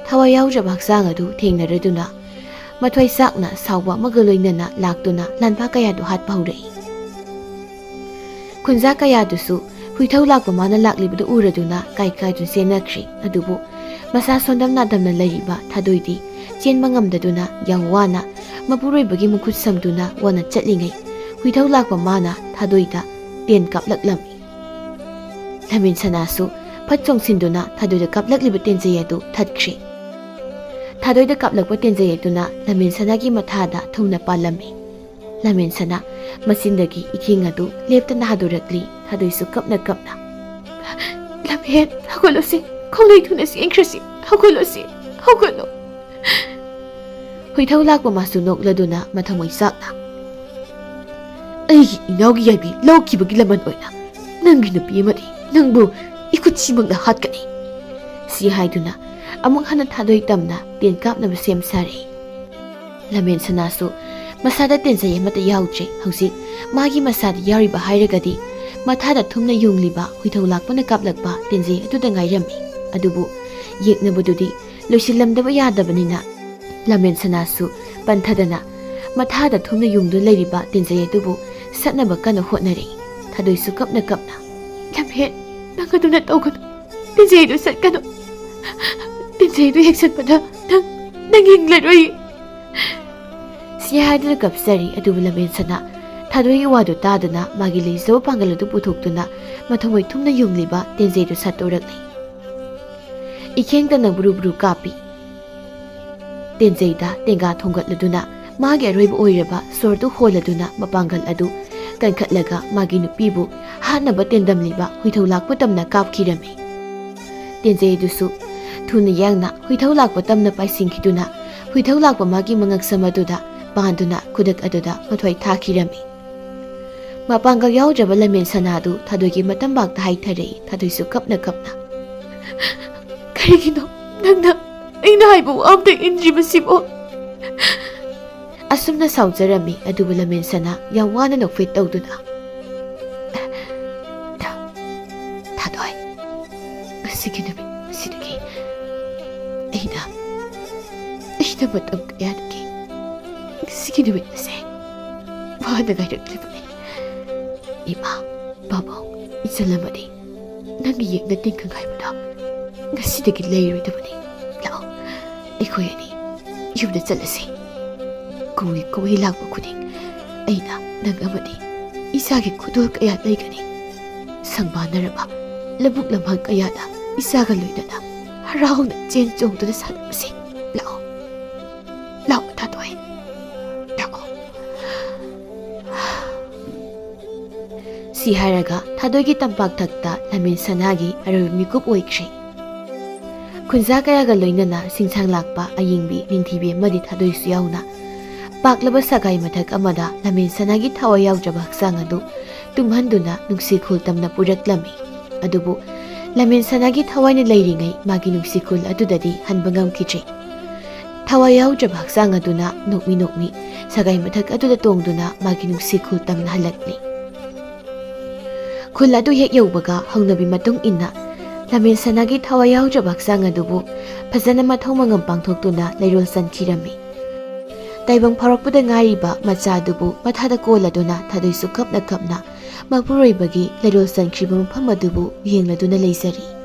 ꯊꯋꯥꯏ ꯌꯥꯎꯖꯕ ꯍꯛꯆꯥꯡ ꯑꯗꯨ ꯊꯦꯡꯅꯔꯗꯨꯅ ꯃꯊ꯭ꯋꯥꯏ ꯆꯥꯛꯅ ꯁꯥꯎꯕ ꯑꯃꯒ ꯂꯣꯏꯅꯅ ꯂꯥꯛꯇꯨꯅ ꯂꯥꯟꯐꯥ ꯀꯌꯥꯗꯨ ꯍꯥꯠꯄ ꯍꯧꯔꯛꯏ꯫ ꯈꯨꯟꯖꯥ ꯀꯌꯥꯗꯨꯁꯨ ꯍꯨꯏꯊꯧ ꯂꯥꯛꯄ ꯃꯥꯅ ꯂꯥꯛꯂꯤꯕꯗꯨ ꯎꯔꯗꯨꯅ ꯀꯥꯏ ꯀꯥꯏꯗꯨꯅ ꯆꯦꯟꯅꯈ꯭ꯔꯦ꯫ ꯑꯗꯨꯕꯨ ꯃꯁꯥ ꯁꯣꯟꯗꯝ ꯅꯥꯗꯝꯅ ꯂꯩꯔꯤꯕ ꯊꯥꯗꯣꯏꯗꯤ ꯆꯦꯟꯕ ꯉꯝꯗꯗꯨꯅ ꯌꯥꯝ ꯋꯥꯅ ꯃꯄꯨꯔꯣꯏꯕꯒꯤ ꯃꯈꯨꯠ ꯁꯝꯗꯨꯅ ꯋꯥꯅ ꯆꯠꯂꯤꯉꯩ ꯍꯨꯏꯊꯧ ꯂꯥꯛꯄ ꯃꯥꯅ ꯊꯥꯗꯣꯏꯗ ꯇꯦꯟ ꯀꯥꯞꯂꯛꯂꯝꯃꯤ꯫ ꯂꯃꯦꯟ ꯁꯅꯥꯁꯨ ꯐꯠ ꯆꯣꯡꯁꯤꯟꯗꯨꯅ ꯊꯥꯗꯣꯏꯗ ꯀꯥꯞꯂꯛꯂꯤꯕ ꯇꯦꯟꯖꯩ ꯑꯗꯨ ꯊꯠꯈ꯭ꯔꯦ꯫ ꯊꯥꯗꯣꯏꯗ ꯀꯥꯞꯂꯛꯄ ꯇꯦꯟꯖꯩ ꯑꯗꯨꯅ ꯂꯃꯦꯟ ꯁꯅꯥꯒꯤ ꯃꯊꯥꯗ ꯊꯨꯝꯅ ꯄꯥꯜꯂꯝꯃꯤ꯫ ꯂꯃꯦꯟ ꯁꯅꯥ ꯃꯆꯤꯟꯗꯒꯤ ꯏꯈꯦꯡ ꯑꯗꯨ ꯂꯦꯞꯇꯅ ꯍꯥꯗꯣꯔꯛꯂꯤ, ꯊꯥꯗꯣꯏꯁꯨ ꯀꯞꯅ ꯀꯞꯅ꯫ "ꯂꯝꯍꯦꯟ, ꯍꯧꯒꯠꯂꯨꯁꯤ, ꯈꯣꯡꯂꯩ ꯊꯨꯅ ꯆꯦꯟꯈ꯭ꯔꯁꯤ, ꯍꯧꯒꯠꯂꯨꯁꯤ, ꯍꯧꯒꯠꯂꯨ!" ꯍꯨꯏꯊꯧ ꯂꯥꯛꯄ ꯃꯥꯁꯨ ꯅꯣꯛꯂꯗꯨꯅ ꯃꯊꯃꯣꯏ ꯆꯥꯛꯅ, "ꯑꯩꯒꯤ ꯏꯅꯥꯎꯒꯤ ꯌꯥꯏꯕꯤ ꯂꯧꯈꯤꯕꯒꯤ ꯂꯃꯟ ꯑꯣꯏꯅ ꯅꯪꯒꯤ ꯅꯨꯄꯤ ꯑꯃꯗꯤ ꯅꯪꯕꯨ ꯏꯈꯨꯠꯁꯤꯃꯛꯅ ꯍꯥꯠꯀꯅꯤ," ꯁꯤ ꯍꯥꯏꯗꯨꯅ ꯑꯃꯨꯛ ꯍꯟꯅ ꯊꯥꯗꯣꯏ ꯇꯝꯅ ꯇꯦꯟ ꯀꯥꯞꯅꯕ ꯁꯦꯝ ꯁꯥꯔꯦ꯫ ꯂꯃꯦꯟ ꯁꯅꯥꯁꯨ ꯃꯁꯥꯗ ꯇꯦꯟꯖꯩ ꯑꯃꯠꯇ ꯌꯥꯎꯗ꯭ꯔꯦ꯫ ꯍꯧꯖꯤꯛ ꯃꯥꯒꯤ ꯃꯁꯥꯗ ꯌꯥꯎꯔꯤꯕ ꯍꯥꯏꯔꯒꯗꯤ ꯃꯊꯥꯗ ꯊꯨꯝꯅ ꯌꯨꯡꯂꯤꯕ ꯍꯨꯏꯊꯧ ꯂꯥꯛꯄꯅ ꯀꯥꯞꯂꯛꯄ ꯇꯦꯟꯖꯩ ꯑꯗꯨꯗ ꯉꯥꯏꯔꯝꯃꯤ꯫ ꯑꯗꯨꯕꯨ ꯌꯦꯛꯅꯕꯗꯨꯗꯤ ꯂꯣꯏꯁꯤꯜꯂꯝꯗꯕ ꯌꯥꯗꯕꯅꯤꯅ ꯂꯃꯦꯟ ꯁꯅꯥꯁꯨ ꯄꯟꯊꯗꯅ ꯃꯊꯥꯗ ꯊꯨꯝꯅ ꯌꯨꯡꯗꯨꯅ ꯂꯩꯔꯤꯕ ꯇꯦꯟꯖꯩ ꯑꯗꯨꯕꯨ ꯁꯠꯅꯕ ꯀꯟꯅ ꯍꯣꯠꯅꯔꯤ꯫ ꯊꯥꯗꯣꯏꯁꯨ ꯀꯞꯅ ꯀꯞꯅ, "ꯂꯝꯍꯦꯟ, ꯅꯪ ꯑꯗꯨꯅ ꯇꯧꯒꯅꯨ꯫ ꯇꯦꯟꯖꯩꯗꯨ ꯆꯠꯀꯅꯨ꯫ ꯇꯦꯟꯖꯩꯗꯨ ꯍꯦꯛ ꯆꯠꯄꯗ ꯅꯪ, ꯅꯪ ꯍꯤꯡꯂꯔꯣꯏ!" ꯁꯤ ꯍꯥꯏꯗꯨꯅ ꯀꯞꯆꯔꯤ꯫ ꯑꯗꯨꯕꯨ ꯂꯃꯦꯟ ꯁꯅꯥ ꯊꯥꯗꯣꯏꯒꯤ ꯋꯥꯗꯨ ꯇꯥꯗꯨꯅ ꯃꯥꯒꯤ ꯂꯩꯖꯕ ꯄꯥꯡꯒꯜ ꯑꯗꯨ ꯄꯨꯊꯣꯛꯇꯨꯅ ꯃꯊꯃꯣꯏ ꯊꯨꯝꯅ ꯌꯨꯡꯂꯤꯕ ꯇꯦꯟꯖꯩꯗꯨ ꯁꯠꯇꯣꯔꯛꯂꯤ꯫ ꯏꯈꯦꯡꯇꯅ ꯕꯨꯔꯨ ꯕꯨꯔꯨ ꯀꯥꯞꯄꯤ꯫ ꯇꯦꯟꯖꯩꯗ ꯇꯦꯡꯒꯥ ꯊꯣꯡꯒꯠꯂꯗꯨꯅ ꯃꯥꯒꯤ ꯑꯔꯣꯏꯕ ꯑꯣꯏꯔꯕ ꯁꯣꯔꯗꯨ ꯍꯣꯜꯂꯗꯨꯅ ꯃꯄꯥꯡꯒꯜ ꯑꯗꯨ ꯀꯟꯈꯠꯂꯒ ꯃꯥꯒꯤ ꯅꯨꯄꯤꯕꯨ ꯍꯥꯠꯅꯕ ꯇꯦꯟꯗꯝꯂꯤꯕ ꯍꯨꯏꯊꯧ ꯂꯥꯛꯄ ꯇꯝꯅ ꯀꯥꯞꯈꯤꯔꯝꯃꯤ꯫ ꯇꯦꯟꯖꯩ ꯑꯗꯨꯁꯨ ꯊꯨꯅ ꯌꯥꯡꯅ ꯍꯨꯏꯊꯧ ꯂꯥꯛꯄ ꯇꯝꯅ ꯄꯥꯏꯁꯤꯟꯈꯤꯗꯨꯅ ꯍꯨꯏꯊꯧ ꯂꯥꯛꯄ ꯃꯥꯒꯤ ꯃꯉꯛꯁꯝ ꯑꯗꯨꯗ ꯄꯥꯟꯗꯨꯅ ꯈꯨꯗꯛ ꯑꯗꯨꯗ ꯃꯊ꯭ꯋꯥꯏ ꯊꯥꯈꯤꯔꯝꯃꯤ꯫ ꯃꯄꯥꯡꯒꯜ ꯌꯥꯎꯗ꯭ꯔꯕ ꯂꯃꯦꯟ ꯁꯅꯥꯗꯨ ꯊꯥꯗꯣꯏꯒꯤ ꯃꯇꯝꯕꯥꯛꯇ ꯍꯥꯏꯊꯔꯛꯏ꯫ ꯊꯥꯗꯣꯏꯁꯨ ꯀꯞꯅ ꯀꯞꯅ, "ꯀꯔꯤꯒꯤꯅꯣ ꯅꯪꯅ ꯑꯩꯅ ꯍꯥꯏꯕ ꯋꯥ ꯑꯝꯇ ꯏꯟꯗ꯭ꯔꯤꯕꯁꯤꯕꯣ?" ꯑꯁꯨꯝꯅ ꯁꯥꯎꯖꯔꯝꯃꯤ꯫ ꯑꯗꯨꯕꯨ ꯂꯃꯦꯟ ꯁꯅꯥ ꯌꯥꯝ ꯋꯥꯅ ꯅꯣꯛꯐꯦꯠ ꯇꯧꯗꯨꯅ, "ꯊꯥꯗꯣꯏ, ꯉꯁꯤꯒꯤ ꯅꯨꯃꯤꯠ ꯑꯁꯤꯗꯒꯤ ꯑꯩꯅ, ꯑꯩꯅ ꯃꯇꯝ ꯀꯌꯥꯗꯒꯤ ꯉꯁꯤꯒꯤ ꯅꯨꯃꯤꯠ ꯑꯁꯦ ꯋꯥꯅ ꯉꯥꯏꯔꯛꯂꯤꯕꯅꯤ꯫ ꯏꯃꯥ, ꯄꯥꯕꯨꯡ, ꯏꯆꯜ ꯑꯃꯗꯤ ꯅꯪꯒꯤ ꯌꯦꯛꯅ ꯇꯤꯟꯈꯪ ꯍꯥꯏꯕꯗꯣ ꯉꯁꯤꯗꯒꯤ ꯂꯩꯔꯣꯏꯗꯕꯅꯤ꯫ ꯂꯥꯛꯑꯣ, ꯑꯩꯈꯣꯏ ꯑꯅꯤ ꯌꯨꯝꯗ ꯆꯠꯂꯁꯤ꯫ ꯀꯨꯝꯍꯩ, ꯀꯨꯝꯍꯩ ꯂꯥꯛꯄ ꯈꯨꯗꯤꯡ ꯑꯩꯅ ꯅꯪ ꯑꯃꯗꯤ ꯏꯁꯥꯒꯤ ꯈꯨꯗꯣꯜ ꯀꯌꯥ ꯂꯩꯒꯅꯤ꯫ ꯁꯪꯕꯥꯟꯅꯔꯕ ꯂꯧꯕꯨꯛ ꯂꯝꯍꯥꯡ ꯀꯌꯥꯗ ꯏꯁꯥꯒ ꯂꯣꯏꯅꯅ ꯍꯔꯥꯎꯅ ꯆꯦꯟ ꯆꯣꯡꯗꯨꯅ ꯁꯥꯟꯅꯔꯁꯤ꯫ ꯂꯥꯛꯑꯣ, ꯂꯥꯛꯑꯣ ꯊꯥꯗꯣꯏ, ꯂꯥꯛꯑꯣ꯫ ꯁꯤ ꯍꯥꯏꯔꯒ ꯊꯥꯗꯣꯏꯒꯤ ꯇꯝꯄꯥꯛ ꯊꯛꯇ ꯂꯝꯃꯦꯟ ꯁꯅꯥꯒꯤ ꯑꯔꯣꯏꯕ ꯃꯤꯀꯨꯞ ꯑꯣꯏꯈ꯭ꯔꯦ꯫ ꯈꯨꯟꯖꯥ ꯀꯌꯥꯒ ꯂꯣꯏꯅꯅ ꯁꯤꯡꯁꯥꯡ ꯂꯥꯛꯄ ꯑꯌꯤꯡꯕꯤ ꯅꯤꯡꯊꯤꯕꯤ ꯑꯃꯗꯤ ꯊꯥꯗꯣꯏꯁꯨ ꯌꯥꯎꯅ ꯄꯥꯛꯂꯕ ꯁꯒꯥꯏ ꯃꯊꯛ ꯑꯃꯗ ꯂꯝꯃꯦꯟ ꯁꯅꯥꯒꯤ ꯊꯋꯥꯏ ꯌꯥꯎꯗ꯭ꯔꯕ ꯍꯛꯆꯥꯡ ꯑꯗꯨ ꯇꯨꯝꯍꯟꯗꯨꯅ ꯅꯨꯡꯁꯤ ꯈꯨꯜ ꯇꯝꯅ ꯄꯨꯔꯛꯂꯝꯃꯤ꯫ ꯑꯗꯨꯕꯨ ꯂꯝꯃꯦꯟ ꯁꯅꯥꯒꯤ ꯊꯋꯥꯏꯅ ꯂꯩꯔꯤꯉꯩ ꯃꯥꯒꯤ ꯅꯨꯡꯁꯤ ꯈꯨꯜ ꯑꯗꯨꯗꯗꯤ ꯍꯟꯕ ꯉꯝꯈꯤꯗ꯭ꯔꯦ꯫ ꯊꯋꯥꯏ ꯌꯥꯎꯗ꯭ꯔꯕ ꯍꯛꯆꯥꯡ ꯑꯗꯨꯅ ꯅꯣꯛꯃꯤ ꯅꯣꯛꯃꯤ ꯁꯒꯥꯏ ꯃꯊꯛ ꯑꯗꯨꯗ ꯇꯣꯡꯗꯨꯅ ꯃꯥꯒꯤ ꯅꯨꯡꯁꯤ ꯈꯨꯜ ꯇꯝꯅ ꯍꯜꯂꯛꯂꯤ꯫ ꯈꯨꯜ ꯑꯗꯨ ꯍꯦꯛ ꯌꯧꯕꯒ ꯍꯧꯅꯕꯤ ꯃꯇꯨꯡ ꯏꯟꯅ ꯂꯝꯃꯦꯟ ꯁꯅꯥꯒꯤ ꯊꯋꯥꯏ ꯌꯥꯎꯗ꯭ꯔꯕ ꯍꯛꯆꯥꯡ ꯑꯗꯨꯕꯨ ꯐꯖꯅ ꯃꯊꯧ ꯃꯉꯝ ꯄꯥꯡꯊꯣꯛꯇꯨꯅ ꯂꯩꯔꯣꯜ ꯆꯟꯈꯤꯔꯝꯃꯤ꯫ ꯇꯥꯏꯕꯪ ꯐꯥꯎꯔꯛꯄꯗ ꯉꯥꯏꯔꯤꯕ ꯃꯆꯥ ꯑꯗꯨꯕꯨ ꯃꯊꯥꯗ ꯀꯣꯜꯂꯗꯨꯅ ꯊꯥꯗꯣꯏꯁꯨ ꯀꯞꯅ ꯀꯞꯅ ꯃꯄꯨꯔꯣꯏꯕꯒꯤ ꯂꯩꯔꯣꯜ ꯆꯟꯈ꯭ꯔꯤꯕ ꯃꯐꯝ ꯑꯗꯨꯕꯨ ꯌꯦꯡꯂꯗꯨꯅ ꯂꯩꯖꯔꯤ꯫